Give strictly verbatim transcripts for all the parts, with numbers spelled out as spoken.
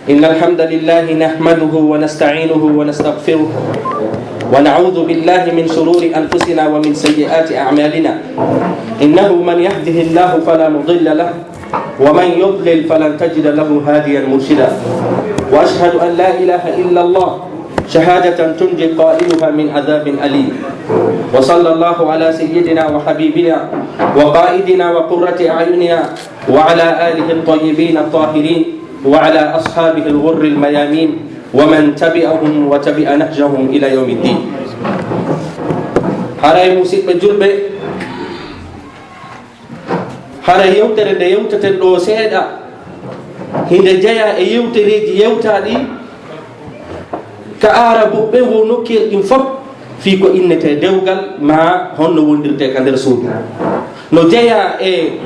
إن الحمد لله نحمده ونستعينه ونستغفره، ونعوذ بالله من شرور أنفسنا ومن سيئات أعمالنا. إنه من يهده الله فلا مضل له، ومن يضلل فلن تجد له هاديا مرشدا. وأشهد أن لا إله إلا الله شهادة تنجي قائلها من عذاب أليم. وصلى الله على سيدنا وحبيبنا وقائدنا وقرة أعيننا وعلى آله الطيبين الطاهرين وعلى أصحابه الغر الميامين ومن تبعهم وتبع نهجهم إلى يوم الدين. Haray, musiɗɓe julɓe, hara yewtere nde yewteten ɗo seeɗa, hinde jeya e yewtereeji yewtaaɗi ka Aarabu ɓe wo nokkiyel ɗin fof, fii ko innetee dewgal maa honno wondirtee ka nder suudu. No jeya e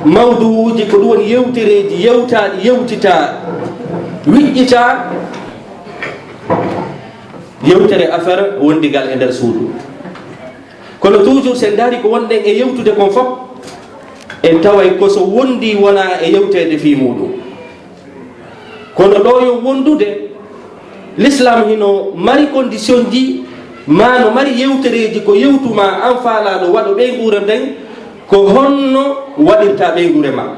mawduuji, ko ɗum woni yewtereeji yewtaaɗi, yewtitaa, wiƴƴitaa, yewtere affaire wondigal e nder suudu. Kono toujours, sen ndaari ko wonɗen e yewtude kon fof, en taway ko so wondi wona e yewteede fii muuɗum. Kono ɗo yo wondude, l'islam hino mari condition ji, maa no mari yewtereeji ko yewtu maa an faalaaɗo waɗo ɓeynguure nden, ko honno waɗirta ɓeynguure maa.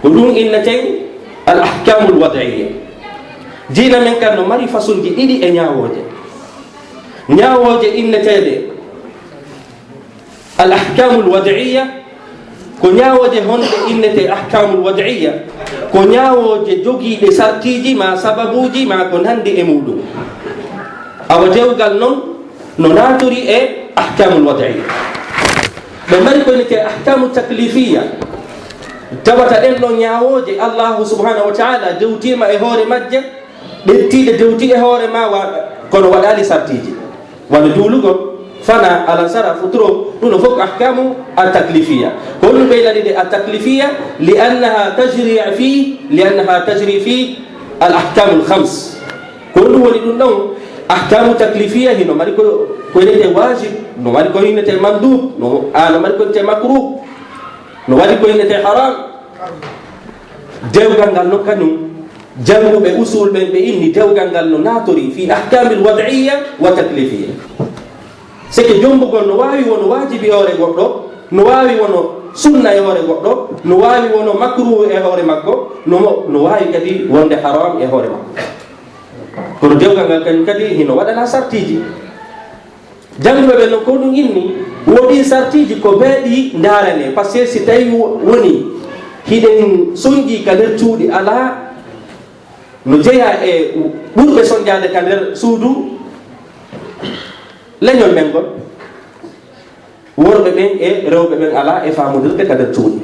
Ko ɗum inneten al ahkamul wad'iyya. Diina men kan no mari façon ji ɗiɗi e ñaawooje. Ñaawooje inneteeɗe al ahkamul wad'iyya, ko ñaawooje honɗe innetee ahkamul wad'iyya? Ko ñaawooje jogiiɗe sartiiji maa sababuuji maa ko nanndi e muuɗum. Awa dewgal non no naatiri e ahkamul wad'iyya. Ɓe mari ko innetee ahkamu taklifiyya. Tawata ɗen ɗon ñaawooje, Allahu subhanahu wa ta'ala dewtiima e hoore majje, ɓettiiɗe dewti e hoore maa, wa-, kono waɗaali sartiiji. Wano juulugol, fana, alansara, futuro, ɗum no fof ko ahkamu at taklifiya. Ko honɗum ɓeydani nde at taklifiya? Li annaha tajri fi, li annaha tajri fi al ahkamul khams. Ko honɗum woni ɗum ɗon? Ahkamu taklifiya hino mari ko, ko innetee wajib, no mari ko innetee mandub, no, a, no mari ko innetee makruh, no mari ko innetee haram. Dewgal ngal non kañum, jannguɓe usul ɓen ɓe inni dewgal ngal no naatori fi ahkamil wad'iyya wa taklifiya. C'est que jommbugol no waawi wono waajibi e hoore goɗɗo, no waawi wono sunna e hoore goɗɗo, no waawi wono makruh e hoore makko, no mo-, no waawi kadi wonde haram e hoore makko. Kono dewgal ngal kañum kadi hino waɗana sartiiji. Jannguɓe ɓen non ko ɗum inni, wo ɗin sartiiji ko bee ɗi ndaarane, parce que si tawi wo-, woni hiɗen sonji ka nder cuuɗi alaa, no jeyaa e ɓurɓe sonjaade ka nder suudu leñol men ngol, worɓe ɓen e rewɓe ɓen alaa e faamondirde ka nder cuuɗi.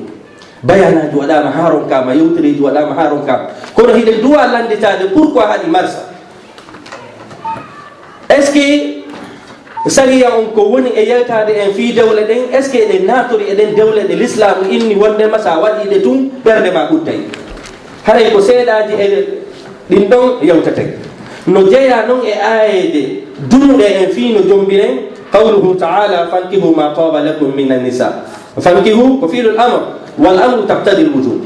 Bayanaaji waɗaama haa ronkaama, yewtereeji waɗaama haa ronkaama. Kono hiɗen duwa lannditaade pourquoi haɗi marsa. Est-ce que sariya on ko woni e yewtaade en fii dewle ɗen, est-ce que eɗen naatori e ɗen dewle ɗe Lislaamu inni wondema so a waɗii ɗe tun, ɓernde maa ɓuttay? Haray ko seeɗaaji e ɗin ɗon yewteten. No jeyaa non e aayeeje duɗuɗe en fii no jombiren, qawluhu ta'ala, "Fankihu ma taba lakum minan nisa." Fankihu ko fi'lul amr, wal amru taqtadi al wujub.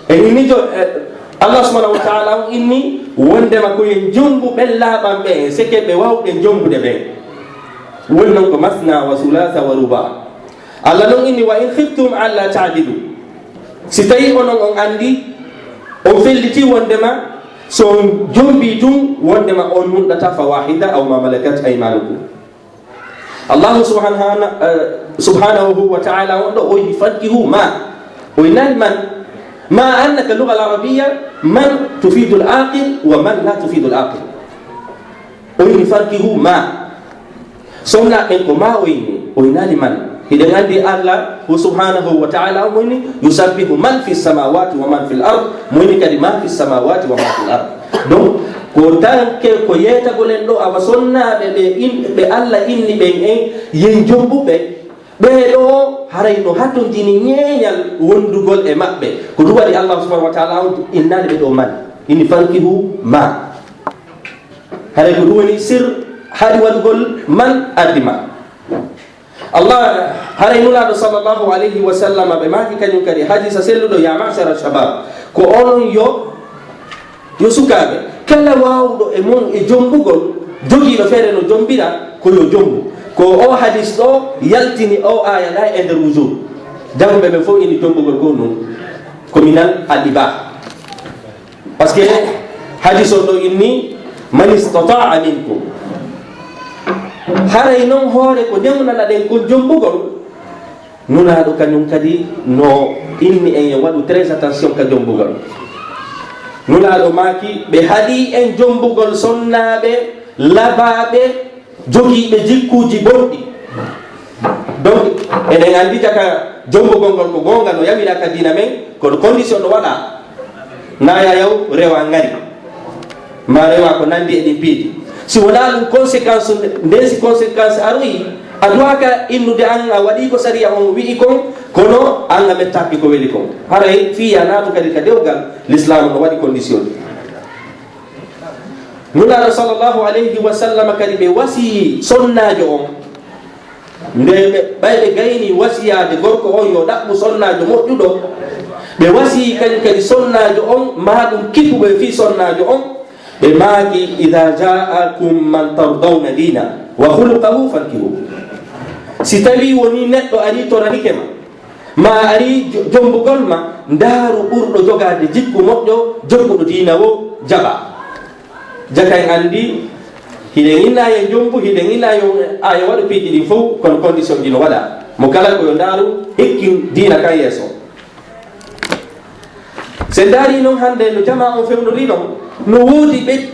E inni jo-, e, Allah subhanahu wa ta'ala on inni wondema ko yen jombu ɓen laaɓanɓe en, seke ɓe wawɗen jombude ɓen. Woni non ko masna wa sulasa wa ruba. Allah non inni, "Wa in khiftum alla ta'dilu." Si tawi onon on andi, on felliti wondema so on jombi tun wondema on nunɗata, fa wahida aw ma malakat aymanukum. Allahu subhanahu, eh, subhanahu wa ta'ala on ɗo o inni, "Fankihu ma." O innaali man. Ma anna ka lugha al-arabiyya man tufidu al-aqil wa man la tufidu al-aqil. O inni, "Fankihu ma." Sonna ɓen ko ma o inni, o innaali man. Hiɗen andi Allah subhanahu wa ta'ala o inni, "Yusabbihu man fi samawati wa man fil ard." Mo inni kadi ma fi samawati wa man fil ard. Donc, ko tanke ko yeetagol en ɗo, awa sonnaaɓe ɓe in-, ɓe Allah inni ɓen en, yen jombuɓe, ɓee ɗo haray no hatonjini ñeeñal wondugol e maɓɓe. Ko ɗum waɗi Allah subhanahu wa ta'ala on innaali ɓe ɗo man. Inni, "Fankihu ma." Haray ko ɗum woni sir haɗi waɗugol man addi ma. Allah, haray Nulaaɗo sallallahu alayhi wa sallam ɓe maaki kañum kadi hadisa selluɗo, "Ya ma'shara shabab, ko onon yo, yo sukaaɓe, kala waawɗo e mon e jombugol, jogiiɗo feere no jombira, ko yo jombu." Ko o hadis ɗo yaltini o aaya ɗa e nder wujur. Jannguɓe ɓen fof ini jombugol ko ɗum, ko minal al-ibah. Parce que hadis on ɗo inni, "Man istata'a minkum." Haray non hoore ko newnanaɗen kon jombugol, Nulaaɗo kañum kadi no inni en yo waɗu très attention ka jombugol. Nulaaɗo maaki, ɓe haɗi en jombugol sonnaaɓe labaaɓe, jogiiɓe jikkuuji bonɗi. Donc, eɗen anndi jaka jombugol ngol ko goonga no yamira ka diina men, kono condition no waɗa. Na yayaw rewa ngari. Ma rewa ko nanndi e ɗin piiji. Si wonaa ɗum conséquence, nden si conséquence aroyi, a duwaaka innude an a waɗi ko sariya on wi'i kon, kono an a mettaaki ko weli kon. Haray fii a naatu kadi ka dewgal, l'islam no waɗi condition. Nulaaɗo sallallahu alayhi wa sallam kadi ɓe wasii sonnaajo on. Nde ɓe, ɓay ɓe gayni wasiyaade gorko on yo ɗaɓɓu sonnaajo moƴƴuɗo, ɓe wasii kañum kadi sonnaajo on, maa ɗum kipuɓe fii sonnaajo on, ɓe maaki, "Idha ja'akum man tardawna dina wa khuluqahu fankihu." Si tawii wonii neɗɗo arii toranike ma, ma arii jo-, jombugol ma, ndaaru ɓurɗo jogaade jikku moƴƴo, jokkuɗo diina woo, jaɓaa. Jaka en anndi, hiɗen inna yo jombu, hiɗen inna yo, a yo waɗu piiji ɗin fof, kono condition ji no waɗa. Mo kala ko yo ndaaru, hikkin diina kan yeeso. Si en ndaari non hannde no jamaa on fewnori non, no woodi ɓe-,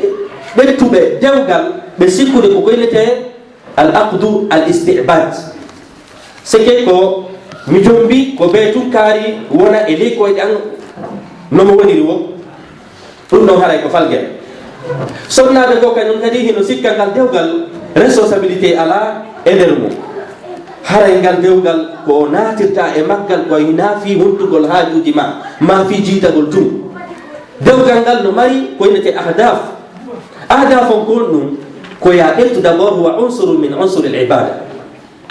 ɓettuɓe dewgal, ɓe sikkude ko koynetee al aqdu al istibad. Seke ko mi jombi ko bee tun kaari wona e ley koyɗe an no mo woniri wo. Ɗum ɗon haray ko falgel. Sonnaaɓe goo kañum kadi hino sikka ngal dewgal responsabilité alaa e nder mum. Haray ngal dewgal ko o naatirta e maggal ko hinaa fii huntugol haajuuji ma, maa fii jiitagol tun. Dewgal ngal no mari ko innete ahdaf. Ahdaf on ko honɗum? Ko ya ɓettu d'abord huwa unsurun min unsuril ibada.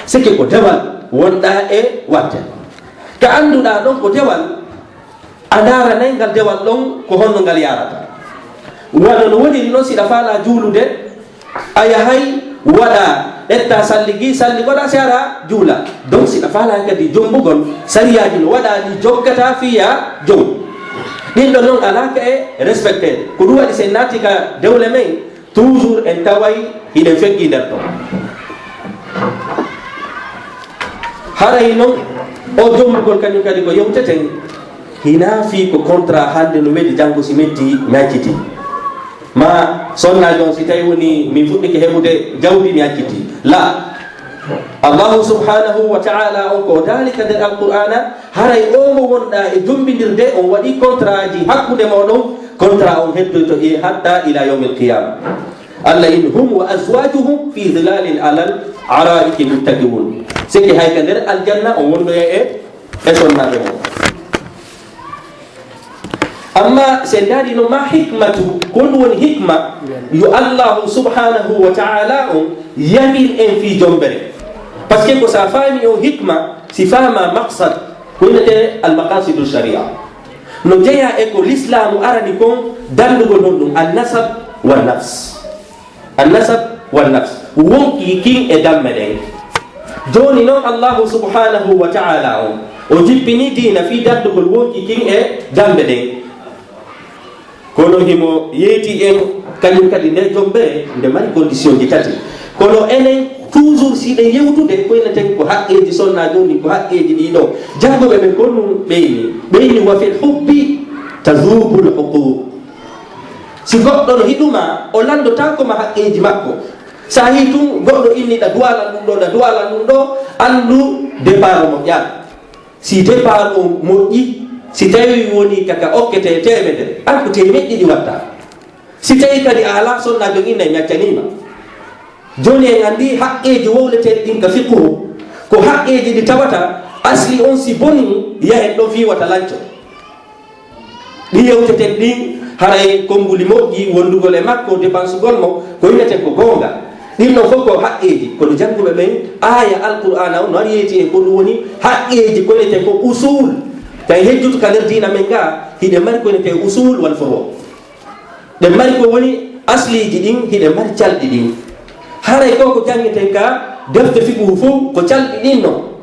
Seke ko dewal wonɗaa e waɗde. Ka annduɗaa ɗon ko dewal, a ndaaranay ngal dewal ɗon ko honno ngal yaarata. Wano no woniri non, si ɗa faalaa juulude, a yahay waɗa, ƴetta salli gi, salli waɗa, si ara juula. Donc, si ɗa faalaa kadi jombugol, sariyaaji no waɗa ɗi jokkataa fii ya jom. Ɗin ɗon non alaa ka e respecté. Ko ɗum waɗi si en naati ka dewle men, toujours en taway hiɗen feggii nder ton. Haray non, o jombugol kañum kadi ko yewteten, hinaa fii ko contrat hannde no weli, janngo si metti mi accitii. Ma sonnaajo on, si tawi woni mi fuɗɗike heɓude jawdi mi accitii. La. Allahu subhanahu wa ta'ala on ko o daali ka nder Alqur'aana, haray o mo wonɗaa e jombindirde, on waɗi contrat ji hakkunde mooɗon, contrat on heddoyto e hatta ila yawmil qiyama. Allah in hum wa azwajuhum fi zilalin alal araiki muttaki'un. Seke hay ka nder aljanna on wondoya e, e sonnaaɓe mon. Amma si en ndaari no ma hikmatu, ko honɗum woni hikma? Yo Allahu subhanahu wa ta'ala on yamir en fii jombere. Parce que ko sa faami on hikma, si faama maqsad, ko innete al maqasidu sharia. No jeyaa e ko lislaamu arani kon, danndugol honɗum? An nasab wa nafs. An nasab wa nafs. Wonki kin e damme ɗen. Jooni non Allahu subhanahu wa ta'ala on, o jippini diina fii daddugol wonki kin e damme ɗen. Kono himo yeeti en kañum kadi nde jombere, nde mari condition ji tati. Kono enen toujours si ɗen yewtude, ko inneten ko haqqeeji sonna jooni, ko haqqeeji ɗi ɗo. Jannguɓe ɓen ko ɗum ɓeyni. Ɓeyni wa fil hubbi tazubul huquq. Si goɗɗo no hiɗuma, o lanndotaako ma haqqeeji makko. So a yii tun goɗɗo inni ɗa duwalan ɗum ɗo, ɗa duwalan ɗum ɗo, anndu départ o moƴƴaali. Si départ o moƴƴi, si tawi woni kaka okkete teemedere, an ko teemeɗɗe ɗiɗi watta. Si tawi kadi a alaa sonna, jom inna mi accaniima. Jooni en anndi haqqeeji wowleteeɗi ɗin ka fiqhu, ko haqqeeji ɗi tawata asli on si bonii, yahen ɗon fii wata lanco. Ɗi yewteten ɗin, haray konnguli moƴƴi wondugol e makko, dépensugol mo, ko inneten ko goonga. Ɗin ɗon fof ko haqqeeji, kono jannguɓe ɓen, aaya Alqur'aana on no ari yeeti en ko ɗum woni haqqeeji ko wiyetee ko usul. Tawi hejjutu ka nder diina men ga, hiɗe mari ko wiyetee usul wal furu'. Ɗe mari ko woni asliiji ɗin, hiɗe mari calɗi ɗin. Haray ko ko janngeten ka defte fiqhu fof ko calɗi ɗin non.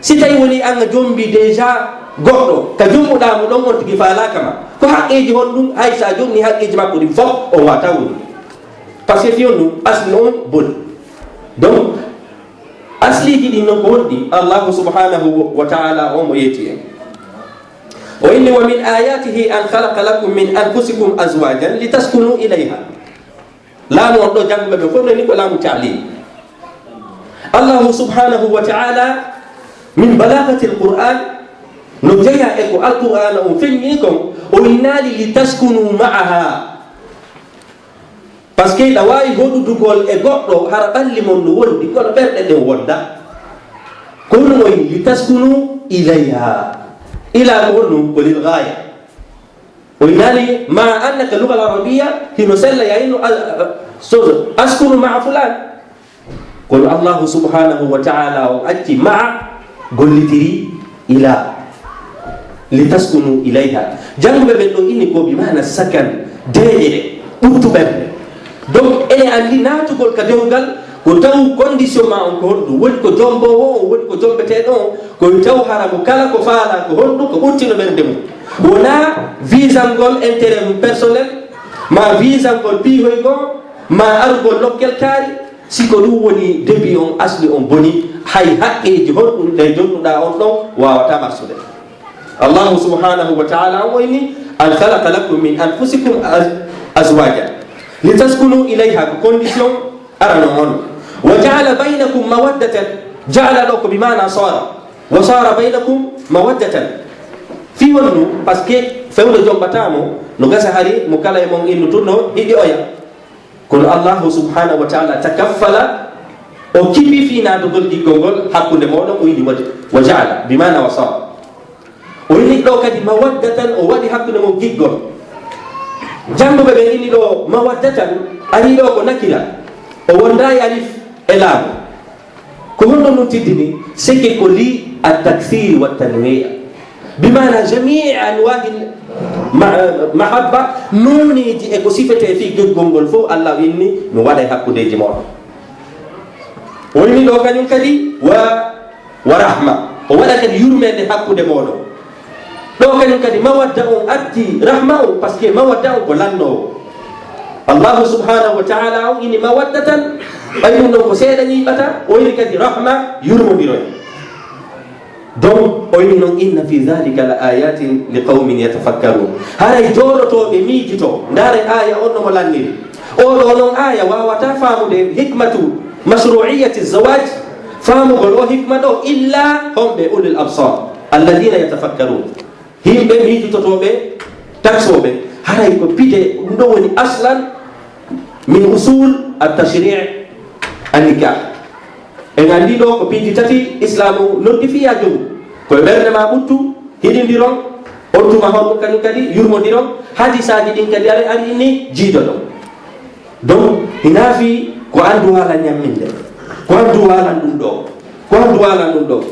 Si tawi woni an a jombi déjà goɗɗo, ka jombuɗaa mo ɗon on tigi faalaaka ma. Ko haqqeeji honɗum? Hay sa jonni haqqeeji makko ɗin fof, on waawataa woni. Parce que fiyon ɗum, asli on boni. Donc, asliiji ɗin non ko honɗi? Allahu subhanahu wa ta'ala on mo yeeti en. O inni, "Wa min ayatihi an khalaqa lakum min anfusikum azwajan litaskunu ilayha." Laamu on ɗo jannguɓe ɓe fof ni ko laamu taalil. Allahu subhanahu wa ta'ala min balagatil Qur'an no jeya e ko Alqur'ana on feññi kon, o innaali li taskunu ma'aha. Parce que ɗa waawi hoɗudugol e goɗɗo hara ɓalli mon no wondi, kono ɓerɗe ɗen wonda. Ko ɗum o inni li taskunu ilayha. Ila ko honɗum? Ko lil ghaya. O innaali ma annaka lugal arabiya hino sella ya inno al-, so, askunu ma'a fulan. Kono Allahu subhanahu wa ta'ala on acci ma'a gollitiri ila. Li taskunu ilayha. Jannguɓe ɓen ɗo inni ko bi maana sakan, deeƴere, ɓuttu ɓernde. Donc, ene anndi naatugol ka dewgal, ko taw condition ma on ko honɗum, woni ko jomboowo on, woni ko jombeteeɗo on, ko taw hara mo kala ko faala ko honɗum, ko ɓuttino ɓernde mum. Wonaa visangol intérêt mum personnel, ma visangol piihoygol, ma arugol lokkel kaari, si ko ɗum woni début on, asli on boni, hay haqqeeji honɗum ɗe jonnuɗaa on ɗon waawataa marsude. Allahu subhanahu wa ta'ala on inni, "An khalaqa lakum min anfusikum az-, azwaja litaskunu ilayha," ko condition arano on. "Wa ja'ala baynakum mawaddatan," ja'ala ɗo ko bi maana sara. "Wa sara baynakum mawaddatan." Fii wonnu, parce que fewndo jombataa mo, no gasa hari mo kala e mon innu tun no hiɗi oya. Kono Allahu subhanahu wa ta'ala takaffala, o kipi fii naatugol giggol ngol hakkunde mooɗon, o inni wa, wa ja'ala, bi maana wa sara. O inni ɗo kadi mawaddatan, o waɗi hakkunde mon giggol. Jannguɓe ɓen inni ɗo mawaddatan, ari ɗo ko nakira. O wondaay alif e laam. Ko honno ɗum tiddini? Seke ko li at-takthir wa tanwi'. Bi maana jami' anwa'il ma-, mahabba, nooneeji e ko sifetee fii giggol ngol fof, Allah inni, mi waɗay hakkundeeji mooɗon. O inni ɗo kañum kadi wa, wa rahma. O waɗa kadi yurmeende hakkunde mooɗon. Ɗo kañum kadi mawadda on arti rahma on, parce que mawadda on ko lannoowo. Allahu subhanahu wa ta'ala on inni mawaddatan, ɓay ɗum ɗon ko seeɗa ñiiɓata, o inni kadi rahma, yurmondiroy. Donc, o inni noon, "Inna fi dhalika la ayatin li qawmin yatafakkarun." Haray jooɗotooɓe miijito, ndaare aaya on no mo lanniri. O ɗo noon aaya waawata faamude hikmatu mashru'iyyati zawaj, faamugol o hikma ɗo, illa homɓe ulul absar, alladhina yatafakkarun. Yimɓe miijitotooɓe, taksooɓe, haray ko pide, ɗum ɗo woni aslan min usul at-tashri' an-nikah. En anndi ɗo ko piiji tati Islaamu noddi fii yaa jomu. Ko e ɓernde ma ɓuttu, hiɗindiron, on tuma honɗum kañum kadi, yurmondiron, hadisaaji ɗin kadi ari, ari inni jiidoɗon. Donc, hinaa fii ko an duwaalan ñamminde, ko an duwaalan ɗum ɗo, ko an duwaalan ɗum ɗo.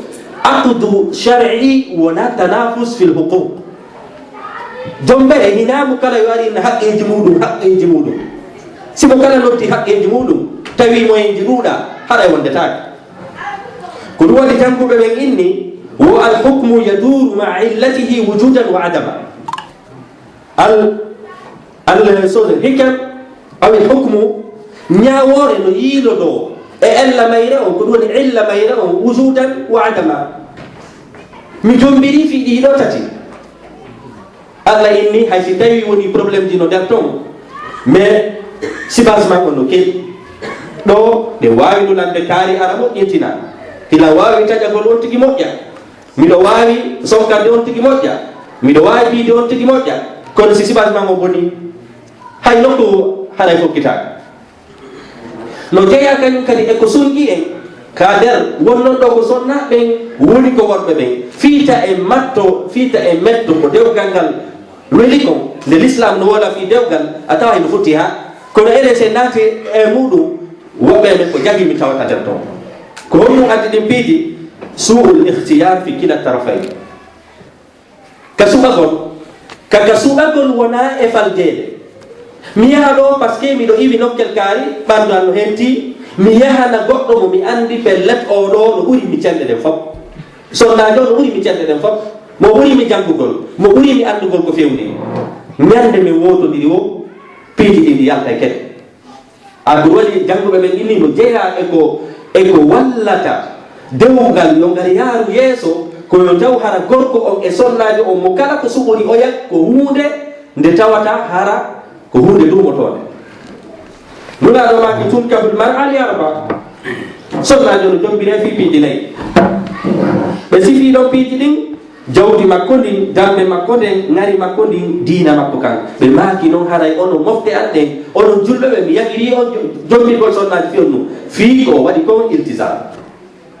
Aqdu shar'i wonaa tanafus fil huquq. Jombere hinaa mo kala yo ari na haqqeeji muɗum, haqqeeji muɗum. Si mo kala noddi haqqeeji muɗum, tawi mo en ji ɗuuɗa, haray wondetaake. Ko ɗum waɗi jannguɓe ɓen inni, wo al hukmu yaduru ma'a illatihi wujudan wa adama. Al, al, so hikam, aw al hukmu, ñaawoore no yiilodoo e ella mayre on, ko ɗum woni illa mayre on, wujudan wa adama. Mi jombiri fii ɗii ɗoo tati. Allah inni, hay si tawi woni problème ji no nder ton, mais sibas man on no keli. Ɗo, ɗe waawi nulande kaari ara moƴƴintina. Hila waawi taƴagol on tigi moƴƴa. Miɗo waawi sonkarde on tigi moƴƴa. Miɗo waawi piide on tigi moƴƴa. Kono si sibas man o boni, hay nokku haray fokkitaaka. No jeyaa kañum kadi e ko sunƴi en, ka nder wonnon ɗo ko sonnaaɓe ɓen, woni ko worɓe ɓen. Fiita e matto, fiita e metto ko dewgal ngal weli kon, nde Lislaam no wola fii dewgal, a tawa hino foti haa. Kono enen si en naati e muɗum, Woɓɓe men ko jaggi mi tawata nder toon. Ko honɗum addi ɗin piiji? Su'ul ikhtiyar fi kila tarafay. Ka suɓagol, ka, ka suɓagol wonaa e faldeede. Mi yaha ɗoo parce que miɗo iwi nokkel kaari, ɓanndu an no henti, mi yahana goɗɗo mo mi anndi pellet oo ɗoo no ɓuri mi cellal ɗen fof. Sonnaajo no ɓuri mi cellal ɗen fof, mo ɓuri mi janngugol, mo ɓuri mi anndugol ko fewndi. Ñande min wootondiri woo, piiji ɗin ɗi yalta e kete. A ɗum waɗi jannguɓe ɓen inni no jeyaa e ko, e ko wallata dewgal yo ngal yaaru yeeso, ko yo taw hara gorko on e sonnaajo on mo kala ko suɓori oya ko huunde nde tawata hara ko huunde duumotoonde. Nulaaɗo maaki tun kabul mar ali arba, sonnaajo no jombire fii piiji nayi. Ɓe sifii ɗon piiji ɗin, jawdi makko ndin, darnde makko nden, ŋari makko ndin, diina makko kan. Ɓe maaki non haray onon mofte an ɗen, onon julɓe ɓe, mi yaqirii on jo-, jombirgol sonnaajo fii on nun. Fii ko o waɗi kon iltizam.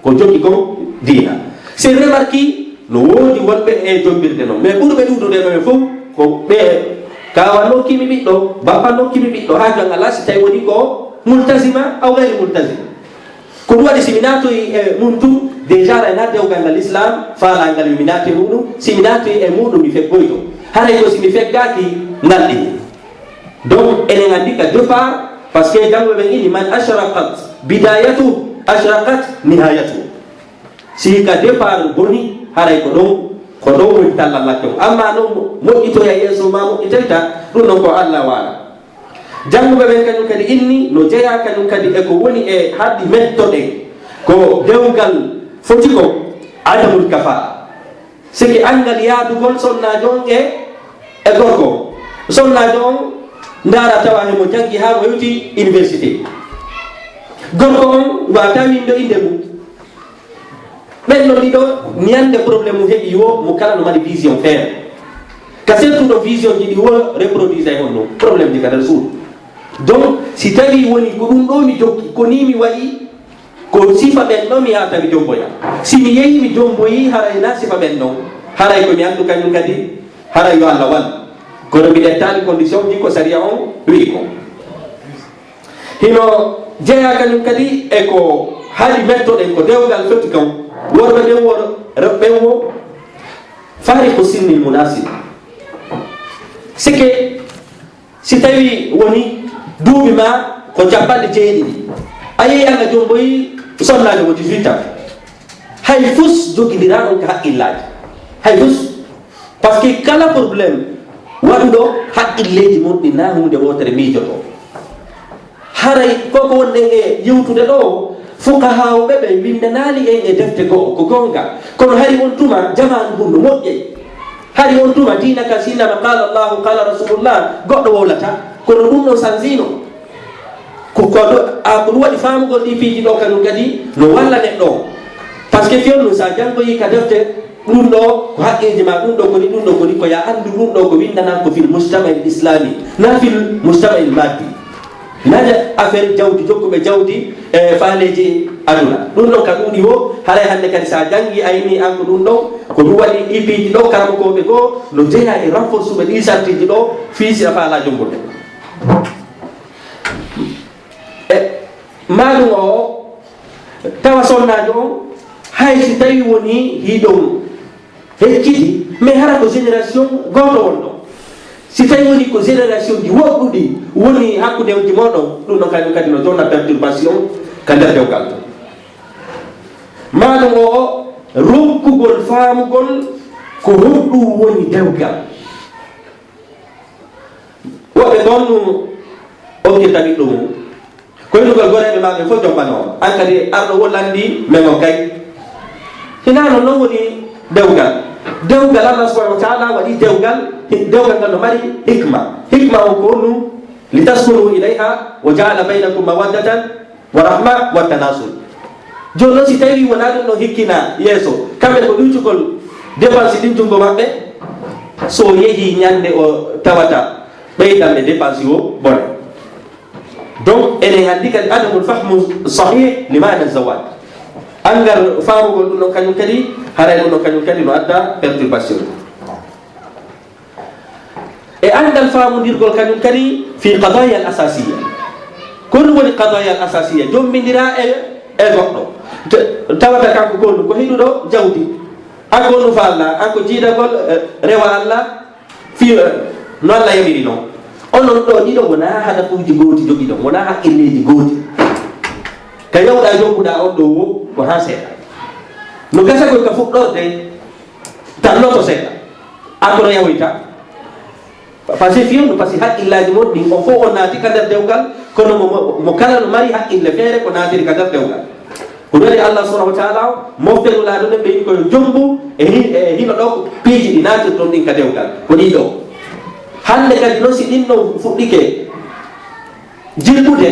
Ko jokki kon diina. Si remarki, no woodi wonɓe e jombirde non. Mais ɓurɓe ɗuuɗude no ɓe fof, ko ɓe kawa nokkimi ɓiɗɗo, bappa nokkimi ɓiɗɗo, haa jon alaa si tawi woni ko multazima, aw gayri multazima. Ko ɗum waɗi, si mi naatoyi e mum tun, déjà aray na dewgal ngal Islam, faalaa ngal yo mi naate muɗum, si mi naatoyi e muɗum, mi feggoyto. Haray ko si mi feggaaki, ngal ɗini. Donc, enen anndi ka départ, parce que janngo ɓe ini, "Man ashraqat bidayatu, ashraqat nihayatu." Si ka départ boni, haray ko ɗon, ko ɗon woni tallal makko. Amma non, mo-, moƴƴitoya yeeso ma, moƴƴitoyta, ɗum ɗon ko Allah waala. Jannguɓe ɓen kañum kadi inni no jeyaa kañum kadi e ko woni e haddi mettoɗe ko dewgal foti ko adamul kafa. Siki anngal yaadugol sonnaajo on e, e gorko on. Sonnaajo on ndaara tawa himo janngi haa mo hewti université. Gorko on waawataa windo innde mum. Ɓen ɗon ɗiɗo, ñande problème mum heɓi wo, mo kala no mari vision feere. Ka sertuɗo vision ji ɗi wo reproduise e honno, problème ji ka nder suudu. Donc, si tawi woni ko ɗum ɗo mi jokki, ko ni mi wayi, ko sifa ɓen ɗo mi yaata mi jomboya. Si mi yehi mi jomboyi, haray na sifa ɓen ɗon. Haray ko mi anndu kañum kadi, haray yo Allah wallu. Kono mi ƴettaali condition ji ko sariya on wi'i ko. Hino jeyaa kañum kadi e ko haɗi mettoɗen ko dewgal foti kan. Worɓe ɓen wo, rewɓe ɓen wo, fariqu sinnil munasib. Sike, si tawi woni duuɓi ma ko capanɗe jeeɗiɗi, a yehi an a jomboyi sonnaajo mo dix-huit ans. Hay fus jogindiraa on ka haqqillaaji. Hay fus. Parce que kala problème waɗuɗo haqqilleeji mon ɗi na huunde wootere miijoto. Haray ko ko wonɗen e yewtude ɗo, fuqahaaɓe ɓe winndanaali en e defte goo, ko goonga. Kono hari on tuma jamaanu ngun no moƴƴay. Hari on tuma diina ka si innama qala Allahu, qala Rasulullah, goɗɗo wowlata. Kono ɗum ɗon sansiino. Ko, ko ɗo, a, ko ɗum waɗi faamugol ɗi piiji ɗo kañum kadi no walla neɗɗo on. Parce que fewndo sa janngoyi ka defte, ɗum ɗo ko haqqeeji ma, ɗum ɗo koni, ɗum ɗo koni, ko ya anndu ɗum ɗo ko winndana ko fil mujtama il islami, na fil mujtama il maddi. Na ja-, affaire jawdi, jokkuɓe jawdi, e faaleeji aduna. Ɗum ɗo ka ɗuuɗi wo, haray hannde kadi sa janngi a inni an ko ɗum ɗo, ko ɗum waɗi ɗi piiji ɗo, karamokooɓe goo, no jeyaa e renforsuɓe ɗi sartiiji ɗo, fii si a faalaa jombude. E, maaɗum o, tawa sonnaajo on, hay si tawi woni hiɗon hecciti, mais hara ko génération gooto wonɗo. Si tawi woni ko génération ji woɗɗuɗi woni hakkundeji mooɗon, ɗum ɗon kañum kadi no jonna perturbation ka nder dewgal. Maaɗum o, rokkugol faamugol ko honɗum woni dewgal. Woɓɓe kon okkirta ɓiɗɗo mum. Koynugol goreeɓe ma ɓe fof jombano. An kadi arɗo wo lanndi men on kay. Hinaa non, non woni dewgal. Dewgal Allah subhanahu wa ta'ala waɗi dewgal, dewgal ngal no mari hikma. Hikma on ko honɗum? "Litaskunu ilayha wa ja'ala baynakum mawaddatan wa rahma wa tanasul." Jooni non si tawi wonaa ɗum no hikkina yeeso, kamɓe ko ɗuytugol dépense ɗin junngo maɓɓe, so yehi ñande o tawata ɓeydanɓe dépense o bone. Donc, enen anndi kadi adamul fahmu sahih li maana zawaj. Anngal faamugol ɗum ɗon kañum kadi, haray ɗum ɗon kañum kadi no adda perturbation. E anndal faamondirgol kañum kadi fi qadaya al asasiya. Ko ɗum woni qadaya al asasiya, jommbindiraa e, e goɗɗo. Te-, tawata kanko ko ɗum ko hiɗuɗo jawdi. An ko ɗum faalɗaa, an ko jiidagol, eh, rewa Alla, fii, eh, no Alla yamiri non. Onon ɗoo ɗiɗo wonaa hadafuuji gooti jogiɗon, wonaa haqqilleeji gooti. Ka yawɗaa jombuɗaa on ɗoo woo, ko haa seeɗa. No gasa koy ka fuɗɗorde, tan loto seeɗa. An kono yahoyta. Parce que fiyondu, parce que haqqillaaji mon ɗin, on fof on naati ka nder dewgal, kono mo, mo, mo kala no mari haqqille feere ko naatiri ka nder dewgal. Ko ɗum waɗi Allah subhanahu wa ta'ala o mofte nulaaɗo ɓen, ɓe yiɗi ko yo jombu e hi-, e hino ɗo piiji ɗi naatirton ɗin ka dewgal. Ko ɗii ɗo. Hannde kadi non si ɗin ɗon fuɗɗike, jilɓude,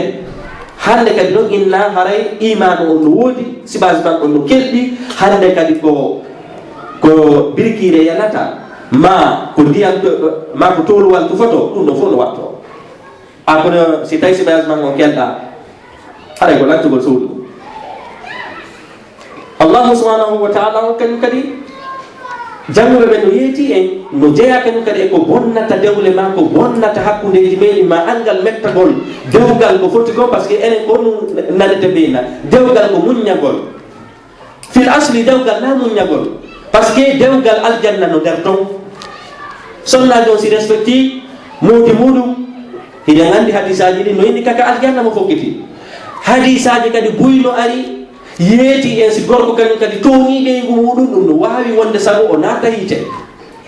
hannde kadi ɗon inna haray imaanu on no woodi, sibaaji makko on no kelɗi, hannde kadi ko, ko birkiire yanata, ma ko ndiyam to, ma ko tooluwal tufoto, ɗum ɗon fof no watto. A kono si tawi sibaaji makko on kelɗa, haray ko laccugol suudu. Allahu subhanahu wa ta'ala on kañum kadi, jannguɓe ɓen no yeeti en, no jeyaa kañum kadi e ko bonnata dewle ma, ko bonnata hakkundeeji meɗen ma, anngal mettagol dewgal ko foti ko, parce que enen ko ɗum nanete mbiyna, dewgal ko muññagol. Fil asli dewgal na muññagol, parce que dewgal aljanna no nder ton. Sonnaajo on si respecti moodi muɗum, hiɗen anndi hadisaaji ɗin no inni kaka aljanna mo fokkiti. Hadisaaji kadi buy no ari, yeeti en si gorko kañum kadi tooñii ɓeyngu muɗum, ɗum no waawi wonde sabu o naata yiite.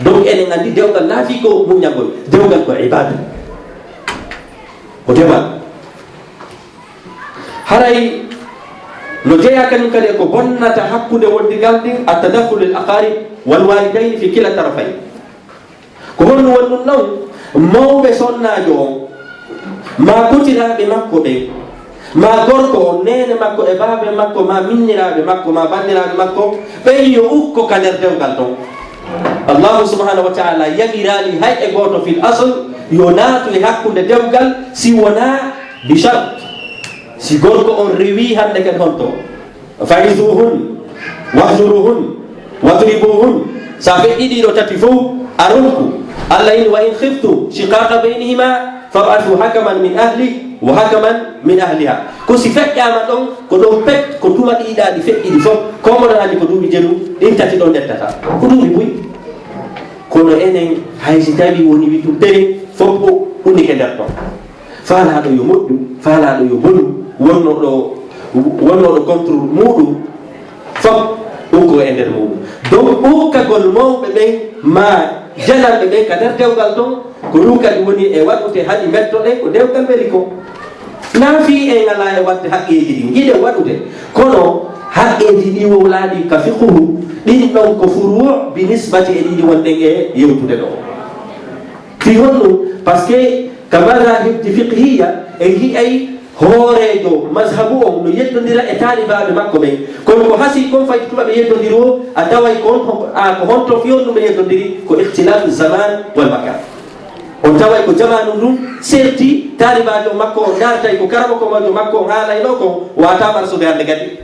Donc enen anndi dewgal na fii ko muññagol, dewgal ko ibada. Ko dewal. Haray no jeyaa kañum kadi e ko bonnata hakkunde wondigal ɗin, at-tadakhulul aqarib wal walidayni fi kila tarafay. Ko honno woni ɗum ɗon? Mawɓe sonnaajo on, ma kotiraaɓe makko ɓen, ma gorko on, neene makko e baaba makko, ma minniraaɓe makko, ma banndiraaɓe makko, ɓen yo ukko ka nder dewgal ton. Allahu subhanahu wa ta'ala yamiraali hay e gooto fil asl yo naatu e hakkunde dewgal si wonaa bi shart. Si gorko on rewii hannde kadi honto? Fa'izuhun, wahjuruhun, wadribuhun. Sa feƴƴi ɗiɗo tati fof, a ronku. Allah inni, "Wa in khiftum shiqaqa baynihima fab'athu hakaman min ahli wa hakaman min ahliha." Ko si feƴƴaama ɗon, ko ɗon pet, ko tuma ɗiɗaɗi feƴƴiɗi fof, ko mo ɗon anndi ko duuɓi jeɗu, ɗin tati ɗon ndettata. Ko duuɓi buy. Kono enen, hay si tawi woni witum tere, fof o unnike nder ɗon. Faalaaɗo yo moƴƴu, faalaaɗo yo bonu, wonnooɗo, wonnooɗo contre muɗum, fof ukko e nder muɗum. Donc, ukkagol mawɓe ɓen ma jananɓe ɓen ka nder dewgal ton, ko ɗum kadi woni e waɗude haɗi mettoɗen ko dewgal weli ko. Na fii en alaa e waɗde haqqeeji ɗin, njiɗen waɗude. Kono haqqeeji ɗi wowlaaɗi ka fiqhu, ɗin ɗon ko furu' bi nisbati e ɗiɗi wonɗen e yewtude ɗo. Fii honɗum? Parce que ka madahibji fiqhiyya, en yi'ay hooreejo mazhabu on no yeddondira e taalibaaɓe makko ɓen. Kono ko hasii kon, fayti tuma ɓe yeddondiri o, a taway ko on, a, ko honto fii honɗum ɓe yeddondiri? Ko ikhtilafu zaman wal makan. On taway ko jamaanu ndun serti, taalibaajo makko on naatay ko karamoko majo makko on haalayno kon, wata marsude hannde kadi.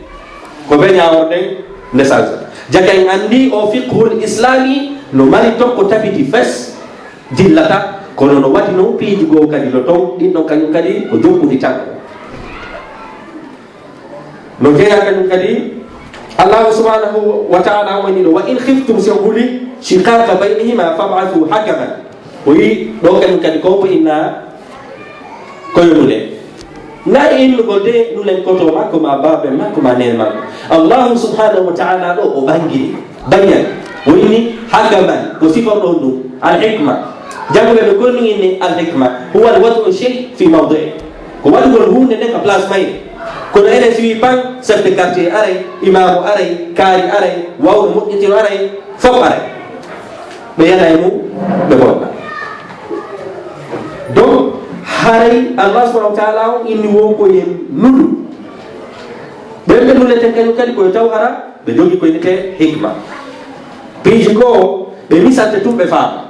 Ko beña on ɗen nde sansa. Jaka en anndi o fiqhul islami no mari tokko tabiti fes. Dillata, kono no waɗi noon piiji goo kadi no toon, ɗin ɗon kañum kadi ko jokkuɗi tan. No jeyaa kañum kadi, Allahu subhanahu wa ta'ala o woni ɗo, "Wa in khiftum", si on huli, "shiqaqa baynihima fab'athu hakaman." O yi ɗo kañum kadi ko ko inna koye mum en. Na e innugol de nulen koto makko, ma baabe makko, ma nene makko. Allahu subhanahu wa ta'ala ɗo o ɓangi bañal. O inni hakaman, ko siforɗo ɗum, al hikma. Jannguɓe ɓe ko ɗum inni al hikma. Huwa al wad'u shay fi mawdi'. Ko waɗugol huunde nde ka place mayre. Kono enen si wi pan, chef de quartier aray, imaamu aray, kaari aray, wawɗo moƴƴitiro aray, fof aray. Ɓe yana e mum, ɓe bonna. Donc, haray Allah subhanahu wa ta'ala on inni won ko yen nulu. Ɓen ɓe nuleten kañum kadi ko yo taw hara ɓe jogi ko innete hikma. Piiji goo, ɓe misalte tun ɓe faama.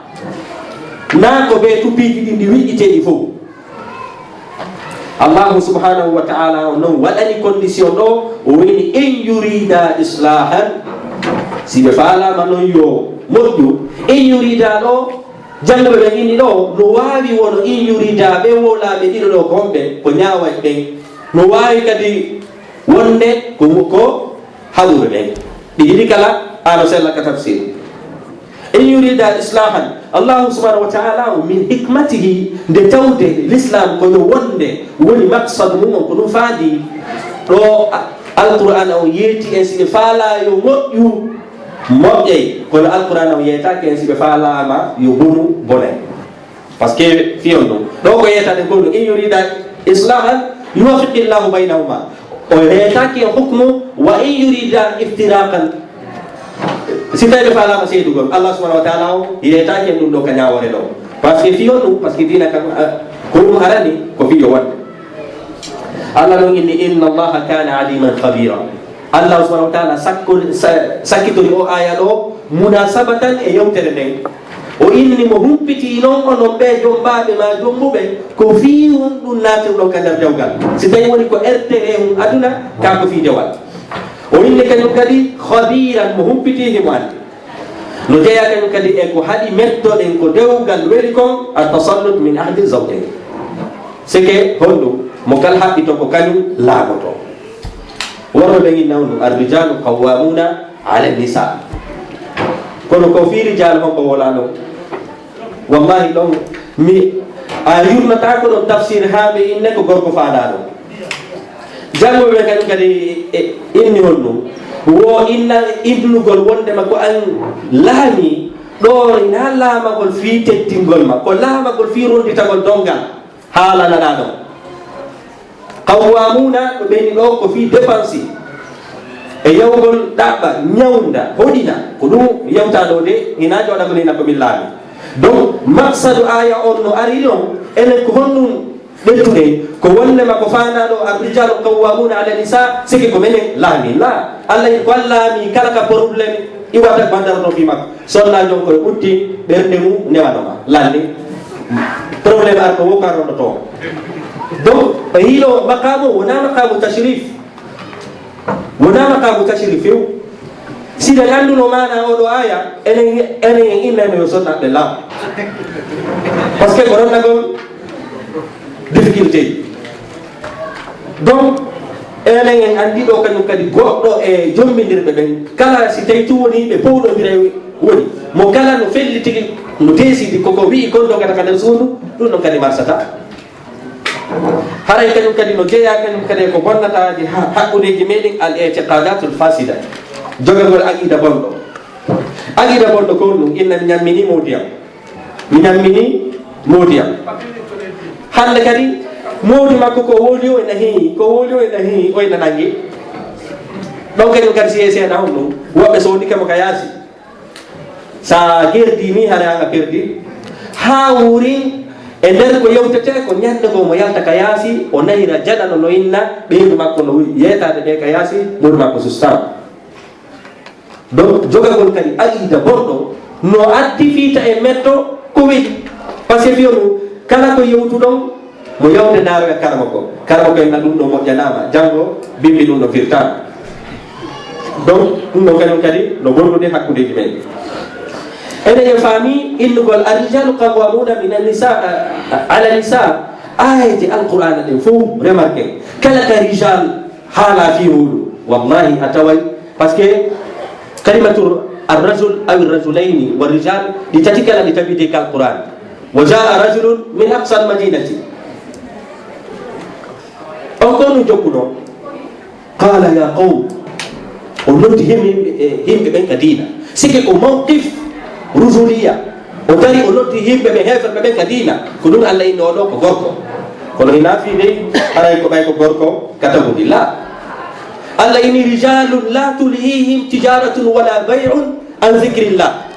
Naa ko ɓe tu piiji ɗin ɗi wiɗɗiteɗi fof. Allahu subhanahu wa ta'ala on non waɗani condition ɗo, o wini, "In yurida islahan." Si ɓe faalaama non yo moƴƴu, "in yurida" ɗo, Jannguɓe ɓen inni ɗo, no waawi wono in yurida ɓen wowlaaɓe ɗiɗo ɗo ko homɓe, ko ñaaway ɓen. No waawi kadi wonde ko, ko haɓuɓe ɓen. Ɗi ɗiɗi kala, ano sella ka tafsir. In yurida islahan, Allahu subhanahu wa ta'ala o min hikmatihi, nde tawde l'islam ko yo wonde woni maqsad mum on, ko ɗum faadi ɗo a-, Alqur'ana on yeeti en, si ɓe faala yo moƴƴu, moƴƴay, kono Alqur'ana on yeetaaki en si ɓe faalaama yo bonu, bonay. Parce que fiyon ɗum. Ɗo ko yeetade ko ɗum, in yurida islahan yuwaffiqillahu baynahuma. O yeetaaki en hukmu wa in yurida iftiraqan. Si tawi ɓe faalaama seedugol, Allah subhanahu wa ta'ala o yeetaaki en ɗum ɗo ka ñaawoore ɗo. Parce que fiyon ɗum, parce que diina kan, ah, ko ɗum arani, ko fiyo wonde. Allah ɗon inni, inna Allaha kana aliman khabira. Allah subhanahu wa ta'ala sakko-, sa-, sakkitori o aya ɗo munasabatan e yewtere nden. O inni mo humpiti non onon ɓe jombaaɓe ma jombuɓe, ko fii hun ɗum naatirɗon ka nder dewgal. Si tawi woni ko R T E hun aduna, ka ko fii dewal. O inni kañum kadi khabiran, mo humpiti himo andi. No jeyaa kañum kadi e ko haɗi mettoɗen ko dewgal weli kon, at-tasallut min ahadi zawjayn. Sike honɗum? Mo kala haɓɓito ko kañum laamoto. Worɓe ɓen inna honɗum? Ar-rijalu qawwamuna ala nisa. Kono ko fii rijal honko wolaano? Wallahi ɗon mi a yurnataa ko ɗon tafsir haa ɓe inne ko gorko faalaano. Jannguɓe ɓe kañum kadi e inni honɗum? Wo inna innugol wondema ko an laami ɗo, hinaa laamagol fii tettingol ma, ko laamagol fii ronnditagol donngal. Haalanaɗaa ɗon. Qawwamuna, ɗo ɓeyni ɗo ko fii défense e yawgol ɗaɓɓa, ñawnda, hoɗina. Ko ɗum yewtaa ɗo de, hinaa jooɗagol hina ko min laami. Donc, maksadu aya on no ari ɗon, enen ko honɗum ɓettude ko wonnema ko faanaa ɗo, ar-rijalu qawwamuna ala nisa, sike ko menen laami. La, Allah yi ko Allah laami kala ka problème iwata bandaroto fii makko. Sonna jon koye ɓutti ɓernde mum newanoma. Lanni. Problème ar ko wo karoɗo to. Donc, o yiilo maqamu, wona maqamu tashrif. Wona maqamu tashrif few. Si ɓe annduno maana oɗo aya, enen, enen en innayno yo sonna ɓe laam. Parce que ko ronnagol difficulté. Donc, enen en anndi ɗo kañum kadi goɗɗo e jommbindirɓe ɓen. Kala si tawi tun woni ɓe powɗondira woni. Mo kala no fellitiri, no deesidi koko wi'i kon dogata ka nder suudu, ɗum ɗon kadi marsata. Haray kañum kadi no jeyaa kañum kadi e ko bonnataaji ha-, hakkundeeji meɗen, al-i'tiqadatul fasida. Jogagol aqida bonɗo. Aqida bonɗo ko ɗum, inna mi ñammini mawdi am. Mi ñammini moodi am. Hannde kadi, moodi makko ko woli o ena heewi, ko woli o ena heewi, o ena nangi. Ɗon kañum kadi si e seeɗa on ɗum, woɓɓe soodike mo ka yaasi. Sa gerdi ni, hara anga perdi. Haa wuuri, e nder ko yewtete, ko ñande ko mo yalta ka yaasi, o nayra janano no inna, ɓeydu makko no yeetaade ɓe ka yaasi, moodi makko sustaama. Donc, jogagol kadi aqida bonɗo no addi fiita e metto ko weli. Parce que fiyo ɗum, kala ko yewtuɗon, mo yewde ndaaro e karamoko. Karamoko en na ɗum ɗo moƴƴanaama, janngo bimbi ɗum ɗo firtaama. Donc, ɗum ɗo kañum kadi no bonnude hakkundeeji men. Eɗen e faami innugol ar-rijalu qawwamuna min an-nisa, a, a, ala nisa, aayeeje Alqur'aana ɗen fof, remarqué, kala ka rijal haala fii muuɗum, wallahi a taway. Parce que kalimatu ar-rajul aw ar-rajulayni wa rijal, ɗi tati kala ɗi tabiti ka Alqur'an. Wa jaa rajulun min aqsa al-madinati. On ko no jokkuno. Qala ya qawm. O noddi him-, himɓe, e, himɓe ɓen ka diina. Sike ko mawqif rujuliya. O dari o noddi himɓe ɓen, heeferɓe ɓen ka diina. Ko ɗum Allah inno ɗo ko gorko. Kono hina fii dey, haray ko ɓay ko gorko ka tagudi. La. Allah ini, rijalun la tulhihim tijaratun wala bay'un an zikrillah.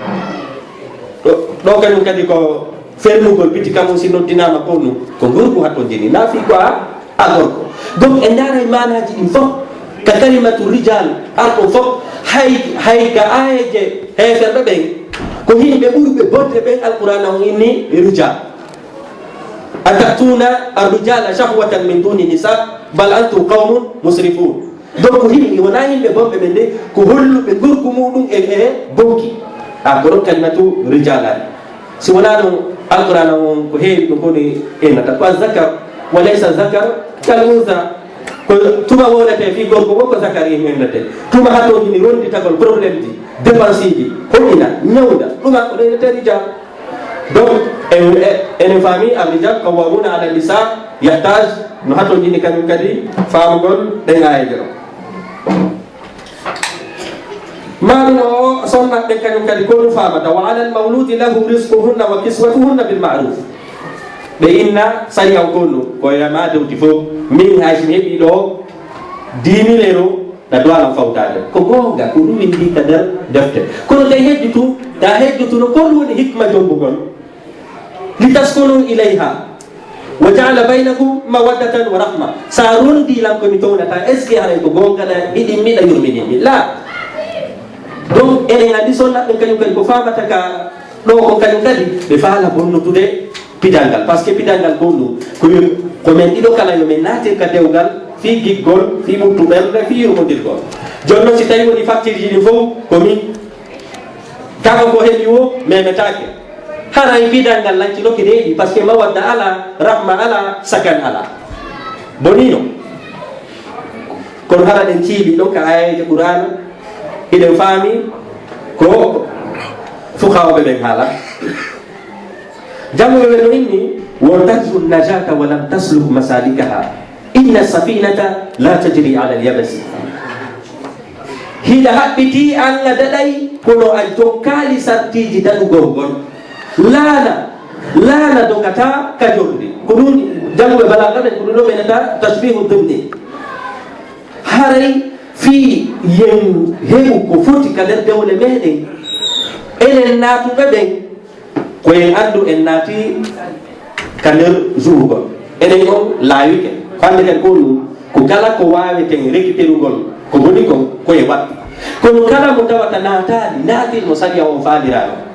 Ɗo, ɗo kañum kadi ko fernugol biti kam on si noddinaama ko ɗum, ko gorko hatto jeni. Na fii ko a, a gorko. Donc en ndaaray maanaaji ɗin fof, ka kalimatu rijal, har ɗum fof, hay, hay ka aayeeje heeferɓe ɓen, ko yimɓe ɓurɓe bonde ɓen Alqur'aana on inni rijal. Atatuna ar-rijala shahwatan min duni nisa, bal antum qawmun musrifun. Donc, himɓe wonaa yimɓe bonɓe ɓen de, ko holluɓe ngorgu muɗum e, e bonki. A ko ɗon kalimatu rijal ari. Si wonaa ɗum, Alqur'aana on ko heewi ɗum ko woni innata. Ko azzakar, wa laysa zakar kal unsa. Ko tuma wonete fii gorko wo ko zakar en innete. Tuma hatonji ni ronditagol problème ji, dépense ji, hoɗina, ñawda, ɗuma ko ɗo innete rijal. Donc, en, en, enen faami ar rijal qawwamuna ala nisa, yahtaj no hatonji ni kañum kadi faamugol ɗen aayeeje ɗo. Maaɗum o sonnat ɓe kañum kadi ko ɗum faamata, wa alal mawludi lahu rizquhunna wa kiswatuhunna bil ma'ruf. Ɓe inna sariya o ko ɗum, ko e ma dewti fof. Min hay si mi heɓi ɗo dix mille euros, na duwalam fawtaade. Ko goonga, ko ɗum winndi ka nder defte. Kono tawi hejjutu, ta hejjutuno, ko ɗum woni hikma jombugol. Li taskunu ilayha. Wa ja'ala baynakum mawaddatan wa rahma. Sa rondi lan ko mi townata, est-ce que haray ko goonga na hiɗi miɗa yurmini mi? La. Donc, enen andi sonna ɓen kañum kadi ko famata ka ɗo ko kañum kadi ɓe faala bonnutude pidal ngal. Parce que pidal ngal ko ɗum, ko yo, ko men ɗiɗo kala yo men naatir ka dewgal, fii giggol, fii ɓuttu ɓernde, fii yurmondirgol. Jooni noon si tawi woni facture ji ɗin fof ko min, kanko ko heɓi o, memetaake. Haray pidal ngal lancinoke deeƴi, parce que mawadda ala, rahma ala, sakan ala. Bonino. Kono hara ɗen ciili ɗon ka aayeeje Qur'aana, hiɗen faami ko fuqahaa ɓe ɓen haala. Janngo ɓe no inni, "Wa tarju najata wa lam tasluk masalikaha. Inna safinata la tajri ala al-yabasi." Hiɗa haɓɓiti, an a daɗay, kono a jokkaali sartiiji daɗugol ngol. Laana, laana dogata ka jorndi. Ko ɗum jannguɓe balaaga ɓen, ko ɗum ɗo ɓe nata tashbihu dimni. Haray fii yen heɓu ko foti ka nder dewle meɗen, enen naatuɓe ɓen, ko en anndu en naati ka nder juhugol. Enen on laawike. Hannde kadi ko ɗum, ko kala ko waaweten rekiterugol ko boni kon, ko e waɗtu. Kono kala mo tawata naataali, naatir no sariya on faaliraano.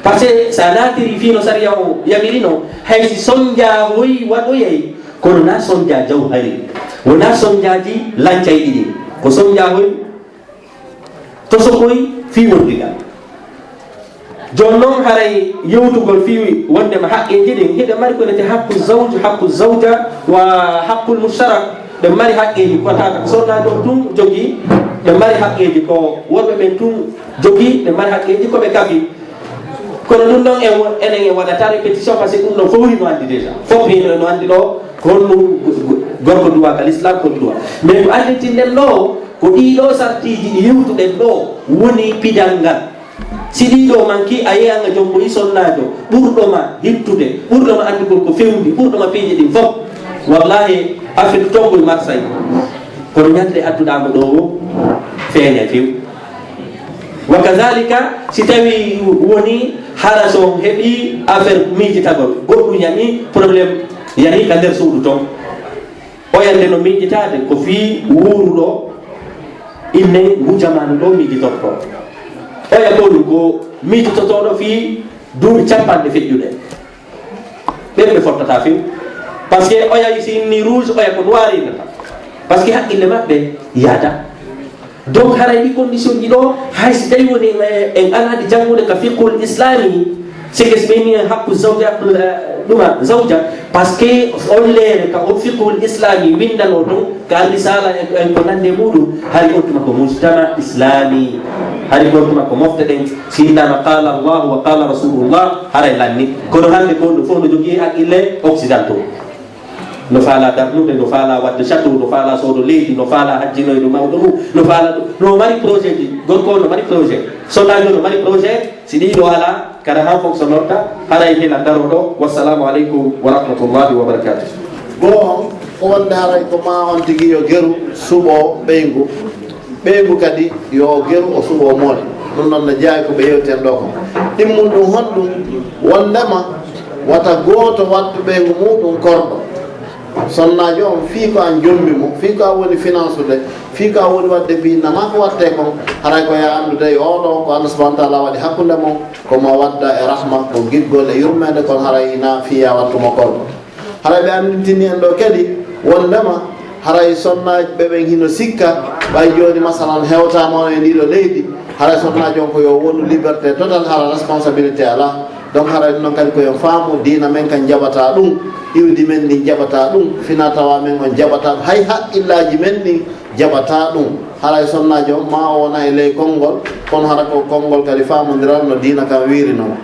Parce que so a naatiri fii no sariya on yamirino, hay si sonjaa hoy waɗoyay, kono na sonjaa jawhari. Wonaa sonjaaji lancayɗi ɗin. Ko sonjaa hoy tosokoy fii wondigal. Jooni noon, haray yewtugol fii wondema haqqeeji ɗin, hiɗen mari ko wiyetee haqqu zawj, haqqu zawja, wa haqqul mushtarak. Ɗen mari haqqeeji ko tata ko sonnaajo on tun jogii, ɗen mari haqqeeji ko worɓe ɓen tun jogii, ɗen mari haqqeeji ko ɓe kafi. Kono ɗum ɗon en wo-, enen en waɗata répétition, parce que ɗum ɗon fof hino anndi déjà. Fof hino, no anndi ɗo ko honɗum go-, go-, gorko duwa ka l'islam, ko duwa. Mais ko anndintinɗen ɗo, ko ɗii ɗoo sartiiji ɗi yewtuɗen ɗo woni pidal ngal. Si ɗii ɗoo manki, a yiyan a jomboyi sonnaajo, ɓurɗo ma hittude, ɓurɗo ma anndugol ko fewndi, ɓurɗo ma piiji ɗin fof. Wallahi, Afrique toon ko e Marseille. Kono ñande adduɗaa mo ɗo o, feeñay few. Wa kazalika, si tawi woni hara so on heɓi affaire miijitagol, goɗɗum yani, problème yani ka nder suudu ton. Oya nde no miijitaade ko fii wuuruɗo inne ngu jamaanu ɗo miijitorto. Oya ko ɗum ko miijitotooɗo fii duuɓi capanɗe feƴƴuɗe. Ɓen ɓe fottata few. Parce que oya si inni rouge, oya ko noir innata. Parce que haqqille maɓɓe yaada. Donc, haray ɗi condition ji ɗo, hay si tawi woni, eh, en alaa ɗi janngude ka fiqhul islami, c'est que si ɓe inni haqqu zawja, haqqu, eh, ɗuma zawja, parce que on leere ka on fiqhul islami winndano ɗum, ka risala en, en ko nande muɗum, hari on tuma ko mujtama islami, hari on tuma ko mofte ɗen, si innama qala Allahu wa qala Rasulullah, haray lanni. Kono hannde ko on ɗo fof no jogii haqqille occidentaux. No faala darnude, no faala waɗde château, no faala soodo leydi, no faala hajjinoyde mawɗo mum, no faala ɗum. No mari projet ji, gorko o no mari projet, sonnaajo no mari projet, si ɗii ɗoo alaa, kada han fof so notta, haray hila daro ɗo. Wassalamu aleykum wa rahmatullahi wa barakatuh. Goo on, ko wonde haray ko ma on tigi yo geru suɓo ɓeyngu. Ɓeyngu kadi yo o geru o suɓo moodi. Ɗum noon no jeyaa ko ɓe yewti heen ɗo ko. Ɗimmun ɗum honɗum? Wonndema wata gooto waɗtu ɓeyngu muuɗum korɗo. Sonnaajo on, fii ko an jombi mo, fii ko an woni finansude, fii ko an woni waɗde biinna maa ko waɗtee kon, haray ko yaa anndude yo oo ɗoo ko Allah subhanahu wa taala waɗi hakkunde mon, ko mo wadda e rahma, ko giggol e yurmeende, kono haray hinaa fii yaa waɗtu mo korɗo. Haray ɓe anndintini en ɗo kadi wonndema haray sonnaaɓe ɓen hino sikka, ɓay jooni masalan hewtaama on e ndii ɗoo leydi, haray sonnaajo on ko yo wonu liberté total, hara responsabilité alaa. Donc, haray ɗum noon kadi ko en faamu, diina men kan jaɓata ɗum, iwdi men ndin jaɓata ɗum, fina tawa men on jaɓata ɗum, hay haqqillaaji men ɗin jaɓata ɗum. Haray sonnaajo on ma o wona e ley konngol, kono hara ko konngol kadi faamondiral no diina kan wiiri noon.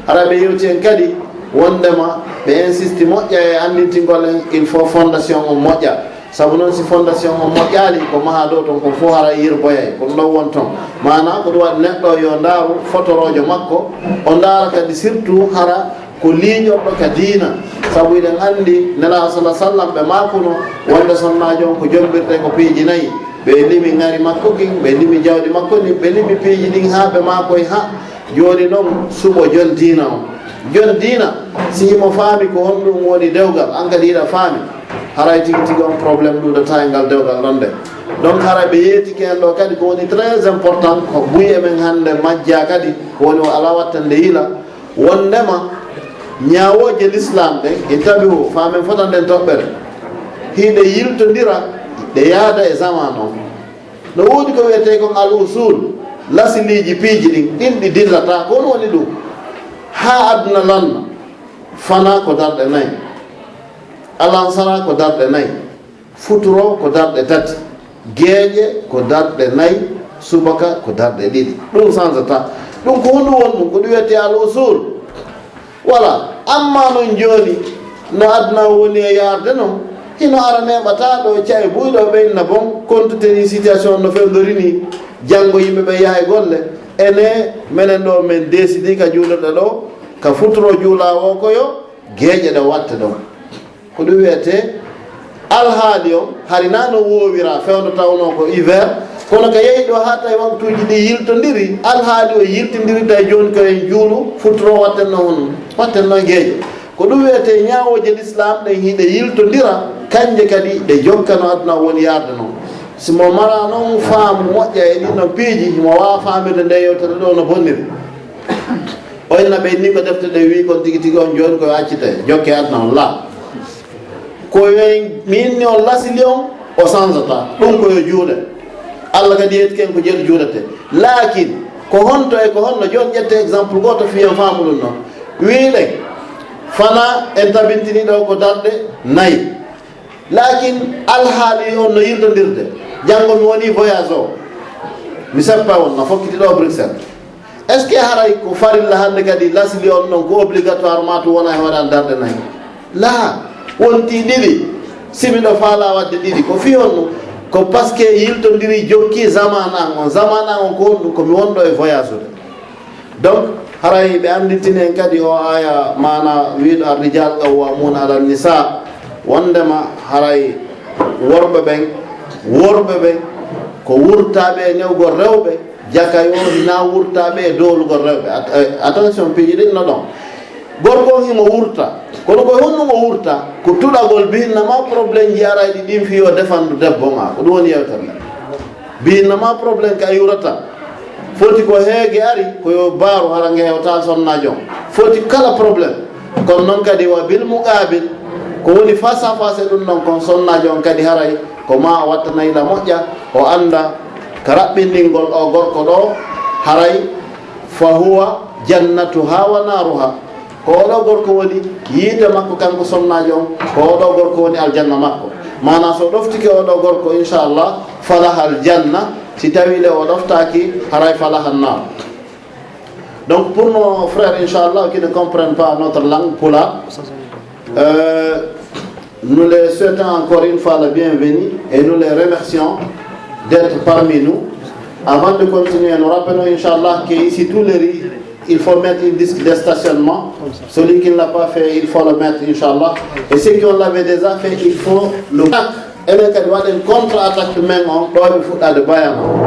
Haray ɓe yewti en kadi wonndema ɓe insisti moƴƴa e anndintingol en il faut fondation on moƴƴa. Sabu noon, si fondation on moƴƴaali, ko mahaa dow ton kon fof haray yirboyay. Ko ɗum ɗon woni ton. Maanaa ko ɗum waɗi neɗɗo yo ndaaru fotoroojo makko, o ndaara kadi surtout hara ko liiƴorɗo ka diina. Sabu eɗen anndi Nelaaɗo sallallaahu alayhi wa sallam ɓe maakuno wonde sonnaajo on ko jombirtee ko piiji nayi. Ɓe limi ŋari makko kin, ɓe limi jawdi makko ndin, ɓe limi piiji ɗin haa ɓe maakoy haa. Jooni noon, suɓo jon diina on. Jon diina, si himo faami ko honɗum woni dewgal, an kadi hiɗa faami, haray tigi tigi on problème ɗuuɗataa e ngal dewgal ɗon de. Donc, haray ɓe yeetike en ɗo kadi ko woni très important, ko buy e men hannde majjaa kadi, ko woni o alaa wattande yila, wonndema ñaawooje l'islam ɗen, intabihu, faamen fotanden toɓɓere, hiɗe yiltondira, ɗe yaada e zaman on. No woodi ko wiyetee kon al usul, lasiliiji piiji ɗin, ɗin ɗi dillataa. Ko honɗum woni ɗum? Haa aduna lanna, fana ko darɗe nayi, alansara ko darɗe nayi, futuro ko darɗe tati, geeƴe ko darɗe nayi, subaka ko darɗe ɗiɗi. Ɗum sansataa. Ɗum ko honɗum woni ɗum? Ko ɗum wiyetee al usul. Voilà. Amma noon jooni, no aduna o woni e yaarde noon, hino ara neeɓataa ɗo caye buy ɗo ɓe inna bon, compte tenu situation no fewndori ni, janngo yimɓe ɓe yaha e golle, ene menen ɗo men décidi ka juulirɗe ɗo, ka futuro juulaa o ko yo geeƴe ɗe watte ɗon. Ko ɗum wiyetee alhaali on, hari naa no woowira fewndo tawnoo ko hiver, kono ka yehi ɗo haa tawi waktuuji ɗi yiltondiri, alhaali o yiltindiri tawi jooni ko en juulu, futuro watten no honno, watten no geeƴe. Ko ɗum wiyetee ñaawooje l'islam ɗen hiɗe yiltondira, kanje kadi ɗe jokkano aduna woni yaarde noon. Si mo mara noon faamu moƴƴa e ɗin no piiji, mo waawa faamirde nde yewtere ɗo no bonniri. O inna ɓe inni ko defte ɗe wi'i kon tigi tigi on jooni ko yo accite, jokke aduna on laa. Ko yo en, mi inni on lasili on, o sansata. Ɗum ko yo juule. Allah kadi yetti ken ko jeeɗu juulete. Laakin, ko honto e ko honno, jooni ƴette exemple gooto fii en faamu ɗum noon. Wi'i ɗen, fana en tabintini ɗo ko darɗe nayi. Laakin alhaali on no yiltondirde. Janngo mi woni voyage o. Mi seppa on, no fokkiti ɗo Bruxelles. Est-ce que haray ko farilla hannde kadi lasli on ɗon ko obligatoirement to wona e hoore an darɗe nayi? Laa, wonti ɗiɗi. Si miɗo faalaa waɗde ɗiɗi, ko fii honɗum? Ko parce que yiltondiri jokki zaman an on. Zaman an on ko honɗum? Ko mi wonɗo e voyage ude. Donc, haray ɓe annditini en kadi o aya maana wiiɗo ar-rijal qawwamuna ala nisa, wondema haray worɓe ɓen, worɓe ɓen ko wurtaaɓe e newgol rewɓe, jaka yo hina wurtaaɓe e doolugol rewɓe. At-, eh, attention, piiji ɗin no ɗon. Gorko on himo wurta, kono ko honɗum o wurta? Ko tuɗagol bihinna ma problème ji arayɗi ɗin fii yo defandu debbo ma. Ko ɗum woni yewtere nden. Bihinna ma problème ka yurata. Foti ko heege ari, ko yo baaru hara nge hewta sonnaajo on. Foti kala problème. Kono noon kadi wa bil muqabil, ko woni face à face e ɗum ɗon kon sonnaajo on kadi haray ko ma o watta nayla moƴƴa, o annda ka raɓɓinɗingol o gorko ɗo haray fa huwa jannatuha wa naruha. Ko oɗo gorko woni yiite makko kanko sonnaajo on, ko oɗo gorko woni aljanna makko. Maanaa so ɗoftike oɗo gorko, inchallah, falaha aljanna, si tawi le o ɗoftaaki, haray falaha annar. Donc, pour nos frères, inchallah, qui ne comprennent pas notre langue, pulaar, euh, nous les souhaitons encore une fois la bienvenue et nous les remercions d'être parmi nous. Avant de continuer, nous rappelons, inchallah, qu'ici, tous les riz, il faut mettre une disque de stationnement. Celui qui ne l'a pas fait, il faut le mettre, inchallah. Et ceux qui ont l'avait déjà fait, il faut le. Enen kadi waɗen contre attaque men on ɗo ɓe fuɗɗade bayano.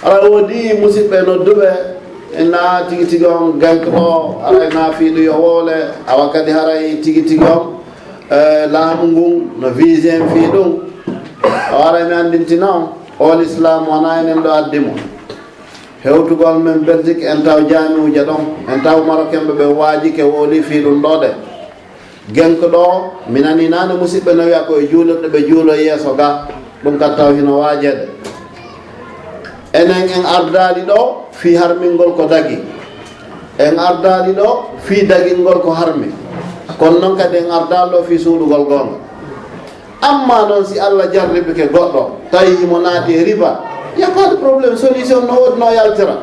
Aɗa woodi musidɓe nodduɓe, na tigi tigi on gank ɗo, aray na fiiɗu yo wowle, awa kadi haray tigi tigi on, eh, laamu ngun no vise en fii ɗum. Awa aray mi anndintina on, o l'islam wona enen ɗo addi mo. Hewtugol men Belgique, en taw jaamiuuja ɗon, en taw Marocain ɓe ɓe waajike wowli fii ɗum ɗo de. Genko ɗo, mi nani nane musidɓe no wiya ko e juulirɗe ɓe juulo yeeso ga, ɗum ka taw hino waajeede. Enen en ardaali ɗo fii harmingol ko dagi. En ardaali ɗo fii dagingol ko harmi, kono noon kadi en ardaali ɗo fii suuɗugol goonga. Amma noon, si Allah jarribike goɗɗo, tawi himo naati e riba, y a pas de problème, solution no woodi, no yaltira.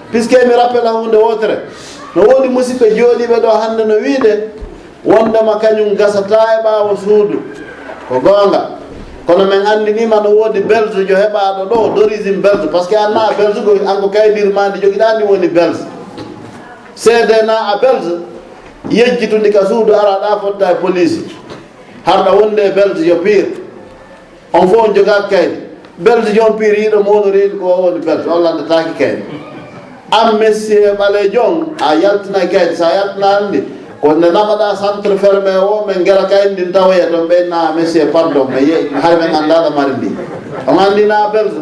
Puisque mi rappela huunde wootere, no woodi musiɓɓe jooɗiiɓe ɗo hannde no wiide wondema kañum gasataa e ɓaawo suudu. Ko goonga. Kono men anndiniima no woodi Belge jo heɓaaɗo ɗo, d'origine Belge, parce que an na Belge ko an ko kaydi yurmaandi jogiɗaa ndi woni Belge. Seede na a Belge, yejjitundi ka suudu, ara ɗa fotta e police. Harɗa wonde e Belge yo pire. On fof on jogaaki kaydi. Belge on pire yiɗo mo woni reedu ko o woni Belge, on lanndataaki kaydi. An monsieur ɓaleejo on, a yaltinay kaydi, so a yaltinaani ndi, ko nde naɓaɗaa centre fermé o, men ngera kaydi ndin tawoya toon, ɓe na monsieur pardon, mais ye, hari men anndaa ɗo mari ndi. On anndi na Belge.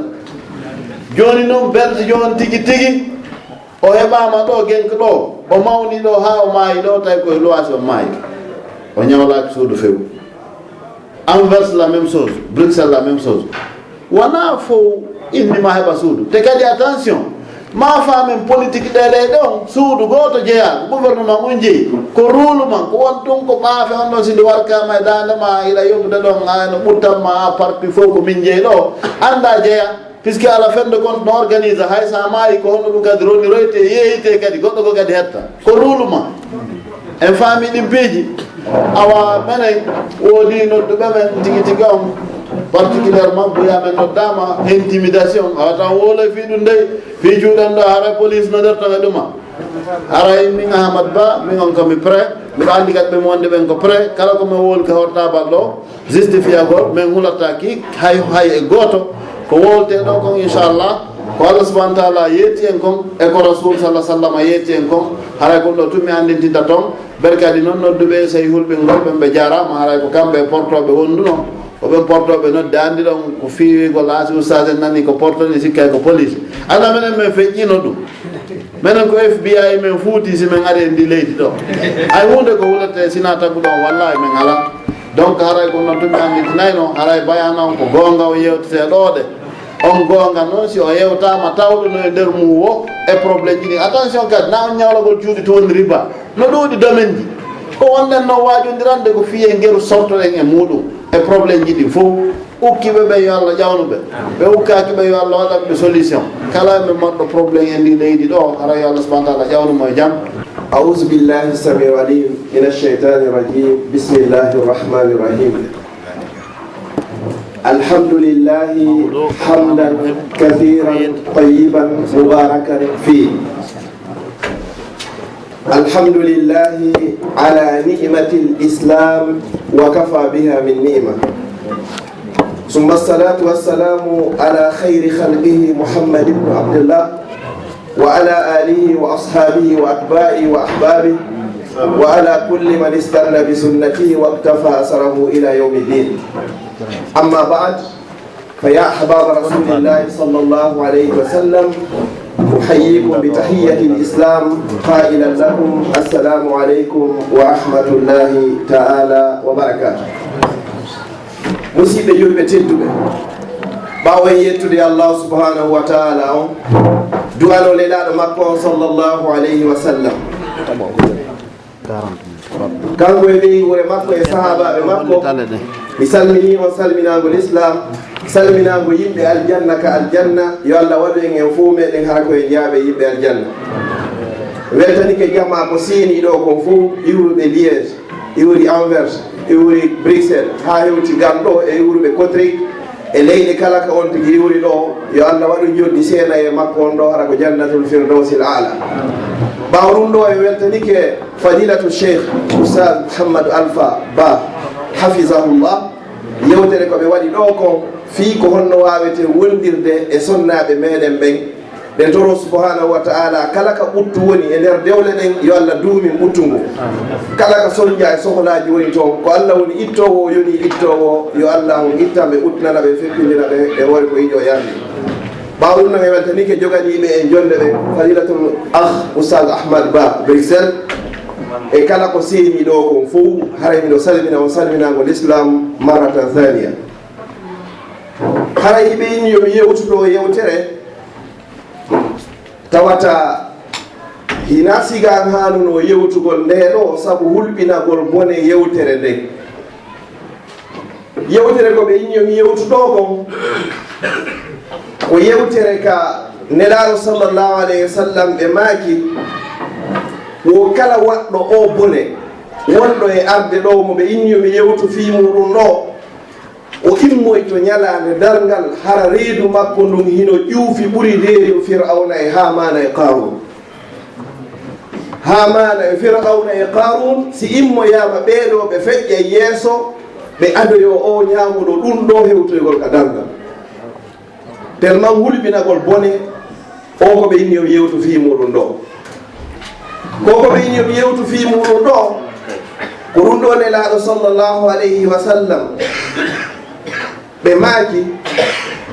Jooni noon Belge jo on tigi tigi, o heɓaama ɗo, Genk ɗo, o mawni ɗo haa o maayi ɗo, tawi koye Loasi o maayi. O ñawlaaki suudu few. Anvers la même chose, Bruxelles la même chose. Wonaa fow inni ma heɓa suudu. Te kadi attention, ma faamen politique ɗe leyɗe on, suudu gooto jeyaa, ko gouvernement on jeyi. Ko rôle man, ko won tun ko ɓaafe on ɗon, si nde warkaama e daande ma, hiɗa yoɓude ɗon, ay no ɓuttan ma, parti fow ko min jeyi ɗo, annda jeyaa. Puisque à la fin de compte no organise, hay so a maayi, ko honno ɗum kadi roniroyte, yeeyite kadi, goɗɗo ko kadi hetta. Ko rôle ma. En faami ɗin piiji. Awa, menen woodi nodduɓe men tigi tigi on, particulièrement Buya men noddaama, intimidation. Awa tan wowloy fii ɗum dey, fii cuuɗen ɗo, haray police no nder ton e ɗuma. Haray min Ahmad Ba, min on ko mi prêt. Miɗo anndi kadi ɓe mi wonde ɓen ko prêt. Kala ko mi wowlke hortabal ɗo, justifiyagol, min hulataa ki hay, hay e gooto. Ko wowltee ɗo kon, inchallah, ko Allah subhanahu wa taala yeeti en kon, e ko Rasul sallallahu alaihi wasallam yeeti en kon. Haray ko ɗo tun mi anndintinta ton. Ɓen kadi noon nodduɓe, so hulɓingol ɓen, ɓe jaaraama. Haray ko kamɓe portooɓe wonduno. Ko ɓen portooɓe nodde, anndi ɗon ko fiiwigol, haa si ustaas en nani ko portani, sikkay ko police. Ana menen men feƴƴino ɗum. Menen ko F B I men fuuti si men ari e ndi leydi ɗo. Hay huunde ko hulata e sina tagu ɗon, wallahi men alaa. Donc haray ko noon tun mi annditinayno, haray bayana on ko goonga o yewtetee ɗo de. On goonga noon si o yewtaama tawɗo no e nder mum o e problème ji ɗi. Attention kadi, na on ñawlagol cuuɗi to woni riba. No ɗuuɗi domaine ji. Ko wonɗen noon waajondirande ko fii e ngeru sortoɗen e muuɗum. E problème ji ɗi fow. Ukkiiɓe ɓe yo Allah ƴawnu ɓe. Ɓe ukkaaki ɓe yo Allah waɗan ɓe solution. Kala ɓe marɗo problème e ndi leydi ɗo, hara yo Allah subhanahu wa taala ƴawnu mo e jam. أعوذ بالله السميع العليم من الشيطان الرجيم. بسم الله الرحمن الرحيم. الحمد لله حمدا كثيرا طيبا مباركا فيه. الحمد لله على نعمة الإسلام وكفى بها من نعمة. ثم الصلاة والسلام على خير خلقه محمد بن عبد الله وعلى آله وأصحابه وأتباعه وأحبابه وعلى كل من استن بسنته واقتفى أثره إلى يوم الدين. أما بعد، فيا أحباب رسول الله صلى الله عليه وسلم، أحييكم بتحية الإسلام قائلا لكم: السلام عليكم ورحمة الله تعالى وبركاته. Musiɓɓe julɓe tedduɓe, ɓaawo en yettude Allah subhanahu wa taala on, du'ano lelaaɗo makko on sallallahu alayhi wa sallam. Kanko e ɓeynguure makko e sahaabaaɓe makko, mi salminii on salminaango lislaam, salminaango yimɓe aljanna ka aljanna, yo Allah waɗu en en fow meɗen hara ko en jeyaaɓe yimɓe aljanna. Weltanike jamaa ko seenii ɗo kon fow, iwruɓe Liège, iwri Anvers, iwri Bruxelles, haa hewti Gand ɗo e iwruɓe Kortrijk, e leyɗe kala ka on tigi iwri ɗo, yo Allah waɗu njoɗɗi seena e makko on ɗo, hara ko Jannatul Firdawsil Aala. Ɓaawo ɗum ɗo, en weltanike Fadilatu Cheikh Oustaz Mouhamadou Alpha Ba, hafizahullah. Yewtere ko ɓe waɗi ɗo kon, fii ko honno waawete wondirde e sonnaaɓe meɗen ɓen, ɓe toro subhanahu wa ta'ala, kala ka ɓuttu woni e nder dewle ɗen, yo Allah duumin ɓuttu ngu. Kala ka sonja e sohlaaji woni toon, ko Allah woni ittoowo, o yoni ittoowo, yo Allah on ittan ɓe, utnana ɓe, feppindina ɓe e hoore ko yiɗi o yarli. Ɓaawo ɗum noon, e weltanike joganiiɓe en jonde ɓe, Fadilatul Akh Oustaz Ahmad Ba Bruxelles, e kala ko seeni ɗo kon fow, haray miɗo salmina on salminaango l'islam marratan thaniya. Haray hiɓe inni yo mi yewtu ɗo yewtere, tawata Hina sigan haanunoo yewtugol ndee ɗoo sabu hulɓinagol bone yewtere ndee. Yewtere ko ɓe inni yo mi yewtu ɗoo kon, ko yewtere ka Nelaaɗo sallallahu alayhi wa sallam ɓe maaki, wo kala waɗɗo oo bone wonɗo e arde ɗoo mo ɓe inni yo mi yewtu fii muuɗum ɗoo, o immoyto ñalaande darngal, hara reedu makko ndun hino ƴuufi ɓuri reedu Fir'awna e Haamaana e Qaaruun. Haamaana e Fir'awna e Qaaruun, si immoyaama ɓee ɗoo, ɓe feƴƴay yeeso, ɓe adoyoo oo ñaamuɗo ɗun ɗoo hewtoygol ka darngal. Tellement hulɓinagol bone, oo ko ɓe inni yo mi yewtu fii muuɗum ɗoo. Ko ko ɓe inni yo mi yewtu fii muuɗum ɗoo, ko ɗum ɗoo Nelaaɗo sallallahu alayhi wa sallam, ɓe maaki,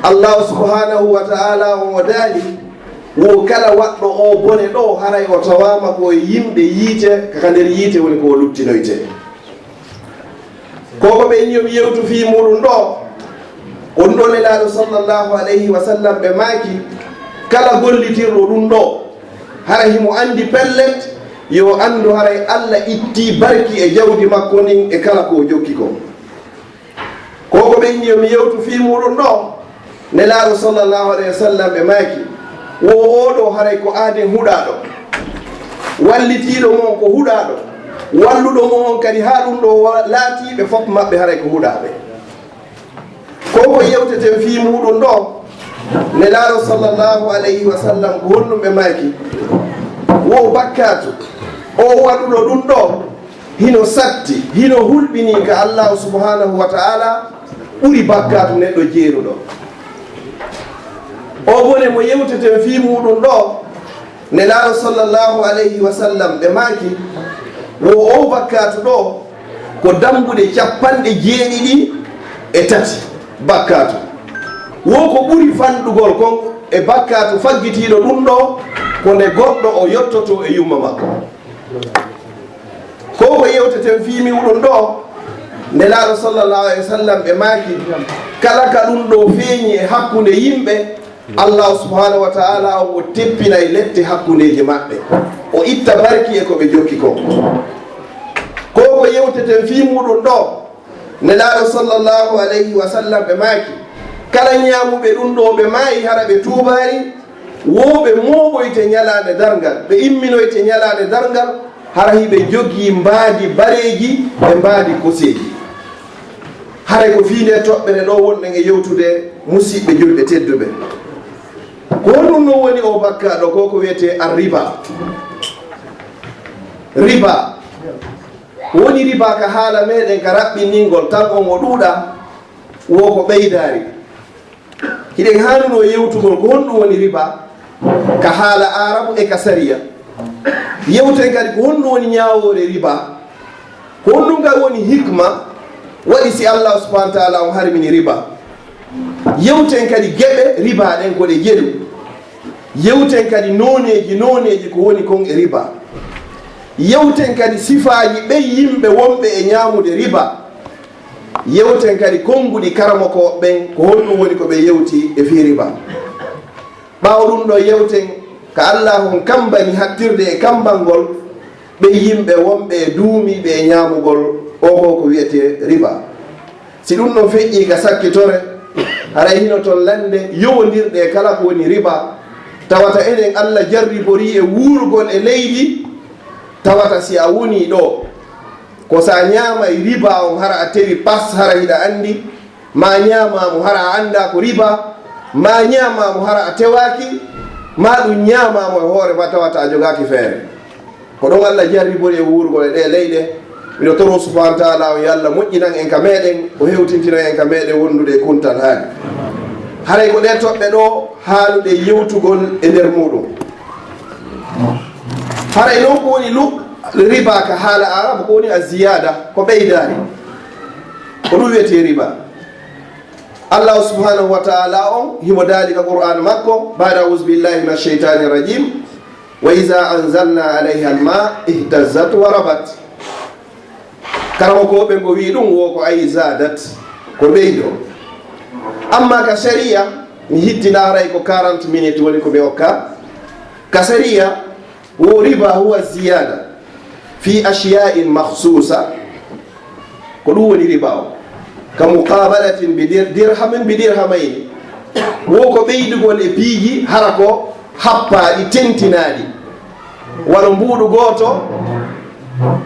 Allahu subhanahu wa ta'ala on o daali, wo kala waɗɗo oo bone ɗoo, haray o tawaama ko e yimɓe yiite, ka nder yiite woni ko o luttinoytee. Ko ko ɓe inni yo mi yewtu fii muuɗum ɗoo, on ɗoo Nelaaɗo sallallahu alayhi wa sallam ɓe maaki, kala gollitirɗo ɗum ɗoo, hara himo anndi pellet, yo anndu haray Alla ittii barki e jawdi makko ndin e kala ko o jokki kon. Ko ko ɓe inni yo mi yewtu fii muuɗum ɗoo, Nelaaɗo sallallahu alayhi wa sallam ɓe maaki, wo oo ɗoo haray ko aaden huɗaaɗo, wallitiiɗo mo on ko huɗaaɗo, walluɗo mo on kadi haa ɗum ɗoo wa-, laatii ɓe fof maɓɓe haray ko huɗaaɓe. Ko ko yewteten fii muuɗum ɗoo, Nelaaɗo sallallahu alayhi wa sallam ko honɗum ɓe maaki, wo bakkaatu, o waɗuɗo ɗum ɗoo, hino satti, hino hulɓinii ka Allaahu subhanahu wa ta'ala, ɓuri bakkaatu neɗɗo jeeruɗo. Oo bone mo yewteten fii muuɗum ɗoo, Nelaaɗo sallallahu alayhi wa sallam ɓe maaki, wo oo bakkaatu ɗoo ko dambuɗe capanɗe jeeɗiɗi e tati bakkaatu. Wo ko ɓuri fanɗugol kon e bakkaatu faggitiiɗo ɗum ɗoo, ko nde goɗɗo o yottotoo e yumma makko. Ko ko yewteten fii muuɗum ɗoo, Nelaaɗo sallallahu alayhi wa sallam ɓe maaki, kala ka ɗum ɗoo feeñi e hakkunde yimɓe, Allahu subhanahu wa ta'ala on o teppinay lette hakkundeeji maɓɓe, o itta barki e ko ɓe jokki kon. Ko ko yewteten fii muuɗum ɗoo, Nelaaɗo sallallahu alayhi wa sallam ɓe maaki, kala ñaamuɓe ɗum ɗoo ɓe maayi hara ɓe tuubaali, wo ɓe mooɓoyte ñalaande darngal, ɓe imminoyte ñalaande darngal, hara hiɓe jogii mbaadi bareeji e mbaadi koseeji. Haray ko fii ndee toɓɓere ɗoo wonɗen e yewtude, musiɓɓe julɓe tedduɓe. Ko honɗum non woni oo bakkaatu ɗoo? Ko ko wi'etee arriba. Riba. Woni riba ka haala meɗen ka raɓɓiningol tan on o ɗuuɗa, wo ko ɓeydaari. Hiɗen haanunoo yewtugol ko honɗum woni riba ka haala Aarabu e ka sariya. Yewten kadi ko honɗum woni ñaawoore riba, ko honɗum kadi woni hikma waɗi si Allah subhanahu wa ta'ala on harmini riba. Yewten kadi geɓe riba ɗen ko ɗe jeɗu. Yewten kadi nooneeji nooneeji ko woni kon e riba. Yewten kadi sifaaji ɓen yimɓe wonɓe e ñaamude riba. Yewten kadi konnguɗi karamokooɓe ɓen, ko honɗum woni ko ɓe yewti e fii riba. Ɓaawo ɗum ɗoo yewten ka Allah on kammbani hattirde e kammbangol ɓen yimɓe wonɓe e duumiiɓe e ñaamugol oo ko ko wi'etee riba. Si ɗum ɗon feƴƴii ka sakkitore, haray hino ton lannde yowondirɗe e kala ko woni riba, tawata enen Allah jarriborii e wuurgol e leydi, tawata si a wonii ɗoo, ko si a ñaamay riba on, hara a tewi pas, hara hiɗa anndi, maa ñaamaa mo, hara a anndaa ko riba, maa ñaamaa mo, hara a tewaaki, maa ɗum ñaamaa mo e hoore ma, tawata a jogaaki feere. Ko ɗon Allah jarribori e wuurgol e ɗee leyɗe. Miɗo toroo subhaanahu wa ta'aalaa on yo Allah moƴƴinan en ka meeɗen, o hewtintinan en ka meeɗen wondude e kuntal haali. Haray ko ɗee toɓɓe ɗoo haaluɗe yewtugol e nder muuɗum. Haray non ko woni lu-, riba ka haala Aarabu, ko woni a ziyaada, ko ɓeydaari. Ko ɗum wiyetee riba. Allah subhaanahu wa ta'aalaa on himo daali ka Qur'aan makko, ba'da a'uuzu billaahi mina sheytaani rajiim, "Wa izaa anzalnaa alayhal maa'a ihtazzat wa rabat." Karamokooɓe ngo wi'i ɗum wo ko ay zaadat, ko ɓeydo. Amma ka sariya, mi hittinaa haray ko quarante minutes woni ko mi okka. Ka sariya, Wo riba huwa ziyada fi ashiya'in makhsusa. Ko ɗum woni riba o. Ka muqabalatin bi dir-, dirhamin bi dirhamayni. Wo ko ɓeydugol e piiji hara ko happaaɗi, tentinaaɗi. Wano mbuuɗu gooto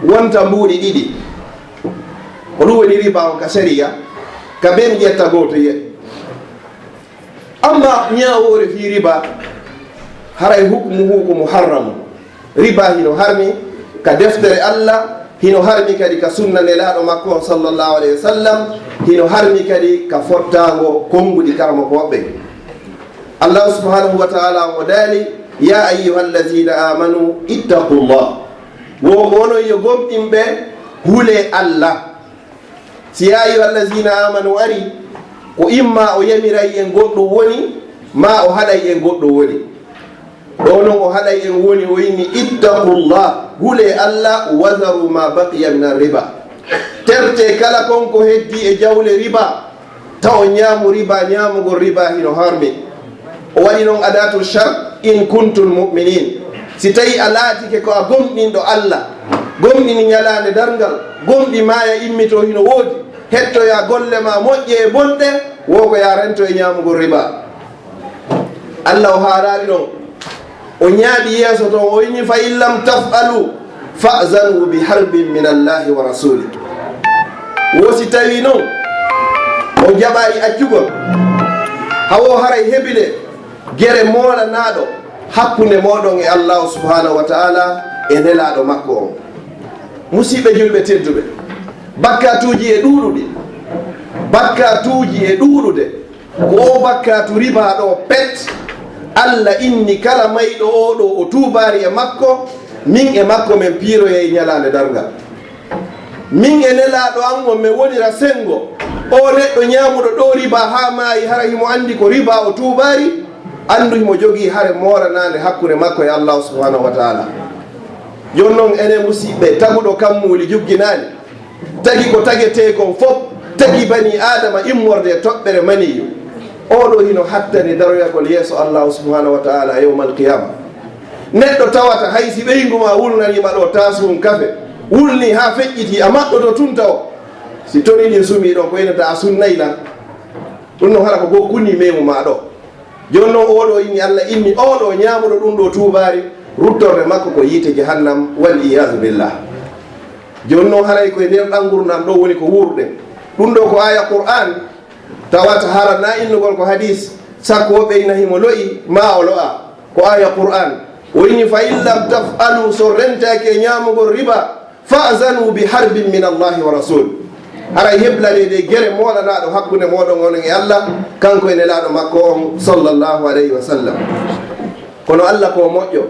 wonta mbuuɗi ɗiɗi. Ko ɗum woni riba o ka sharia, ka ben ƴetta gooto ye. Amma ñaawoore fii riba, haray hukmuhu ko muharramu. Riba hino harmi ka deftere Allah, hino harmi kadi ka sunna Nelaaɗo makko on sallallahu alayhi wa sallam, hino harmi kadi ka fottaango konnguɗi karamokooɓe ɓen. Allah subhanahu wa ta'ala o daali, "Ya ayyuhallazina amanu ittaqullah." Wo ko onon yo gomɗinɓe, hulee Allah. Si "ya ayyuhallazina amanu" ari, ko imma o yamiray en goɗɗum woni, maa o haɗay en goɗɗum woni. Ɗo non o haɗay en woni, o inni, "Ittaqullah, hulee Allah, wa dharu ma baqiya min riba." Terte kala kon ko heddi e jawle riba, ta on ñaamu riba, ñaamugol riba hino harmi. O waɗi non adatu shart, "in kuntum mu'minin." Si tawi a laatike ko a gomɗinɗo Allah, gomɗini ñalaande darngal, gomɗi maaya immitoo hino woodi, hettoyaa golle maa moƴƴe e bonɗe, wo ko yaa rento e ñaamugol riba. Allah o haalaali ɗon. O ñaaɗi yeeso ton, o inni, "Fa in lam taf'alu, fa'zanu bi harbin min Allahi wa rasuli." Wo si tawi non, on jaɓaali accugol, hawo haray hebile gere moolanaaɗo hakkunde mooɗon e Allah subhanahu wa ta'ala e Nelaaɗo makko on. Musiɓɓe julɓe tedduɓe, bakkatuuji e ɗuuɗuɗi, bakkatuuji e ɗuuɗude, ko o bakkatu riba ɗo pet. Allah inni kala mayɗo o ɗo o tuubaari e makko, min e makko men piiroyay ñalaande darngal. Min e Nelaaɗo an on men wonira senngo. O neɗɗo ñaamuɗo ɗo riba haa maayi, hara himo anndi ko riba o tuubaari, anndu himo jogii hare mooranaande hakkunde makko e Allah subhanahu wa ta'ala. Jooni non enen musiɓɓe, taguɗo kammuuli jugginaani, tagi ko tagetee kon fof, tagi bani Aadama immorde e toɓɓere maniyu. Oo ɗoo hino hattani daroyagol yeeso Allaahu subhaanahu wa ta'aalaa yawmal qiyaama. Neɗɗo tawata hay si ɓeyngu maa wulnaniima ɗoo taasuhun kafe, wulnii haa feƴƴitii, a maɗɗoto tun tawo. Si toni ɗin sumii ɗon, ko inata a sunnay lan. Ɗun non hara ko goo kunii meemu maa ɗoo. Jooni non, oo ɗoo inni, Alla inni, oo ɗoo ñaamuɗo ɗun ɗoo tuubaari, ruttorde makko ko yiite Jahannam, wal iyaazu billah. Jooni non, haray ko e nder ɗan ngurndan ɗoo woni ko wuurɗen. Ɗun ɗoo ko aaya Qur'aan, tawata hara na innugol ko hadiis, sakko o ɓeyna himo lo'i, maa o lo'a. Ko aaya Qur'aan. O inni, "Fa in lam taf'alu", so rentaaki e ñaamugol riba, "fa'zanu bi harbin min Allahi wa rasul." Haray heblanee ɗe gere moolanaaɗo hakkunde mooɗon onon e Alla, kanko e Nelaaɗo makko on, sallallahu alayhi wa sallam. Kono Alla ko moƴƴo.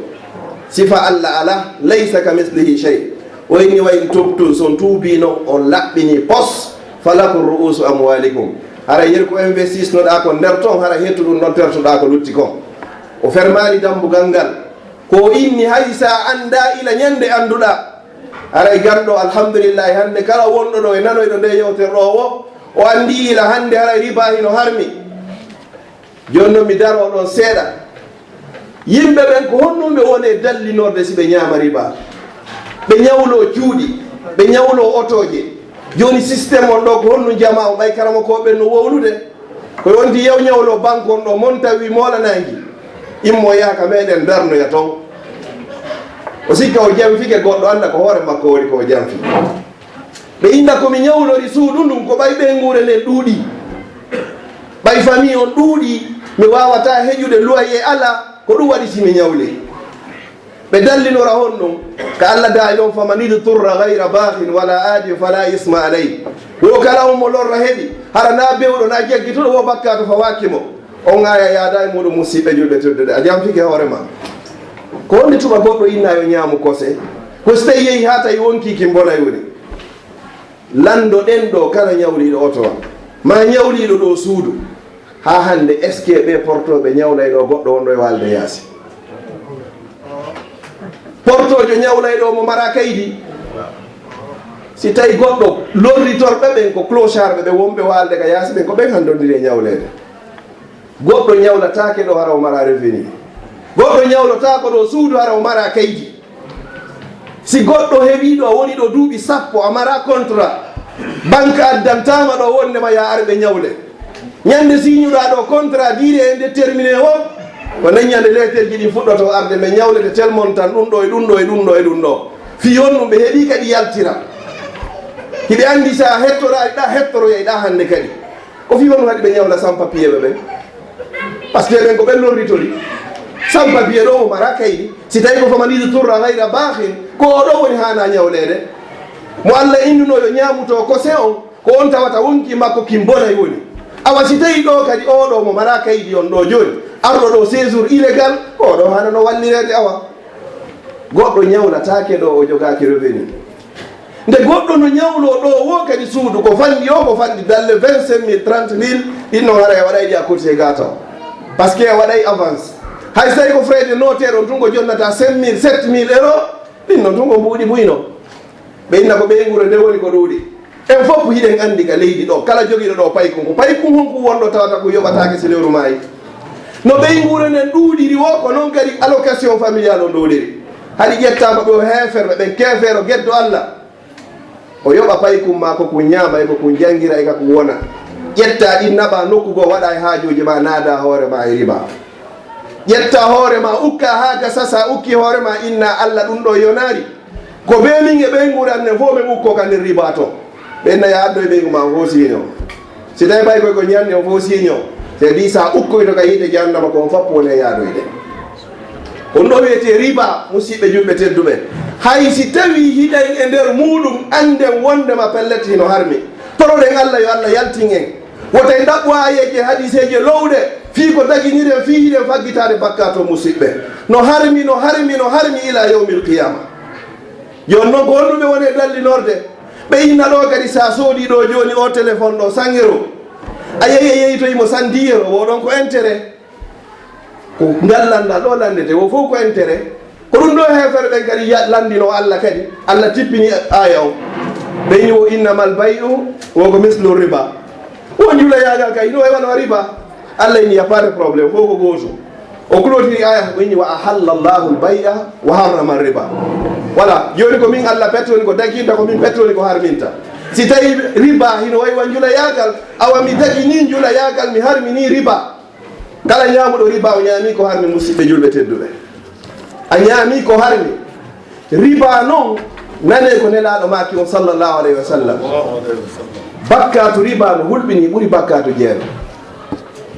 Sifa Alla alaa, "laysa ka mislihi shay." O inni, "Wa in tubtum", so on tuubii non, on laɓɓinii pos, "falakum ru'usu amwalikum." Haray yeru ko investisnoɗaa ko nder ton, hara hettu ɗun non tertuɗaa ko lutti kon. O fermaali dambugal ngal. Ko o inni, hay sa anndaa ila ñande annduɗaa. Haray ganndo, alhamdulillahi, hannde kala wonɗo ɗo e nanoyɗo nde yewtere ɗoo wo, o anndii ila hannde haray riba hino harmi. Jooni non mi daroo ɗon seeɗa. Yimɓe ɓen ko honɗun ɓe woni e dallinorde si ɓe ñaama riba? Ɓe ñawloo cuuɗi, ɓe ñawloo otooje. Jooni système on ɗoo ko honɗun jamaa on ɓay karamokooɓe ɓen no wowlude? Ko wonti yew ñawlo banque on ɗo, mon tawi moolanaangi, immo yaha ka meɗen darnoya ton. O sikka o janfike goɗɗo, annda ko hoore makko woni ko o janfi. Ɓe innda ko mi ñawlori suudu ndun, ko ɓay ɓeynguure nden ɗuuɗi. Ɓay famille on ɗuuɗi, mi waawata heƴude loyer ala, ko ɗun waɗi si mi ñawli. Ɓe dallinora honɗun? Ka Alla daali ɗon, "Faman idturra ghayra baghin wala adin fala isma alayh." Wo kala on mo lorra heɓi, hara na bewɗo, na jaggituɗo, wo bakkaatu fawaaki mo. On aaya yaada e muɗum, musiɓɓe julɓe tedduɓe, a janfike hoore ma. Ko honde tuma goɗɗo inna yo ñaamu kose? Ko so tawi yehi haa tawi wonkii kin bonay woni. Lanndo ɗen ɗo kala ñawliiɗo oto, ma ñawliiɗo ɗo suudu. Haa hannde, est-ce que ɓee portooɓe ñawlayɗo goɗɗo wonɗo e waalde yaasi? Portoojo ñawlayɗo mo mara kaydi. Si tawi goɗɗo lorritorɓe ɓen ko clocharɓe ɓe wonɓe waalde ka yaasi ɓen, ko ɓen hanndondiri e ñawleede. Goɗɗo ñawlataake ɗo hara o mara revenu. Goɗɗo ñawlotaako ɗo suudu hara o mara kaydi. Si goɗɗo heɓii ɗo woni ɗo duuɓi sappo, a mara contrat, banque addantaama ɗo wondema ya ar ɓe ñawle. Ñande siñuɗaa ɗo contrat durée indéterminée o, ko nden ñande letterji ɗin fuɗɗoto arde, ɓe ñawlete tel montant, ɗum ɗo e ɗum ɗo e ɗum ɗo e ɗum ɗo. Fii on ɗum ɓe heɓii kadi yaltira. Hiɓe anndi si a hettoraali ɗa, hettoroyay ɗa hannde kadi. Ko fii on waɗi ɓe ñawla sans papier ɓe ɓen? Parce que ɓen ko ɓen lorritori. Sans papier ɗo mo mara kaydi. Si tawi ko faman idturra gayra baaxin, ko oɗo woni haana ñawleede. Mo Allah innduno yo ñaamuto kose on, ko on tawata wonkii makko kin bonay woni. Awa si tawi ɗo kadi oɗo mo mara kaydi on ɗo jooni, arɗo ɗo séjour illégal, ko oɗo haana no wallireede awa. Goɗɗo ñawlataake ɗo o jogaaki revenu. Nde goɗɗo no ñawloo ɗo wo kadi suudu, ko fanɗi o, ko fanɗi dalle vingt-cinq mille, trente mille, ɗin non haray a waɗay ɗi à côté gâteau. Parce que a waɗay avance. Hay so tawi ko frais de notaire on tun ko jonnata cinq mille, sept mille euros, ɗin non tun ko mbuuɗi buyno. Ɓe inna ko ɓeynguure nde woni ko ɗuuɗi. En fof hiɗen anndi ka leydi ɗo, kala jogiiɗo ɗo paykun, ko paykun honku wonɗo tawata ko yoɓataake si lewru maayi. No ɓeynguure nden ɗuuɗiri wo, ko non kadi allocation familiale on ɗuuɗiri. Haɗi ƴettaa ko ɓe o heeferɓe ɓen, keefeero geddo Allah. O yoɓa paykun maa ko kun ñaama e ko kun janngira e ka kun wona. Ƴettaa ɗin naɓaa nokku goo, waɗaa e haajuuji maa, naadaa hoore maa e riba. Ƴettaa hoore maa, ukkaa haa gasa, sa ukkii hoore maa, innaa Allah ɗum ɗo yonaari. Ko bee min e ɓeynguure an nden fof min ukkoo ka nder riba to. Ɓe inna yaa addoy ɓeyngu maa on fof siiñoo. Si tawi ɓay koy ko ñanni on fof siiñoo. C'est-à-dire sa ukkoyto ka yiite jahannama ko on fof woni e yaadoyde. Ko ɗum ɗo wiyetee riba, musiɓɓe julɓe tedduɓe. Hay si tawii hiɗen e nder muuɗum, annden wonndema pellet hino harmi. Toroɗen Allah yo Allah yaltin en. Wota en ɗaɓɓu aayeeje e hadiiseeje loowɗe fii ko daginiren fii hiɗen faggitaade bakkaatu, musiɓɓe. No harmi, no harmi, no harmi ilaa yawmil qiyaama. Jooni non ko honɗum ɓe woni e dallinorde? Ɓe inna ɗo kadi si a soodii ɗo jooni o téléphone ɗo cent euros, a yehi a yeytoyi mo cent dix euros, wo ɗon ko intérêt. Ko ngal lanndal ɗo lanndete, wo fof ko intérêt. Ko ɗum ɗo heefere ɓen kadi ya-, lanndino Allah kadi. Allah tippini aaya o. Ɓe inni wo innamal bay'u wo ko mislu riba. Wo njulayaagal kay, no e wano riba. Allah inni y a pas de problème, fof ko gooto. O kulotiri aaya o inni wa ahalla Allahu al-bay'a wa harrama riba. Voilà, jooni ko min Allah pettoni ko daginta, ko min pettoni ko harminta. Si tawi riba hino wayi wa njulayaagal, awa mi dagini njulayaagal, mi harmini riba. Kala ñaamuɗo riba, o ñaami ko harmi, musiɓɓe julɓe tedduɓe. A ñaami ko harmi. Riba non, nane ko Nelaaɗo maaki on, sallallahu alayhi wa sallam. Bakkaatu riba no hulɓini ɓuri bakkaatu jeena.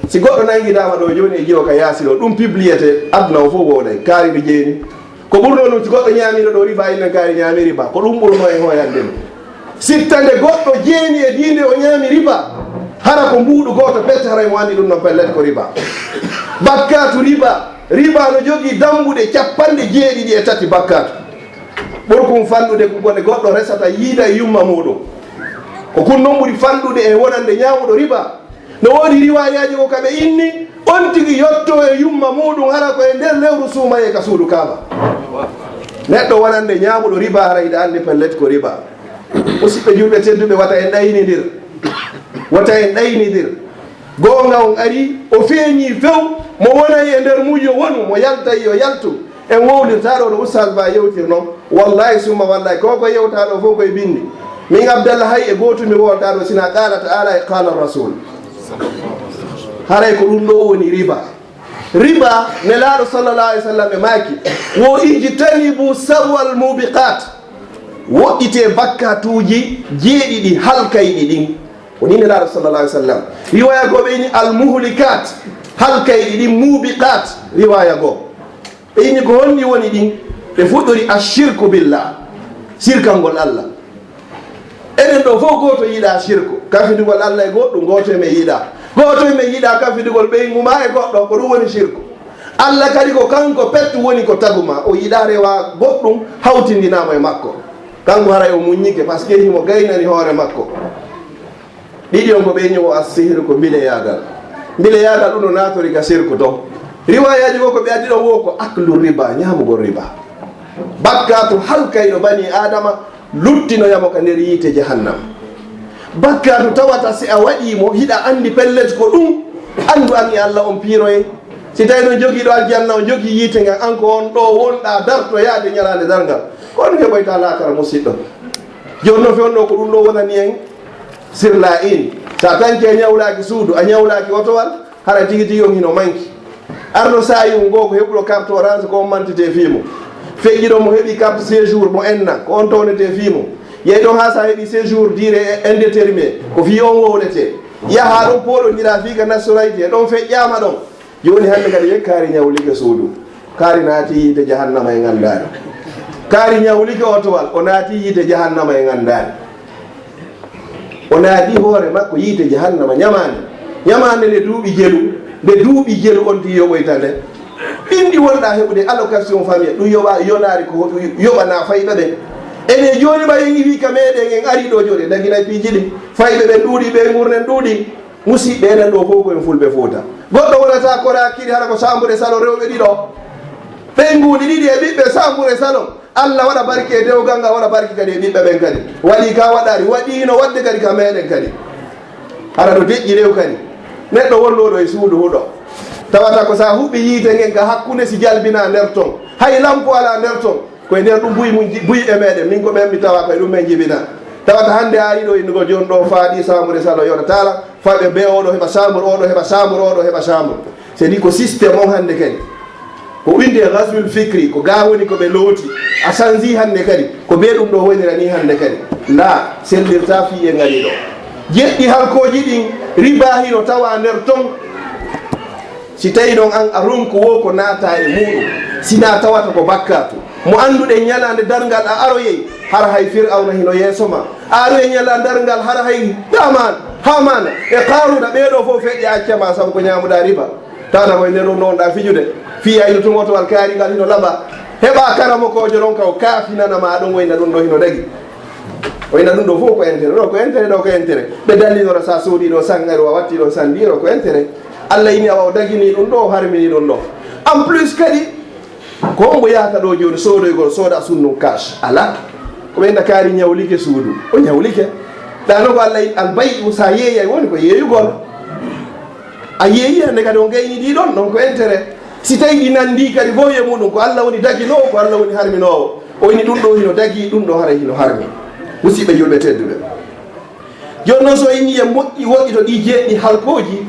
Si goɗɗo nangidaama ɗo jooni e jiwo ka yaasi ɗo, ɗum publiyete aduna o fof wooday, kaari no jeeni. Ko ɓurnoo ɗum, si goɗɗo ñaamiino ɗo riba, innen kaari ñaami riba. Ko ɗum ɓurnoo e hooyande ɗum. Sitta nde goɗɗo jeeni e diinde o ñaami riba, hara ko mbuuɗu gooto pet, haray mo anndi ɗum non pellet ko riba. Bakkaatu riba, riba no jogii dambuɗe capanɗe jeeɗiɗi e tati bakkaatu. Ɓurkun fanɗude ko ko nde goɗɗo resata yiida e yumma muuɗum. Ko kun non ɓuri fanɗude e wonande ñaamuɗo riba. No woodi riwaayaaji ko ka ɓe inni, on tigi yotto e yumma muuɗum hara ko e nder lewru suumayee ka suudu Kaaba. Neɗɗo wonande ñaamuɗo riba hara hiɗa anndi pellet ko riba. Musiɓɓe julɓe tedduɓe, wata en ɗaynindir. Wata en ɗaynindir. Goonga on ari, o feeñii few, mo wonay e nder mum yo wonu, mo yaltay yo yaltu. En wowlirtaa ɗo no Oustaz Ba yewtirnoo. Wallaahi summa wallaahi, ko ko yewtaa ɗo fof koye binndi. Min Abdallah hay e gootum mi wowlataa ɗo, sinaa qaala ta'ala e qaala rasul. Haray ko ɗum ɗo woni riba. Riba, Nelaaɗo sallallahu alayhi wa sallam e maaki, wo ijtanibu sab'al mubiqat. Woɗɗitee bakkatuuji jeeɗiɗi halkayɗi ɗin. Ko ni Nelaaɗo sallallahu alayhi wa sallam. Riwaya goo ɓe ini al muhlikat, halkayɗi ɗin, mubiqat, riwaya goo. Ɓe inni ko honɗi woni ɗin? Ɓe fuɗɗori ashirku billah, sirkangol Allah. Enen ɗo fof gooto yiɗaa shirku, kafidugol Allah e goɗɗum, gooto e men yiɗaa. Gooto e men yiɗaa kafidugol ɓeyngu maa e goɗɗo, ko ɗum woni shirku. Allah kadi ko kanko pettu woni ko tagu maa, o yiɗaa rewa goɗɗum hawtindinaa mo e makko. Kanko haray o muññike, parce que himo gaynani hoore makko. Ɗiɗi on ko ɓe ñowo assihru ko mbileyaagal. Mbileyaagal ɗum no naatori ka sirku to. Riwayaaji goo ko ɓe addi ɗon wo ko aklu riba, ñaamugol riba. Bakkaatu halkayɗo bani Aadama, luttinoyamo ka nder yiite jahannam. Bakkaatu tawata si a waɗii mo, hiɗa anndi pellet ko ɗum, anndu an e Allah on piiroye. Si tawi ɗon jogiiɗo aljanna, on jogii yiite ngan, an ko on ɗo wonɗaa dartoyaade ñalaande darngal. Ko on heɓoyta laakara, musiɗɗo. Jooni no fewndo ko ɗum ɗo wonani en sirla in. So a tanke a ñawlaaki suudu, a ñawlaaki otowal, hara tigi tigi on hino manki. Arno saayi on goo ko heɓuɗo carte orange, ko on mantete fii mo. Feƴƴiɗo mo heɓi carte séjour mo enna, ko on townete fii mo. Yehi ɗon haa so a heɓi séjour durée indéterminé, ko fii on wowlete. Yaha ɗon pooɗondira fii ka nationalité, ɗon feƴƴaama ɗon. Jooni hannde kadi, ye kaari ñawlike suudu. Kaari naati yiite jahannama e nganndaani. Kaari ñawlike otowal, o naati yiite jahannama e nganndaani. O naati hoore makko yiite jahannama ñamaande. Ñamaande nde duuɓi jelu, nde duuɓi jelu on tigi yoɓoyta nde. Ɓinndi wonɗa heɓude allocation famille, ɗum yoɓa, yonaari ko ɗum yoɓana fayɓe ɓen. Ene jooni ɓa en iwi ka meɗen en ari ɗo jooni, daginay piiji ɗi. Fayɓe ɓen ɗuuɗi, ɓe ngurnen ɗuuɗi. Musiɓɓe, enen ɗo fof ko en fulɓe Fuuta. Goɗɗo wonata Konaakiri hara ko chambre e salon rewɓe ɗiɗo. Ɓeynguuli ɗiɗi e ɓiɓɓe chambre e salon. Allah waɗa barke e dewgal ngal, waɗa barke kadi e ɓiɓɓe ɓen kadi. Waɗi ka waɗaari, waɗiino waɗde kadi ka meɗen kadi. Hara no deƴƴi rew kadi. Neɗɗo wonɗo ɗo e suudu huɗo. Tawata ko sa huɓɓi yiite ngen ka hakkunde si jalbina nder ton. Hay lampu ala nder ton. Ko e nder ɗum buy mum ji-, buy e meɗen. Min ko ɓen mi tawa ko e ɗum men jibina. Tawata hannde a ari ɗo innugol jooni ɗo faaɗi chambre e salon yoɗa taala. Faaɓe be oɗo heɓa chambre, oɗo heɓa chambre, oɗo heɓa chambre. C'est dit ko système on hannde kadi. Ko winde ghazwul fikri, ko ga woni ko ɓe looti. A change hannde kadi. Ko be ɗum ɗo wonira ni hannde kadi. La, sellirta fii e ngari ɗo. Jeɗɗi halkooji ɗin, riba hino tawa nder ton. Si tawi ɗon an a ronku wo ko naata e muɗum, si na tawata ko bakkatu. Mo annduɗen ñalaande darngal a aroyey, hara hay Fir'awna hino yeeso ma. A aroyey ñalaande darngal hara hay Haman, Hamana e Qaruna, ɓee ɗo fof feƴƴa acca ma sabu ko ñaamuɗa riba. Tawata koye nder ɗum ɗo wonɗa fijude. Fii ayno tun oto alkaari ngal hino laɓa. Heɓa karamokoojo ɗon ka o kaafinana ma ɗon, wayna ɗum ɗo hino dagi. Wayna ɗum ɗo fof ko intérêt, ɗo ko intérêt, ɗo ko intérêt. Ɓe dallinora sa soodi ɗo sangari, wa watti ɗo sandi, ɗo ko intérêt. Allah ini awa o dagini ɗum ɗo, o harmini ɗum ɗo. En plus kadi, ko hombo yahata ɗo jooni soodoygol, sooda sunnun cash? Ala. Ko ɓe inda kaari ñawlike suudu, o ñawlike. Ɗano ko Allah in albay'u, sa yeeyay woni ko yeeyugol. A yeeyi hannde kadi on gayni ɗi ɗon, non ko intérêt. Si tawi ɗi nandi kadi fof e muɗum, ko Allah woni daginoowo, ko Allah woni harminoowo. O ini ɗum ɗo hino dagi, ɗum ɗo haray hino harmi. Musiɓɓe julɓe tedduɓe. Jooni noon, so en njiyii moƴƴi woɗɗi to ɗi jeeɗi halkooji,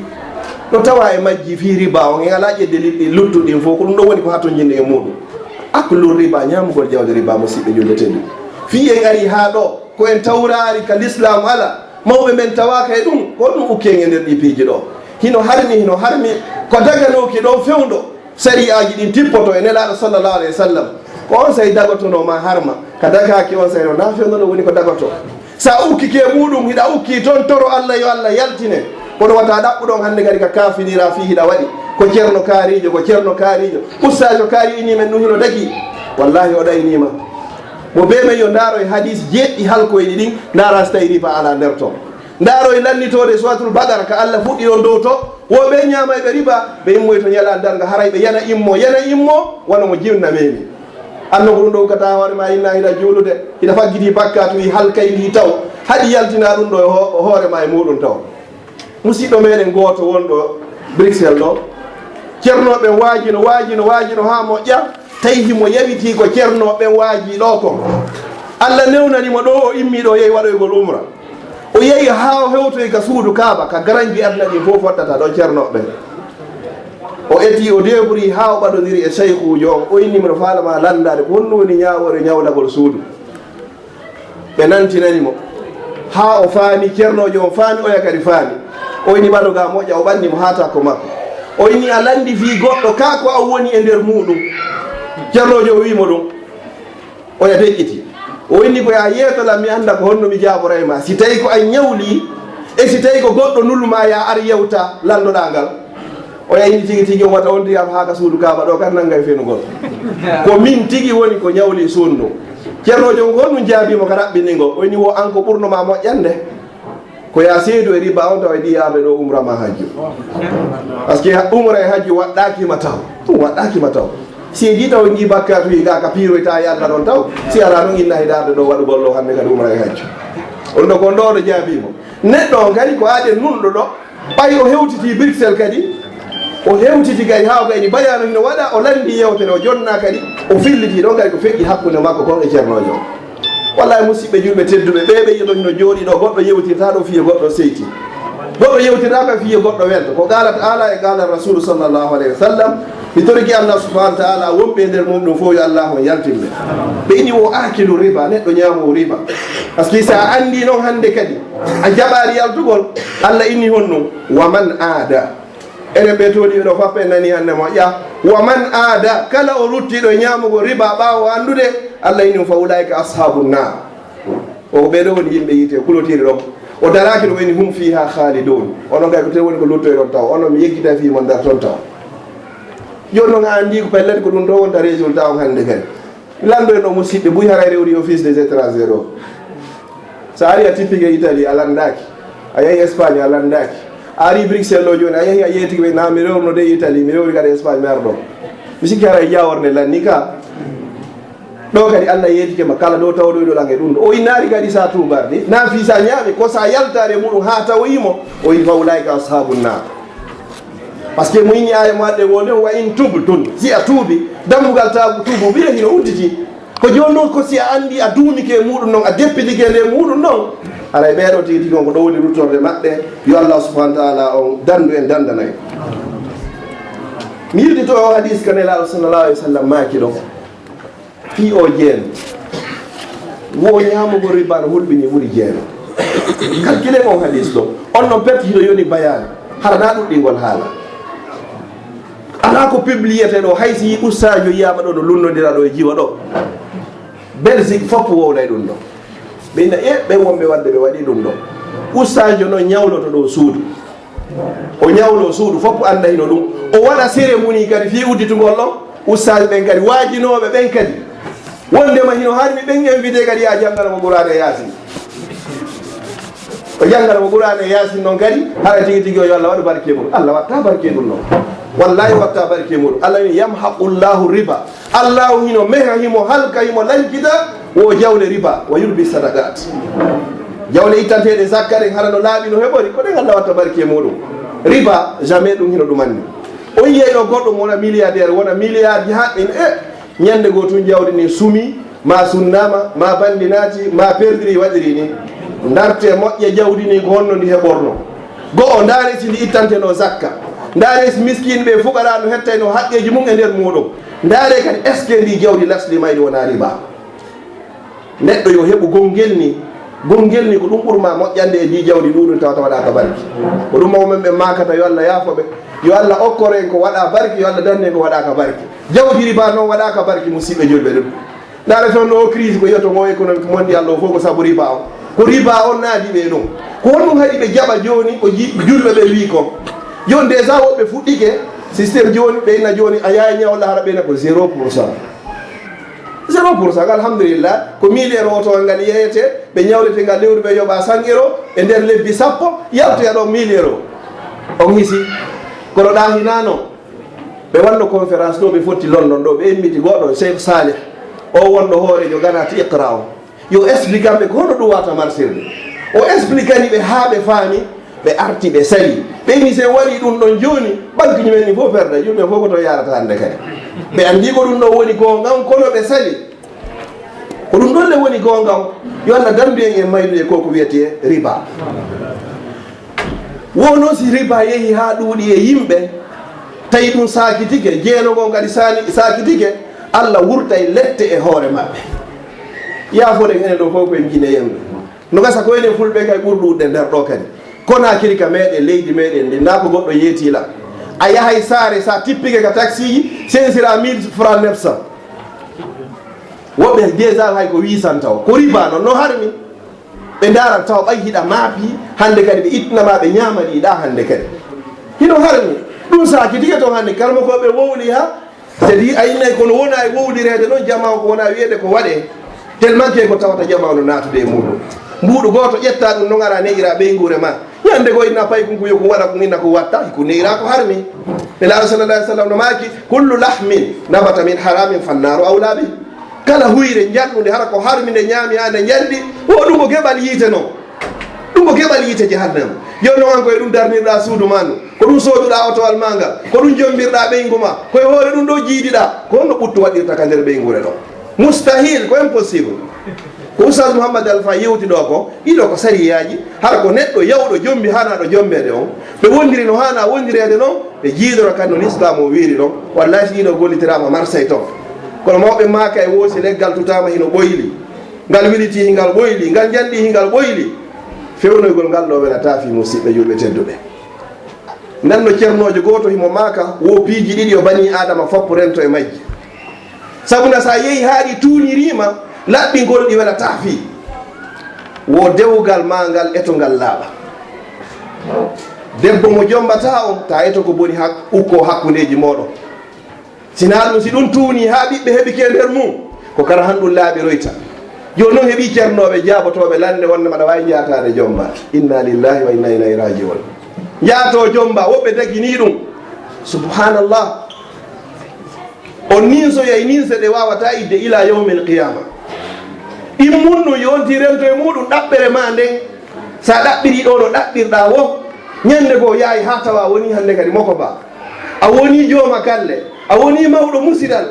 no tawa e majji fii riba on, en alaa ƴedde liɗɗi luttuɗi ɗin fof, ko ɗum ɗo woni ko hatonjinde e muɗum. Aklu riba, ñaamugol jawdi riba, musiɓɓe julɓe tedduɓe. Fii en ari haa ɗo, ko en tawraari ka lislaam ala, mawɓe men tawaaka e ɗum, ko ɗum ukki en e nder ɗi piiji ɗo. Hino harmi, hino harmi, ko daganooki ɗon fewndo. Sari'aaji ɗin tippoto e Nelaaɗo sallallahu alayhi wa sallam. Ko on saa'i dagotonoo ma harma. Ka dagaaki on saa'i ɗo, na fewndo ɗo woni ko dagoto. Sa ukkike muɗum, hiɗa ukki ton, toro Allah yo Allah yaltine. Kono wata ɗaɓɓu ɗon hannde kadi ka kaafiniraa fii hiɗa waɗi. Ko ceerno kaariijo, ko ceerno kaariijo. Ustaajo kaari ini men ɗum hino dagi. Wallahi o ɗaynii ma. Mo bee men yo ndaaro e hadiis jeeɗɗi halkoyɗi ɗin, ndaara si tawi riba alaa nder ton. Ndaaro e lannitoode Suuratul Baqara ka Allah fuɗɗi ɗon dow to, wo ɓe ñaamayɓe riba, ɓe immoyto ñalaande darnga, haray ɓe yana immo, yana immo, wano mo jinna meemi. Anno ko ɗum ɗo ukkata hoore ma, inna hiɗa juulude, hiɗa faggiti bakkaatu, i halkay ndi taw, haɗi yaltina ɗum ɗo e ho-, hoore ma e muɗum taw. Musiɗɗo meɗen gooto wonɗo Bruxelles ɗo, ceernooɓe waajino, waajino, waajino haa moƴƴa, tawi himo yawiti ko ceernooɓe waaji ɗo kon. Allah newnani mo ɗo o immi ɗo, yehi waɗoygol umra. O yehi haa o hewtoyi ka suudu Kaaba, ka garanji aduna ɗin fof fottata ɗo ceernooɓe ɓen. O eti, o deburi haa o ɓadodiri e seykuujo on. O inni mo, no faalama lanndaade, ko honɗum woni ñaawoore ñawlagol suudu? Ɓe nantinani mo. Haa o faami, ceernoojo on faami, oya kadi faami. O inni, ɓado ga moƴƴa, o ɓanni mo haa takko makko. O inni, a lanndi fii goɗɗo, kaa ko an woni e nder muuɗum? Ceernoojo o wi'i mo ɗum. Oya deƴƴiti. O inni ko, yaa yeeso lan, mi annda ko honno mi jaaboray ma. Si tawi ko an ñawli, e si tawi ko goɗɗo nulu ma, yaa ar yewta lanɗoɗaa ngal. Oya inni tigi tigi, on wata on ndiyam haa ka suudu Kaaba ɗo kan nanngay fenugol. Ko min tigi woni ko ñawli suudu ndun. Ceernoojo on ko honɗun jaabii mo ka raɓɓiningol? O inni wo an ko ɓurno ma moƴƴande. Ko yaa seedu e riba on tawa e ɗi arde ɗo umra ma hajju. Parce que umra e hajju waɗɗaaki ma taw. Ɗum waɗɗaaki ma taw. Si e ɗi taw en ɗi bakkaatuji ga ka piiroyta e Allah ɗon taw. Si alaa ɗon inna hiɗa arde ɗo waɗugol ɗo hannde kadi umra e hajju. On ɗo kon ɗo ɗo jaabii mo. Neɗɗo on kadi ko aaden nunɗo ɗo. Ɓay o hewtiti Bruxelles kadi. O hewtiti kadi haa o gayni bayaanu hino waɗa, o lanndii yewtere, o jonnaa kadi, o filliti ɗon kadi ko feƴƴi hakkunde makko kon e ceernoojo on. Wallahi, musidɓe julɓe tedduɓe, ɓee ɓe yiɗon hino jooɗii ɗo, goɗɗo yewtirta ɗo fii yo goɗɗo seyti. Goɗɗo yewtirta ka fii yo goɗɗo welto. Ko qaala ta'ala e qaala Rasuulu sallallahu alayhi wa sallam, mi torike Allah subhanahu wa ta'ala, wonɓe e nder mum ɗum fof yo Allah on yaltin ɓe. Ɓe inni wo akilu riba, neɗɗo ñaamowo riba. Parce que so a anndii noon hannde kadi, a jaɓaali yaltugol, Allah inni honno, wa man aada. Enen ɓe tooniiɓe ɗo fof en nanii hannde mo ƴa. Wa man aada, kala o ruttiiɗo e ñaamugol riba ɓaawo anndude, Allah inni fa ulaa'ika ashaabu naar. O ko ɓee ɗoo woni yimɓe yiite kulotiri ɗon. O daraaki ɗo, o inni hum fiihaa khaaliduun. Onon kay ko tee woni ko luttoyɗon taw. Onon mi yejjitay fii mon nder ton taw. Jooni noon a anndii ko pellet ko ɗum ɗoo wonta résultat on hannde kadi. Lanndo en ɗo musidɓe buy haray rewri office des étrangers ɗo. So a ari a tippike Italie a lanndaaki, a yahi Espagne a lanndaaki, a ari Bruxelles ɗo jooni a yahi a yeetike ɓe na mi rewruno de Italie mi rewri kadi Espagne mi ar ɗo. Mi sikki haray jawor nde lanni ka. Ɗo kadi Allah yeetike ma kala ɗo tawɗo ɗo lange ɗum ɗo. O innaari kadi sa tuubarde na fii sa ñaami ko sa yaltaare muɗum haa tawoyi mo o wi fa ulaa'ika ashaabu naar. Parce que mo inni aaya mo adde wonde wa in tubtum si a tuubi dammugal taabu tuubu wira hino udditi. Ko jooni noon ko si a anndi a duumike e muɗum noon a deppitike nde muɗum noon. Haray ɓeeɗo tigi tigi on ko ɗo woni ruttorde maɓɓe. Yo Allah subhanahu wa ta'ala on danndu en danndana en. Mi yirdito o hadis ka Nelaaɗo sallallahu alayhi wa sallam maaki ɗo. Fii o jeeno. Wo ñaamugol riba no hulɓini ɓuri jeeno. Calculer on hadis ɗo. On non pet hino yoni bayaani. Hara na ɗuɗɗingol haala. Alaa ko publiyete ɗo hay si ustaajo yiyaama ɗo no lunnondira ɗo e jiwa ɗo. Belgique fof wowlay ɗum ɗo. Ɓe ina e ɓe wonɓe wadde ɓe waɗi ɗum ɗo. Ustaajo no ñawloto ɗo suudu. O ñawlo suudu fof annda hino ɗum. O waɗa cérémonie kadi fii udditugol ɗo. Ustaaji ɓen kadi waajinooɓe ɓen kadi wondema hino harmi ɓen invité kadi yaa janngana mo Qur'aana e Yaasin. O janngana mo Qur'aana e Yaasin noon kadi hara tigi tigi o yo Allah waɗu barke mum. Allah watta barke ɗum noon. Wallahi watta barke mum. Allah ni yamhaqu llahu riba. Allahu hino meha himo halka himo lankita wo jawle riba wa yurbi sadaqat. Jawle ittanteɗe zakka ɗen hara no laaɓi no heɓori ko ɗen Allah watta barke muɗum. Riba jamais ɗum hino ɗumanni. On yiyay ɗo goɗɗo mo wona milliardaire wona milliard ha ɓen e ñande goo tun jawdi ni sumi ma sunnama ma bandi naati ma perdiri waɗiri ni. Darte moƴƴa jawdi ni ko honno ndi heɓorno. Go'o ndaare si ndi ittanteno zakka. Ndaare si miskinɓe fuqara no hettayno haqqeeji mum e nder muɗum. Ndaare kadi est ce que ndi jawdi lasli mayri wona riba. Neɗɗo yo heɓu gongel ni. Gongel ni ko ɗum ɓurma moƴƴande e ndi jawdi ɗuɗum tawata waɗaka barki. Ko ɗum mawɓe men ɓe makata yo Allah yaafo ɓe. Yo Allah okkoro en ko waɗa barki yo Allah dandu en ko waɗaka barki. Jawdi riba noon waɗaka barki musiɓɓe julɓe ɗum. Ndaare fewndo o crise ko yiyata ngo économique mondial o fof ko sabu riba o. Ko riba on naadi ɓe ɗum. Ko honɗum haɗi ɓe jaɓa jooni ko ji- julɓe ɓe wii ko. Jooni déjà woɓɓe fuɗɗike système jooni ɓe inna jooni a yaay ñawla hara ɓeyna ko zéro pour cent. Zéro pour cent alhamdulillah ko mille euro oto ngal yeyete ɓe ñawlete ngal lewru ɓe yoɓa cent euro e nder lebbi sappo yaltoya ɗo mille euro. On hisi kono ɗa hinano. Ɓe wanno conférence ɗo ɓe fotti London ɗo ɓe immiti goɗɗo Cheikh Salih o wonɗo hoorejo ganati iqra o. Yo explique kamɓe ko hono ɗum wata marsirde. O expliquani ɓe haa ɓe faami. Ɓe arti ɓe sali ɓe ni se waɗi ɗum ɗon jooni ɓanki ñumen ni fof perde yumɓe fof ko to yarata hannde kadi. Ɓe anndi ko ɗum ɗon woni gonga on kono ɓe sali. Ko ɗum ɗon le woni gonga on. Yo Allah dandu en e maydude ko ko wiyete riba. Wo noon si riba yehi haa ɗuuɗi e yimɓe tawi ɗum saakitike jeeno ngon kadi saakitike. Allah wurtay lette e hoore maɓɓe. Yaafoɗen enen ɗo fof ko en jine yemɓe. No gasa ko enen fulɓe kay ɓuri ɗuuɗde nder ɗo kadi. Kono a kiri ka meɗen leydi meɗen ndi na ko goɗɗo yeeti la. A yahay saare sa tippike ka taxiji sensira mille franc neuf cent. Woɓɓe déjà hay ko huit cent taw ko riba noon no harmi. Ɓe ndaran taw ɓay hiɗa maapi hannde kadi ɓe ittinama ɓe ñamani ɗa hannde kadi. Hino harmi. Ɗum saaki dige toon hannde karmo ko ɓe wowli ha. C'est-à-dire a innay kono wona e wowlireede noon jama o ko wona wiyeede ko waɗe. Tellement que ko tawata jama o no naatude e muɗum. Mbuuɗu gooto ƴetta ɗum noon ara neƴira ɓeynguure ma. Ñande goo inna pay kun ko yo kun waɗa kun inna ko watta ko neyra ko harmi. Nelaaɗo sallallahu alaihi wasallam no maaki kullu lahmin nabata min haramin fannaaru awla bi. Kala huyre njanɗunde hara ko harmi nde ñaami ha nde njanɗi. Wo ɗum ko geɓal yiite noon. Ɗum ko keɓal yiite jahannam. Yo non an ko e ɗum darnirɗaa suudu maa ndu, ko ɗum sooduɗaa otowal maa ngal, ko ɗum jommbirɗaa ɓeyngu maa, ko e hoore ɗum ɗo jiidiɗaa. Ko honno ɓuttu waɗirta ka nder ɓeynguure ɗon? Mustahil, ko impossible. Ko Oustaz Mouhammad Alpha yewti ɗo ko, ɗiɗo ko sariyaaji, hara ko neɗɗo yawɗo jommbi haanaaɗo jommbeede on, ɓe wondiri no haanaa wondireede non, ɓe jiidora kan no Lislaam o wiiri non. Wallahi, si ɗiɗo gollitiraama Marseille ton. Kono mawɓe maaka e woosi leggal tutaama hino ɓoyli. Ngal wiliti hingal ɓoyli, ngal njanɗi hingal ɓoyli. Fewnoygol ngal ɗo welataa fii, musiɓɓe julɓe tedduɓe. Nan no cernoojo gooto himo maaka, wo piiji ɗiɗi yo banii Aadama fof rento e majji. Sabu na sa yehi haa ɗi tuuniriima, laɓɓingol ɗi welataa fii. Wo dewgal maa ngal, eto ngal laaɓa. Debbo mo jommbataa on, ta eto ko boni hak-, ukko hakkundeeji mooɗon. Si naa ɗum, si ɗum tuunii haa ɓiɓɓe heɓike nder mum, ko kara han ɗum laaɓiroyta. Jooni non heɓii cernooɓe jaabotooɓe lannde wonde maɗa waawi njaataade jommba. Inna lillahi wa inna ilayhi raaji'uun. Njaatoo jommba, woɓɓe daginii ɗum. Subhaanallah. On ninsoyay ninse ɗe waawataa idde ilaa yawmil qiyaama. Immun ɗum yo on ti rento e muuɗum ɗaɓɓere maa nden. Sa ɗaɓɓirii ɗoo no ɗaɓɓirɗaa wo, ñannde goo yaay haa tawa wonii hannde kadi moko ba. A wonii jooma galle, a wonii mawɗo musidal.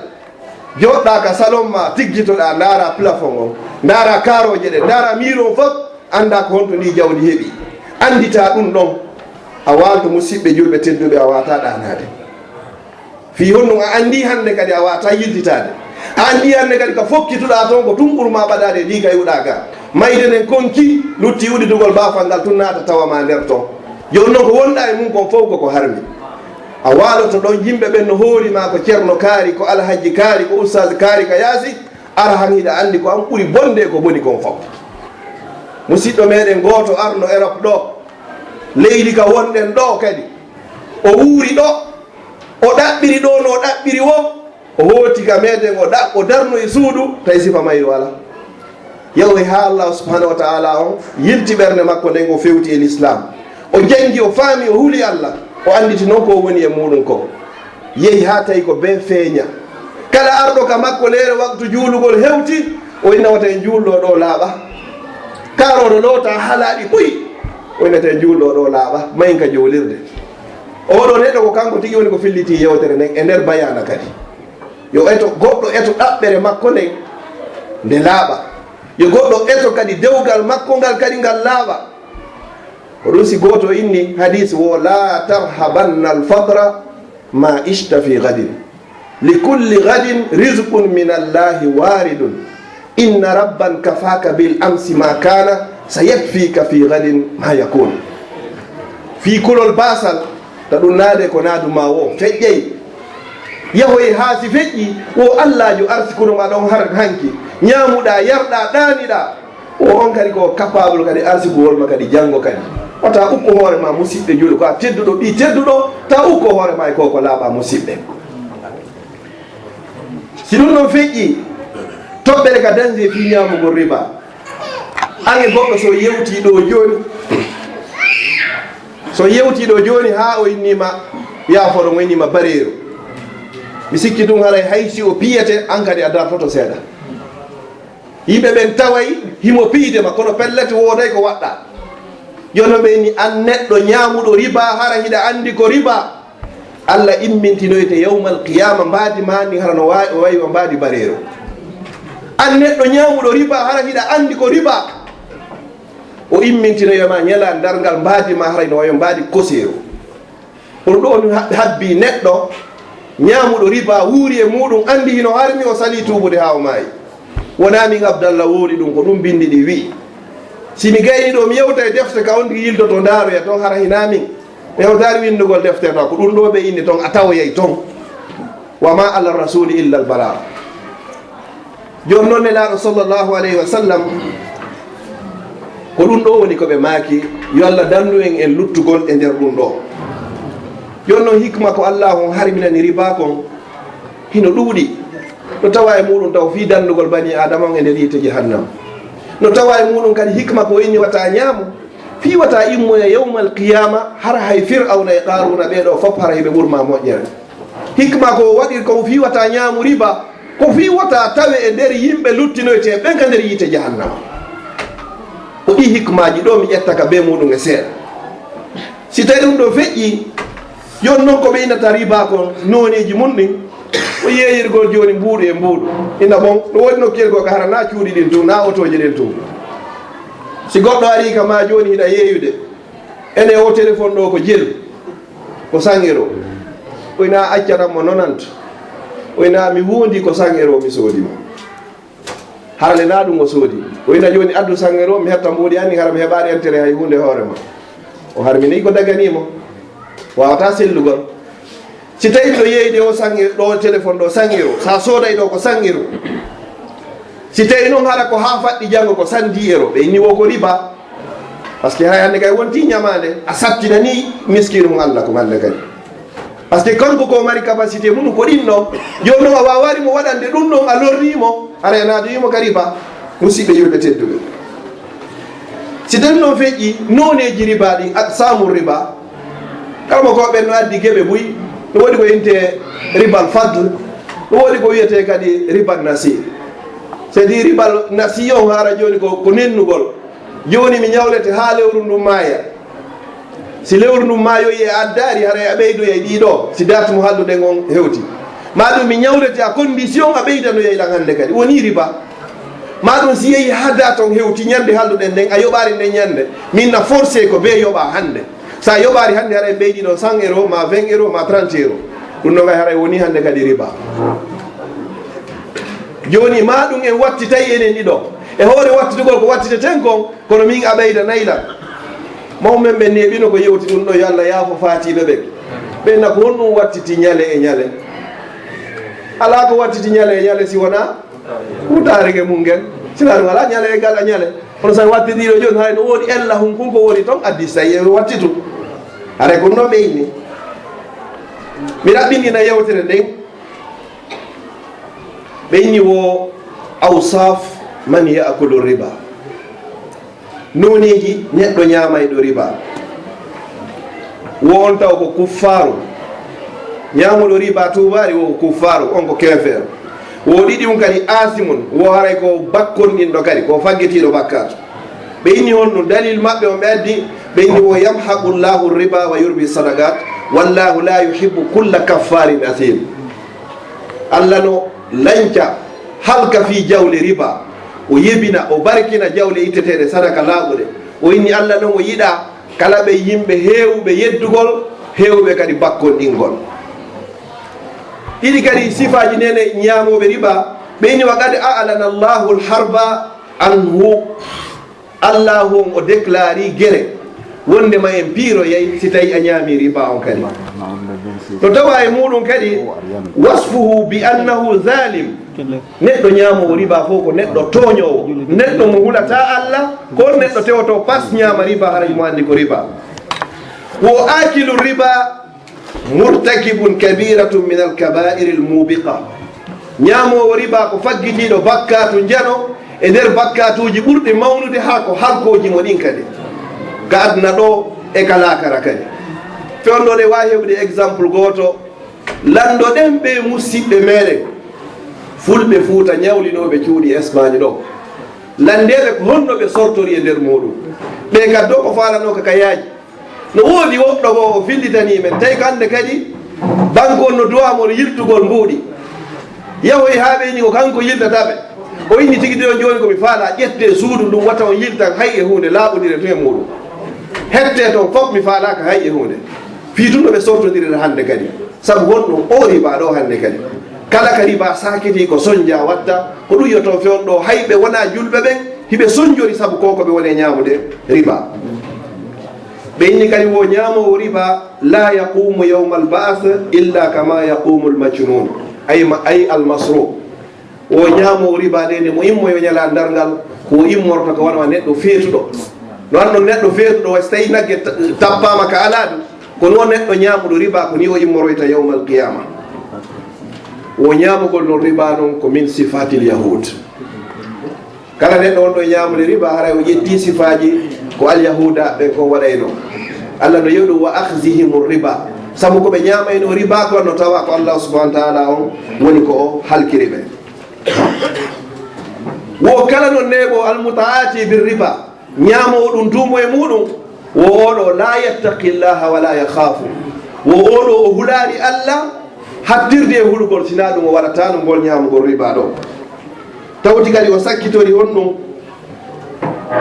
Jooɗɗaa ka salon maa, tiggitoɗaa, ndaaraa plafond on, ndaaraa kaarooje ɗen, ndaaraa miir on fof, anndaa ko honto ndii jawdi heɓi. Annditaa ɗum ɗon, a waalto musiɓɓe julɓe tedduɓe, a waawataa ɗaanaade. Fii honɗum? A anndii hannde kadi a waawataa yiltitaade. A anndii hannde kadi ka fokkituɗaa ton ko tun ɓurmaa ɓadaade e ndii ka iwɗaa ga. Mayde nden konki, lutti udditugol baafal ngal tun naata tawa maa nder ton. Jooni non ko wonɗaa e mum kon fof ko ko harmi. A waaloto ɗon, yimɓe ɓen no hoori maa ko Ceerno kaari, ko Alhajji kaari, ko Ustaas kaari ka yaasi, ara han hiɗa anndi ko an ɓuri bonde e ko boni kon fof. Musiɗɗo meɗen gooto arno Europe ɗo, leydi ka wonɗen ɗo kadi, o wuuri ɗo, o ɗaɓɓiri ɗo no o ɗaɓɓiri wo, o hooti ka meɗen, o ɗa-, o darno e suudu, tawi sifa mayru alaa. Yahoy haa Allah subhanahu wa ta'ala on yilti ɓernde makko nden, o fewti e Lislaam. O janngi, o faami, o huli Allah, o annditi non ko o woni e muuɗum ko. Yehi haa tawi ko bee feeña. Kala arɗo ka makko leere waktu juulugol hewti, o inna wata en juulɗo ɗo laaɓa. Kaarooɗo loota haa laaɓi ɓuy, o innata en juulɗo ɗo laaɓa, mayin ka juulirde. Oɗo neɗɗo ko kanko tigi woni ko filliti yewtere nden e nder bayaana kadi. Yo eto, goɗɗo eto ɗaɓɓere makko nden nde laaɓa. Yo goɗɗo eto kadi dewgal makko ngal kadi ngal laaɓa. Ko ɗum si gooto inni hadiis wo, "La tarhabanna al-faqra ma ishta fi ghadin. Li kulli ghadin rizqun min Allahi waridun. Inna rabban kafaka bil amsi ma kana, sayakfika fi ghadin ma yakun." Fii kulol baasal, ta ɗum naade ko naadu maa wo, feƴƴey. Yahoy haa si feƴƴi, wo Allaajo arsikuno ma ɗon har hanki. Ñaamuɗaa, yarɗaa, ɗaaniɗaa. O on kadi ko capable kadi arsikuwol ma kadi janngo kadi. Wata ukko hoore ma musiɓɓe juuɗe, ko a tedduɗo, ɓii tedduɗo, ta ukko hoore ma e ko ko laaɓa musiɓɓe. Si ɗum ɗon feƴƴi, toɓɓere ka danger fii ñaamugol riba. An e goɗɗo so yewtii ɗo jooni, so yewtii ɗo jooni haa o innii ma, yaafoɗo mo innii ma bareeru. Mi sikki tun haray hay si o piyete, an kadi a dartoto seeɗa. Yimɓe ɓen taway himo piyde ma, kono pellet wooday ko waɗɗa. Jooni ɓe inni an neɗɗo ñaamuɗo riba, hara hiɗa anndi ko riba. Allah immintinoyte yawmal qiyaama mbaadi maa ndin hara no waawi, o wayi wa mbaadi bareero. An neɗɗo ñaamuɗo riba, hara hiɗa anndi ko riba. O immintinoyo ma ñalaande darngal mbaadi maa hara no wayi wa mbaadi koseero. Kono ɗo on hab-, habbii neɗɗo ñaamuɗo riba, wuuri e muuɗum, anndi hino harmi, o salii tuubude haa o maayi. Wonaa min Abdallah woodi ɗum, ko ɗum binndi ɗin wi'i. Si mi gayni ɗo, mi yewta e defte ka on tigi yiltoto ndaaroya ton, hara hinaa min. Mi hewtaali winndugol defte ɗo, ko ɗum ɗo ɓe inni ton, a tawoyay ton. Wa ma ala rasuli illa al bala. Jooni noon Nelaaɗo sallallahu alayhi wa sallam, ko ɗum ɗo woni ko ɓe maaki, yo Allah dandu en en luttugol e nder ɗum ɗo. Jooni noon hikma ko Allah on harminani riba kon, hino ɗuuɗi. No tawa e muuɗum taw fii dandugol bani Aadama on e nder yiite jahannam. No tawa e muuɗum kadi hikma ko inni wata ñaamu, fii wata immoya yawmal qiyaama, hara hay Fir'awna e Qaaruuna ɓee ɗoo fof hara hiɓe ɓurma moƴƴere. Hikma ko o waɗir kon fii wata ñaamu riba, ko fii wata tawe e nder yimɓe luttinoytee ɓen ka nder yiite jahannama. Ɗi hikmaaji ɗo mi ƴetta ka bee muɗum e seeɗa. Si tawi ɗum ɗo feƴƴi, yon non ko ɓe innata riba kon nooneeji mum ɗin, ko yeeyirgol jooni mbuuɗu e mbuuɗu. Ina bon, no woodi nokkuyel goo ka hara na cuuɗi ɗin tun, na otooje ɗen tun. Si goɗɗo arii ka maa jooni hiɗa yeeyude, ene o téléphone ɗo ko jelu, ko cent euros. O ina accatan mo nonante. O ina mi huundi ko cent euros mi soodi mo. Hara le na ɗum o soodi. O ina jooni addu cent euros, mi hetta mbuuɗi anni, hara mi heɓaani intérêt hay huunde hoore ma. O harminii ko daganii mo. Waawata sellugol. Si tawi ɗo yeeyde o cent euros, ɗo téléphone ɗo cent euros, sa sooday ɗo ko cent euros. Si tawi noon hara ko haa faɗɗi janngo ko cent dix euros, ɓe inni wo ko riba. Parce que hay hannde kay wonti ñamaande, a sattinanii miskiinu mo Allah ko hannde kadi. Parce que kanko ko mari capacité mum ko ɗin ɗon. Jooni noon a waawaani mo waɗande ɗum ɗon, a lorrii mo, hara a naadii mo ka riba. Musidɓe yulɓe tedduɓe, si tawi noon feƴƴi nooneeji riba ɗin, aqsaamu riba, kala mo ko ɓen no addi geɓe buy, no woodi ko innte ribal fadl, no woodi ko wiyetee kadi ribal nasi. C'est-à-dire ribal nasi on hara jooni ko, ko nennugol. Jooni mi ñawlete haa lewru ndun maaya. Si lewru ndun maayoyi e addaari, haray a ɓeydoyay ɗii ɗoo, si date mo halluɗen on hewti. Maa ɗum mi ñawlete à condition a ɓeydanoyay lan hannde kadi. Wonii riba. Maa ɗum si yehi haa date on hewti, ñande halluɗen nden, a yoɓaali nden ñande, min na forcé ko bee yoɓaa hannde. Sa yoɓaali hannde, haray ɓeydi ɗon cent euros, ma vingt euros, ma trente euros. Ɗum ɗon kay haray wonii hannde kadi riba. Jooni, maa ɗum en wattitay enen ɗiɗo. E hoore wattitugol ko wattiteten kon, kono min a ɓeydanay lan. Mawɓe men ɓen neeɓino ko yewti ɗum ɗo, yo Allah yaafo faatiiɓe ɓen. Ɓen na ko honɗum wattiti ñale e ñale? Alaa ko wattiti ñale e ñale si wonaa wutaare nge mum ngen. Sinaa ɗum alaa ñale e ngal a ñale. Kono so a wattiti ɗo jooni, hay no woodi ella hun kun ko woni ton, addi so tawi e wattitu. Haray ko ɗum ɗo ɓe inni. Mi raɓɓinɗina yewtere nden. Ɓe inni wo awsaf man yaakulu riba. Nooneeji neɗɗo ñaamayɗo riba. Wo on taw ko kuffaaru. Ñaamuɗo riba tuubaari wo ko kuffaaru, on ko keefeero. Wo ɗiɗi on kadi aasimun, wo haray ko bakkonɗinɗo kadi, ko faggitiiɗo bakkaatu. Ɓe inni honɗum dalil maɓɓe on ɓe addi, ɓe inni wo yamhaqu Allahu riba wa yurbi sadaqat, wallahu la yuhibbu kulla kaffaarin asiim. Allah no lanca, halka fii jawle riba, o yebina, o barkina jawle itteteeɗe sadaka laaɓuɗe. O inni Allah non o yiɗaa kala ɓe yimɓe heewuɓe yeddugol, heewuɓe kadi bakkonɗingol. Ɗiɗi kadi sifaaji nene ñaamooɓe riba, ɓe inni wa qad a'lana Allahu al-harba anhu. Allahu on o déclari gere wondema en piiroyay si tawi a ñaami riba on kadi. No tawa e muɗum kadi wasfuhu bi annahu zalim. Neɗɗo ñaamowo riba fof ko neɗɗo tooñoowo, neɗɗo mo hulata Allah, ko neɗɗo tewoto pas ñaama riba, haray mo anndi ko riba. Wo akilu riba murtakibun kabiratun min alkabairi almubiqa. Ñaamoowo riba ko faggitiiɗo bakkaatu njano e nder bakkaatuuji ɓurɗi mawnude, haa ko halkooji mo ɗin kadi, ka aduna ɗo e ka laakara kadi. Fewndo ɗe waawi heɓude exemple gooto, lanndo ɗen ɓe musiɓɓe meɗen fulɓe Fuuta ñawlinooɓe cuuɗi Espagne ɗo. Lanndeeɓe ko honno ɓe sortori e nder muɗum. Ɓe kaddo ko faalanoo ka kayaaji. No woodi woɗɗo goo o fillitanii men, tawi ko hannde kadi banque on no duwaa mo yiltugol mbuuɗi. Yahoyi haa ɓe inni ko kanko yiltata ɓe. O inni tigi de on jooni ko mi faalaa ƴette suudu ndun wata on yiltan hay e huunde laaɓondire tun e muɗum. Hette ton fof mi faalaaka hay e huunde. Fii tun no ɓe sortondirira hannde kadi. Sabu honɗum o riba ɗo hannde kadi? Kala ka riba saakiti ko sonja watta, ko ɗum yo ton fewndo hay ɓe wona julɓe ɓen. Hiɓe sonjori sabu ko ko ɓe woni e ñaamude riba. Ɓe inni kadi wo ñaamoowo riba, la yaqumu yawma alba'th illa kama yaqumu almajnun, ay ma-, ay almasru. Wo ñaamoowo riba de, nde mo immoyo ñalaa darngal, ko immorta ko wona neɗɗo feetuɗo. No annon neɗɗo feetuɗo, way so tawi nagge ta-, tappaama ka alaadu, ko noon neɗɗo ñaamuɗo riba, ko ni o immoroyta yawmal qiyama. Wo ñaamugol non riba non ko min sifatil yahud. Kala neɗɗo wonɗo e ñaamude riba, haray o ƴetti sifaaji ko alyahuda ɓen kon waɗayno. Allah no yeɗu wa akhzihimu riba. Sabu ko ɓe ñaamayno riba kon no tawa ko Allah subhanahu wa ta'ala on woni ko o halkiri ɓe. Wo kala non neeɓo almutaati bir riba. Ñaamoowo ɗum duumo e muuɗum, wo oo ɗo laa yattaqi llaha wa laa yakhaafu. Wo oo ɗo o hulaani Allah, hattirde e hulugol, sinaa ɗum o waɗataa no ngol ñaamugol riba ɗo. Tawti kadi o sakkitori on ɗum,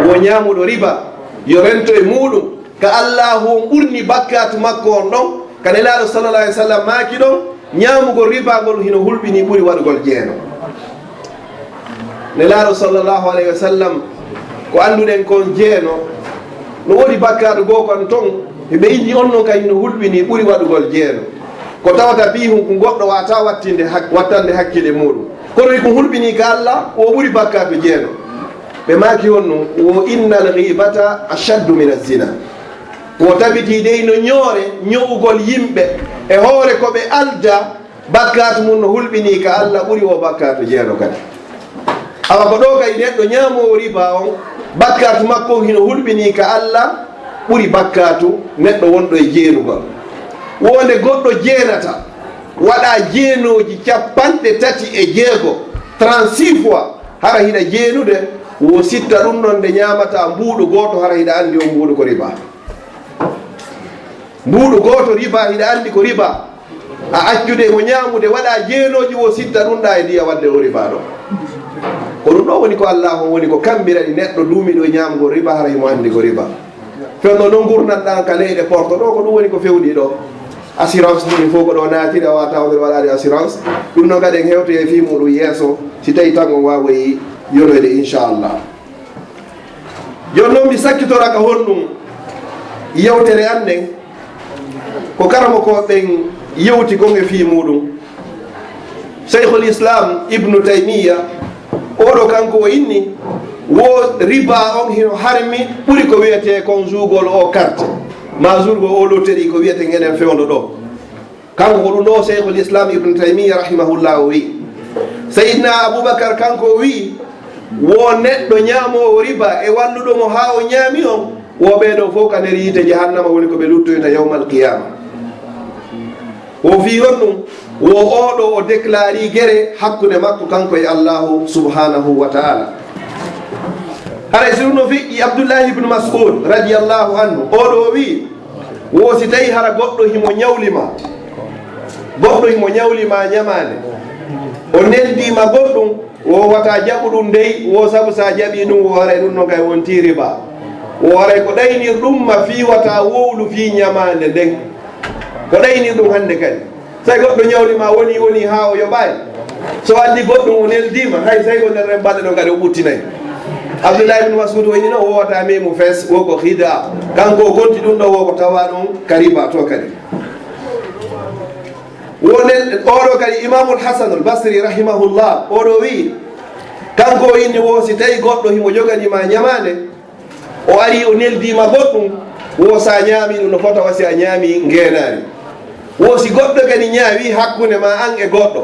wo ñaamuɗo riba, yo rento e muuɗum, ka Allaahu on ɓurni bakkaatu makko on ɗon, ka Nelaaɗo sallallahu alaihi wasallam maaki ɗon, ñaamugol riba ngol hino hulɓini ɓuri waɗugol jeeno. Nelaaɗo sallallahu alaihi wasallam, ko annduɗen kon jeeno, no woodi bakkaatu goo kon ton, ɓe inni on non kay hino hulɓini ɓuri waɗugol jeeno. Ko tawata piihun kun goɗɗo waawataa wattinde hak-, wattande hakkile muuɗum. Kono hikun hulɓini ka Allah, o ɓuri bakkaatu jeeno. Ɓe maaki honno, wo innal ghibata ashaddu min az-zina. Wo tabitii dey no ñoore, ño'ugol yimɓe e hoore ko ɓe alda, bakkaatu mun no hulɓini ka Allah ɓuri o bakkaatu jeeno kadi. Awa ko ɗo kay neɗɗo ñaamoowo riba on, bakkaatu makko on hino hulɓini ka Allah ɓuri bakkaatu neɗɗo wonɗo e jeenugol. Wonde goɗɗo jeenata, waɗa jeenooji capanɗe tati e jeego, trente-six fois, hara hiɗa jeenude, wo sitta ɗum ɗon nde ñaamata mbuuɗu gooto, hara hiɗa anndi on mbuuɗu ko riba. Mbuuɗu gooto riba, hiɗa anndi ko riba. A accude mo ñaamude, waɗa jeenooji wo sitta ɗum ɗa e ndiya wadde o riba ɗo. Ko ɗum ɗo woni ko Allah on woni ko kambirani neɗɗo duumiɗo e ñaamugol riba, hara himo anndi ko riba. Fewndo non ngurndan ɗan ka leyɗe porto ɗo, ko ɗum woni ko fewndi ɗo. Assurance ɗum fof ko ɗo naatiri, a wata on waɗaade assurance. Ɗum noon kadi en hewtoye fii muɗum yeeso, si tawi tan on waawoyi yonoyde, inchallah. Jooni noon mi sakkitora ka honɗum yewtere an nden, ko karamokooɓe ɓen yewti kon e fii muɗum. Shaykhul Islam Ibnu Taymiyya, oɗo kanko o inni, wo riba on hino harmi ɓuri ko wiyetee kon juugol o carte, ma juugol o loterie ko wiyeten enen fewndo ɗo. Kanko ko ɗum ɗo Shaykhul Islam Ibnu Taymiyya rahimahullah o wi, Sayyidina Abubakar kanko o wi, wo neɗɗo ñaamoowo riba e walluɗo mo haa o ñaami on, wo ɓee ɗo fof ka nder yiite jahannama woni ko ɓe luttoyta yawmal qiyama. Wo fii honɗum? Wo oo ɗo o déclari gere hakkunde makko kanko e Allahu subhanahu wa ta'ala. Haray si ɗum no feƴƴi, Abdullahi ibn Mas'ud radiyallahu anhu, oo ɗo o wi, wo si tawi hara goɗɗo himo ñawli ma, goɗɗo himo ñawli ma ñamaande, o neldi ma goɗɗum, wo wata jaɓu ɗum dey, wo sabu sa jaɓi ɗum, wo haray ɗum no kay wonti riba. Wo haray ko ɗaynir ɗum ma fii wata wowlu fii ñamaande nden. Ko ɗaynir ɗum hannde kadi. Say goɗɗo ñawli ma woni, woni haa o yoɓaay. So addi goɗɗum o neldima, hay say ko nder ren balɗe ɗo kadi o ɓuttinay. Abdullahi ibn Mas'ud o inni no, wo wata memu fes, wo ko khida. Kanko o konti ɗum ɗo, wo ko tawa ɗum ka riba to kadi. Wo nel-, oɗo kadi Imamul Hasanul Basri rahimahullah, oɗo wi, kanko o inni wo si tawi goɗɗo himo jogani ma ñamaande, o ari o neldi ma goɗɗum, wo sa ñaami ɗum no fota wa si a ñaami ngeenaari. Wo si goɗɗo kadi ñaawi hakkunde ma an e goɗɗo,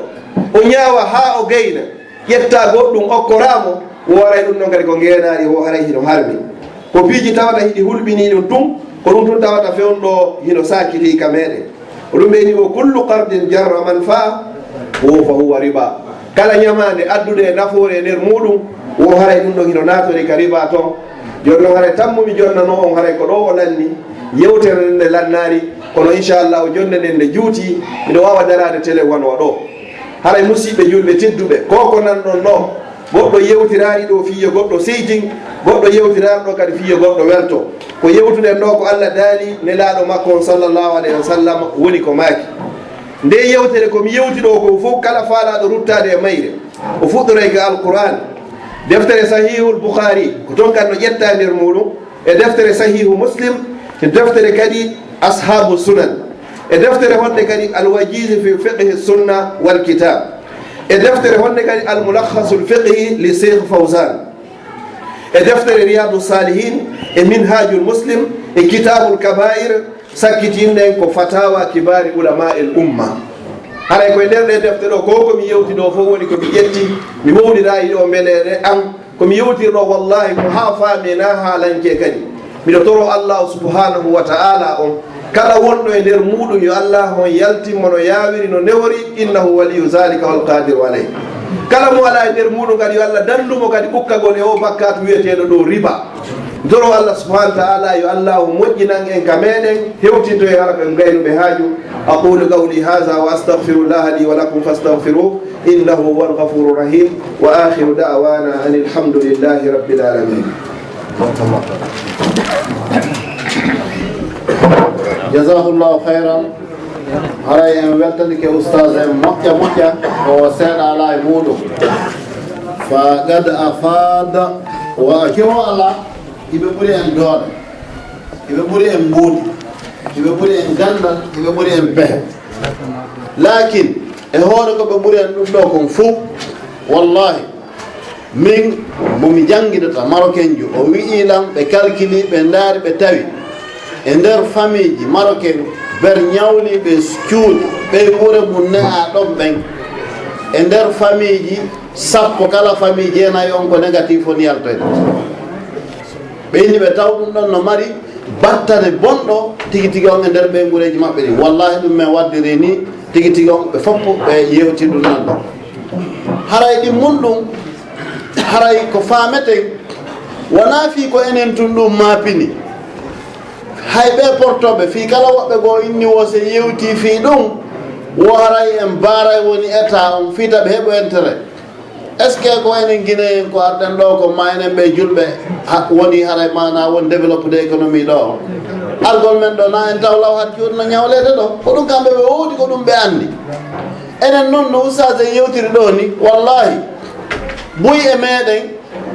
o ñaawa haa o gayna, ƴetta goɗɗum okkoraa mo, wo haray ɗum ɗon kadi ko ngeenaari, wo haray hino harmi. Ko piiji tawata hiɗi hulɓinii ɗum tun, ko ɗum tun tawata fewndo hino saakiti ka meɗen. Ko ɗum ɓe ni, "Wa kullu qardin jarra manfa'a, wo fa huwa riba." Kala ñamaande addude e nafoore e nder muuɗum, wo haray ɗum ɗon hino naatori ka riba ton. Jooni non haray tammu mi jonnanoo on haray ko ɗo o lanni, yewtere nden nde lannaari, kono inchallahu jonnde nden nde juuti, miɗo waawa daraade tele wano ɗo. Haray musiɓɓe julɓe tedduɓe, ko ko nanɗon ɗo, goɗɗo yewtiraari ɗo fii yo goɗɗo seytin, goɗɗo yewtiraari ɗo kadi fii yo goɗɗo welto. Ko yewtuɗen ɗo ko Allah daali, Nelaaɗo makko on sallallahu alayhi wa sallam woni ko maaki. Nde yewtere ko mi yewti ɗo ko fof kala faalaaɗo ruttaade e mayre, o fuɗɗoray ka Alqur'an. Deftere Sahihul Bukhari, ko ton kadi no ƴetta nder muuɗum. E deftere Sahihu Muslim, e deftere kadi Ashabu Sunan, e deftere honde kadi Al-Wajiz fi Fiqhi Sunna wal Kitab, e deftere honde kadi Al-Mulakhasul Fiqhi li Sheikh Fawzan, e deftere Riyadu Salihin, e Minhajul Muslim, e Kitabul Kabair, sakkitinɗen ko Fatawa Kibari Ulama'il Umma. Haray koye nder ɗe defte ɗo, ko ko mi yewti ɗo fof woni ko mi ƴetti, mi wowlirayi ɗo mbeleɗe am. Ko mi yewtirɗo, wallahi, ko haa faami e naa haalanke kadi. Miɗo toro Allahu subhanahu wa ta'ala on, kala wonɗo e nder muuɗum, yo Allah on yaltin mo no yaawiri, no newori, innahu waliyu zalika wal qadiru alayh. Kala mo alaa e nder muuɗum kadi, yo Allah dandu mo kadi ukkagol e o bakkaatu wiyeteeɗo ɗo riba. Toro Allah subhanahu wa ta'ala, yo Allahu moƴƴinan en ka meɗen, hewtinto e hara ɓen gaynuɓe haaju. أقول قولي هذا وأستغفر الله لي ولكم فاستغفروه إنه هو الغفور الرحيم. وآخر دعوانا أن الحمد لله رب العالمين. Jazakallahu khairan. Haray en weltanike ustaz en moƴƴa moƴƴa, ko seeɗa alaa e muuɗum. Faqad afada wa kewo alaa, hiɓe ɓuri en doole, hiɓe ɓuri en mbuuɗi, hiɓe ɓuri en ganndal, hiɓe ɓuri en pehe. Laakin, e hoore ko ɓe ɓuri en ɗum ɗo kon fof, wallahi, min mo mi janngidata marocain jo, o wi'i lan ɓe kalkili, ɓe ndaari, ɓe tawi e nder famiiji marocain, ber ñawliiɓe cuuɗi, ɓe ɓure mum ne'a ɗon ɓen, e nder famiiji sappo, kala famille jeenayi on ko négatif on yaltoyta. Ɓe inni ɓe taw ɗum ɗon no mari battane bonɗo tigi tigi on e nder ɓeygureeji maɓɓe ɗin. Wallahi, ɗum men waddiri ni tigi tigi on, ɓe foppo ɓe yewti ɗum nan ɗon. Haray ɗin mun ɗum, haray ko faameten, wonaa fii ko enen tun ɗum maapini. Hay ɓe portooɓe fii kala woɓɓe goo inni wo se yewti fii ɗum, wo haray en baaray woni état on fii ta ɓe heɓo intérêt. Est-ce que ko enen Guinéen ko arɗen ɗo ko ma enen ɓe julɓe ha-, woni haray mana won développé de économie ɗo? Argol men ɗo na en taw law hat cuuɗi no ñawleede ɗo? Ko ɗum kamɓe ɓe woodi, ko ɗum ɓe anndi. Enen noon no ustaas en yewtiri ɗo ni, wallahi, buy e meɗen,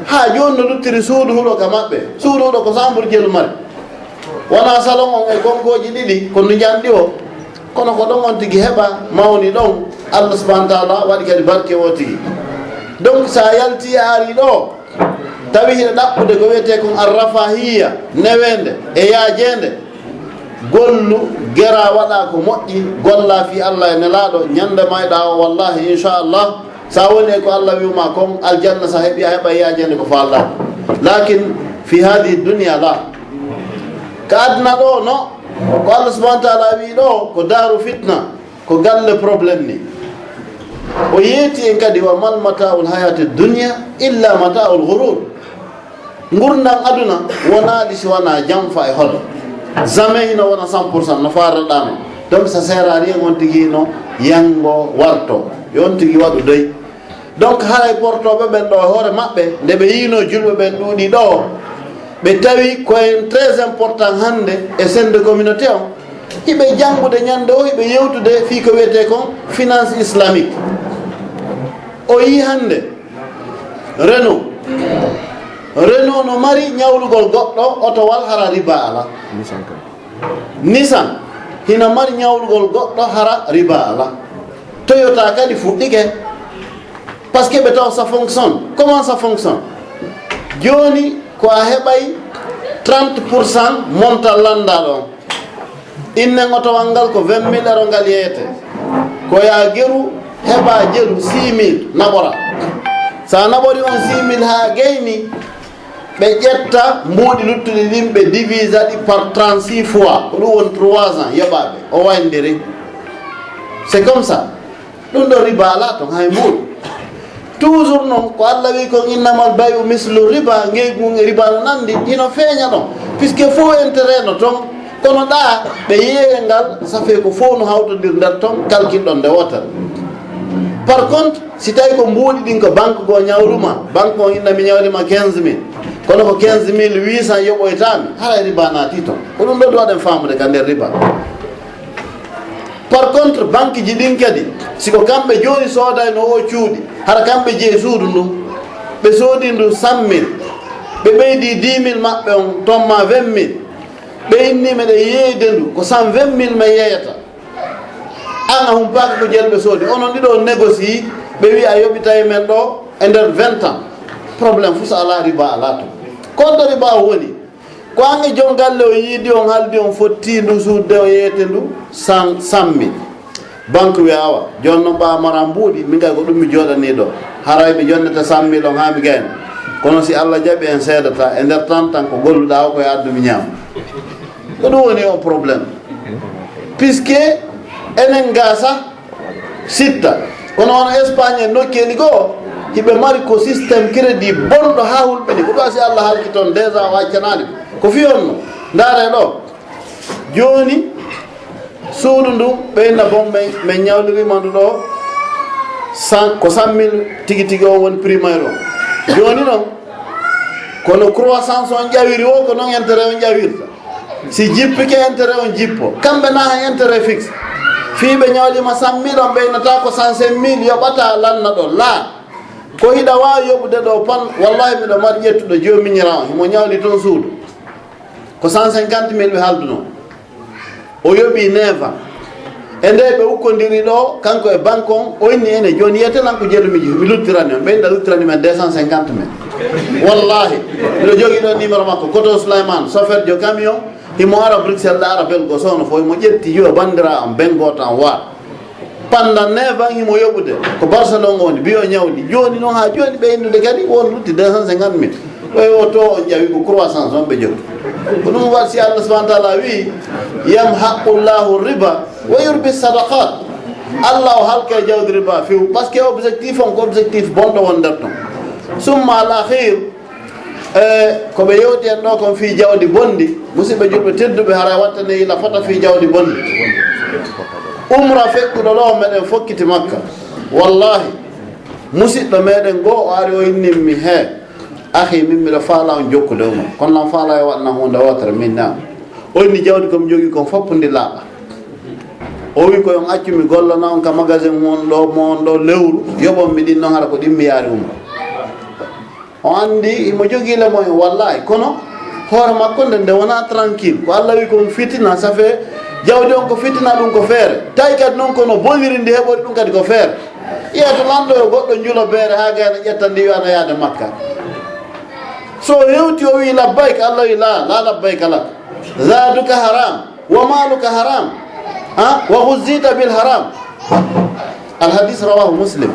haa jooni no luttiri suudu huɗo ka maɓɓe. Suudu huɗo ko sambur jelu mari. Wona salon on e konkooji ɗiɗi, ko ndu njanɗi o. Kono ko ɗon on tigi heɓa mawni ɗon. Allah subhanahu wa ta'ala waɗi kadi barke o tigi. Donc, sa yalti a ari ɗo, tawi hiɗa ɗaɓɓude ko wiyetee kon arrafahiya, neweende e yaajeende, gollu, gera, waɗa ko moƴƴi, golla fii Allah e Nelaaɗo, ñande mayɗa o, wallahi, inchallah, sa woni e ko Allah wi'uma kon, aljanna sa heɓi, a heɓa yaajeende ko faalɗa. Lakin fi hadihi dunya la. Ka aduna ɗo no, ko Allah subhanahu wa ta'ala wi'i ɗo, ko daaru fitna, ko galle problème ni. O yeeti en kadi, wa mal mata'ul hayati dunya illa mata'ul ghurur. Ngurndan aduna wonaali si wona janfa e hodo. Jamais hino wona cent pour cent no faarɗaano. Donc, ça sert à rien on tigi no yango warto. Yo on tigi waɗu doy. Donc, haray portooɓe ɓen ɗo e hoore maɓɓe, nde ɓe yiino julɓe ɓen ɗuuɗi ɗo, ɓe tawi ko en très important hannde e sende communauté on. Hiɓe janngude ñande o, hiɓe yewtude fii ko wiyetee kon finance islamique. O yii hannde Renault. Renault no mari ñawlugol goɗɗo otowal hara riba ala. Nissan hino mari ñawlugol goɗɗo hara riba ala. Toyota kadi fuɗɗike. Parce que ɓe taw ça fonctionne. Comment ça fonctionne? Jooni ko a heɓay trente pour cent montant lannda ɗon. Innen otowal ngal ko vingt mille euro ngal yeeyete. Ko ya geru heɓa jeru six mille naɓora. Sa naɓori on six mille haa gayni, ɓe ƴetta mbuuɗi luttuɗi ɗin, ɓe divisa ɗi par trente-six fois. Ko ɗum woni trois ans yoɓaɓe. O wayndiri. C'est comme ça. Ɗum ɗo riba alaa ton hay mbuuɗu. Toujours noon, ko Allah wi kon, innamal bay'u mislu riba, ngeygu ngun e riba no nandi, hino feeña ɗon. Puisque fo intérêt no ton, kono ɗa, ɓe yeeye ngal, ça fait ko fof no hawtondir nder ton, kalkinɗon nde wootere. Par contre, si tawi ko mbuuɗi ɗin ko banque goo ñawluma, banque on inna mi ñawlima quinze mille, kono ko quinze mille huit cent yoɓoytaami, haray riba naati ton. Ko ɗum ɗo ɗo waɗen faamude ka nder riba. Par contre, banque ji ɗin kadi, si ko kamɓe jooni soodayno o cuuɗi, hara kamɓe jeyi suudu ndun, ɓe soodi ndu cent mille, ɓe ɓeydi dix mille maɓɓe on, ton ma vingt mille, ɓe inni meɗen yeeyde ndu ko cent vingt mille men yeeyata. An a humpaaka ko jeel ɓe soodi, onon ɗiɗo on négocier, ɓe wi'a yoɓitay men ɗo e nder vingt ans. Problème fuu so alaa riba alaa ton. Ko ɗo riba woni? Ko an e jon galle o yiidi on, haldi on fotti ndu suudde, o yeeyete ndu san-, sammi. Banque wi awa, jooni noon ɓa mara mbuuɗi, min kay ko ɗum mi jooɗanii ɗo. Haray mi jonnete sammi ɗon haa mi gayna. Kono si Allah jaɓi en seedata, e nder tan tan ko golluɗaa o ko e addu mi ñaama. Ko ɗum woni o problème. Puisque enen gasa sitta. Kono on Espagne en nokkeeli goo, Hiɓe mari ko système crédit bonɗo haa hulɓini. Ko ɗum si Allah halki toon déjà o accanaani. Ko fii on no. Ndaare ɗo. Jooni, suudu ndu ɓeyna bon, min, min ñawliriima ndu ɗo, cent, ko cent mille tigi tigi o woni prix mayru o. Jooni noon, kono croissance on ƴawiri o, ko noon intérêt on ƴawirta. Si jippike, intérêt on jippo. Kamɓe na hay intérêt fixe. Fii ɓe ñawliima cent mille, on ɓeynata ko cent cinq mille, yoɓata lanna ɗo. Laa. Ko hiɗa waawi yoɓude ɗo pan, wallahi miɗo mari ƴettuɗo joomi miñiraawo on, himo ñawli toon suudu. Ko cent cinquante mille ɓe haaldunoo. O yoɓi neuf ans. E nde ɓe ukkondiri ɗo, kanko e banque on, o inni ene jooni, yiyete lan ko jeeɗu mi jeyi, mi luttirani on. Ɓe inda luttirani men deux cent cinquante mille. Wallahi, miɗo jogii ɗo numéro makko, Koto Souleymane, chauffeur de camion, himo ara Bruxelles, ɗa ara Belgo, sono fof, himo ƴetti yo banndiraawo am, ben gooto am wa. Pendant neuf ans himo yoɓude, ko Barcelone o woni, mbiyo ñawdi. Jooni noon haa jooni ɓe innude kadi, won lutti deux cent cinquante mille. Ɓe o to on ƴawi ko croissance on ɓe jogii. Ko ɗum waɗi si Allah subhanahu wa taala wi, "Yamhaqu Allahu riba wa yurbi sadaqat." Allah o halka e jawdi riba few, parce que objectif on ko objectif bonɗo won nder ton. Summa al akhir, e ko ɓe yewti en ɗo kon fii jawdi bonndi, musidɓe julɓe tedduɓe, haray wattane yila fota fii jawdi bonndi. Umra feƴƴuɗo ɗo meɗen fokkiti Makka. Wallahi, musidɗo meɗen goo o ari o inni mi he, "Akhi, min miɗo faala on jokkude umra. Kono lan faala e waɗna huunde wootere min na." O inni jawdi ko mi jogii kon fof ndi laaɓa. O wi ko on accu mi gollana on ka magasin mon ɗo, mo on ɗo lewru, yoɓon mi ɗin non hara ko ɗin mi yaari umra. O anndi himo jogii le moyen, wallahi, kono hoore makko nde, nde wona tranquille. Ko Allah wi ko on fitina, ça fait jawdi on ko fitina, ɗum ko feere. Tawi kadi noon kono boniri ndi heɓori ɗum kadi ko feere. Ƴeeto lanɗo yo goɗɗo njulo beere haa gayna ƴetta ndi wiya ana yaade Makka. So o hewti o wi labbayka, Allah wi la, la labbayka lak. Zaduka haram, wa maluka haram, ha? Wa ghuzzita bil haram. Al hadis rawahu Muslim.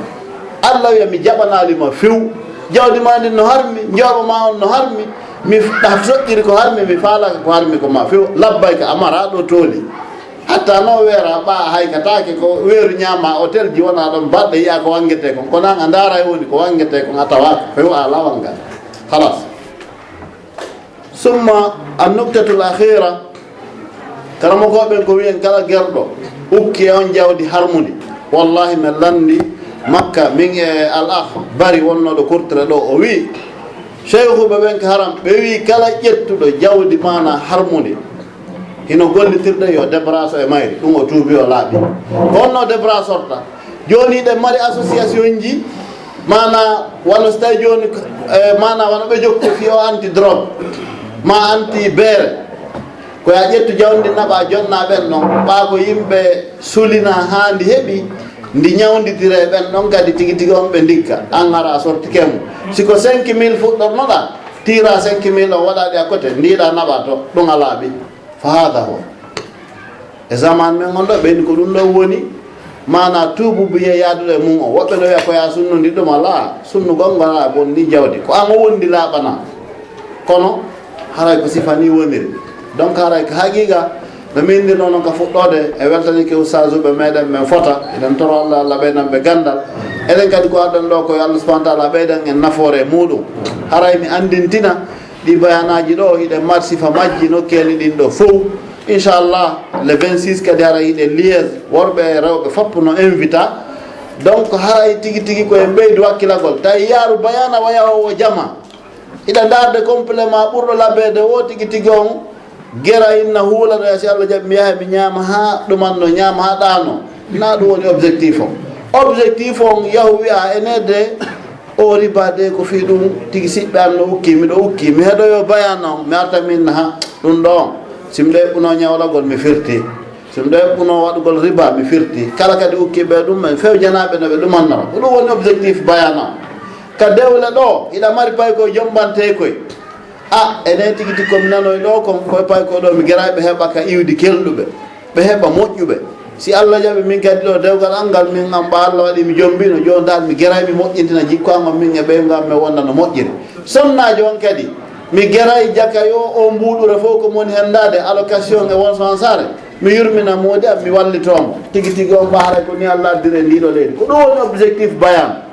Allah wiya mi jaɓanaali ma few. Jawdi ma ndin no harmi, njooɓo ma on no harmi, mi ɗa soƴƴiri ko harmi, mi faalaka ko harmi ko ma few. Labbayka, a mara ɗo tooli. Hatta no weera ɓa a haykataake ko weeru ñaama hôtel ji wona ɗon baɗɗo yiya ko wangete kon. Kono an a ndaara e woni ko wangete kon a tawaaka few a ala wanga. Halas. Summa an nuktatul akhira, karamokooɓe ɓen ko wiyen kala gerɗo ukki e on jawdi harmundi. Wallahi men lanndi Makka, min e al akh Bari wonnooɗo kurtere ɗo, o wi, "Cheikhuɓe ɓen ko haram." Ɓe wi, "Kala ƴettuɗo jawdi maana harmundi, hino gollitirde yo débraso e mayri." Ɗum o tuubi, o laaɓi. Ko honno débrasorta? Jooni eɗen mari association ji, maana wano so tawi jooni, e, maana wano ɓe jokki fii o anti drogue, ma anti beere. Ko ya ƴettu jawdi naɓa jonna ɓen ɗon, ɓa ko yimɓe sulina haa ndi heɓi, ndi ñawnditire ɓen ɗon kadi tigi tigi on ɓe ndikka, an hara a sortike mo. Si ko cinq mille fuɗɗornoɗa, tira cinq mille on waɗa ɗi à côté, ndiɗa naɓa to, ɗum a laaɓi. Fa hada huwa. E zaman men on ɗo, ɓeyni ko ɗum ɗo woni, maana tuubu biye yaaduɗo e mum o. Woɓɓe no wiya ko ya sunnu ndi ɗum alaa, sunnu gongo alaa, bon ni jawdi. Ko an o wondi laaɓana. Kono, haray ko sifa ni woniri. Donc, haray ko haqiqa, no min ndir noon ka fuɗɗoode, e weltanike ustaazuɓe meɗen men fota, eɗen toro Allah, Allah ɓeydan ɓe gandal. Eɗen kadi ko addan ɗo ko yo Allah subhanahu wa taala ɓeydan en nafoore e muɗum. Haray mi andintina, ɗi bayanaaji ɗo, hiɗen mari sifa majji nokkeeli ɗin ɗo fow. Inchallah, le vingt-six kadi hara hiɗen Liège, worɓe e rewɓe fop no invita. Donc, haray tigi tigi ko en ɓeydu wakkilagol. Tawi yaaru bayana wa yahowo jama. Hiɗa ndaarde complément ɓurɗo labeede wo tigi tigi on. Gera inna huula ɗo, si Allah jaɓi mi yaha mi ñaama haa ɗuman no ñaama haa ɗaano. Na ɗum woni objectif on. Objectif on yahu wiya ene de o riba de ko fii ɗum tigi siɓɓe am no ukki, miɗo ukki. Mi heɗoyo bayan on, mi arta min ha ɗum ɗo on. Si mi ɗo eɓɓuno ñawlagol, mi firti. Si mi ɗo eɓɓuno waɗugol riba, mi firti. Kala kadi ukki ɓe ɗum, men fewjanaaɓe no ɓe ɗumannora. Ko ɗum woni objectif bayan on. Ka dewle ɗo, hiɗa mari paykoy jombante koy. A, enen tigi tigi ko mi nanoy ɗo kon, koy paykoy ɗo mi geray ɓe heɓa ka iwdi kelɗuɓe. Ɓe heɓa moƴƴuɓe. Si Allah jaɓi min kadi ɗo dewgal an ngal min an ɓa Allah waɗi mi jombino, jooni dal mi geray mi moƴƴintina jikko an on min e ɓeyngu am men wonda no moƴƴiri. Sonnaajo on kadi, mi geray jakayo o mbuuɗure fof ko moni hen ndaade allocation e won sansare. Mi yurmina moodi am, mi wallitoo mo. Tigi tigi on ɓa haray ko ni Allah addiri e ndiɗo leydi. Ko ɗum woni objectif bayan.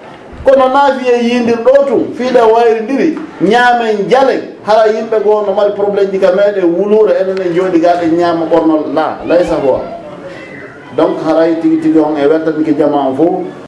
Kono naafiye yiindir ɗo tun fii ɗe wayrindiri, ñaamen jalen. Hara yimɓe goo no mari problème ji ka meɗen wuluure, enen en jooɗi gaa ɗen ñaama ɓornol? La, laysa huwa. Donc haray tigi tigi on e weltanike jamaa on fof.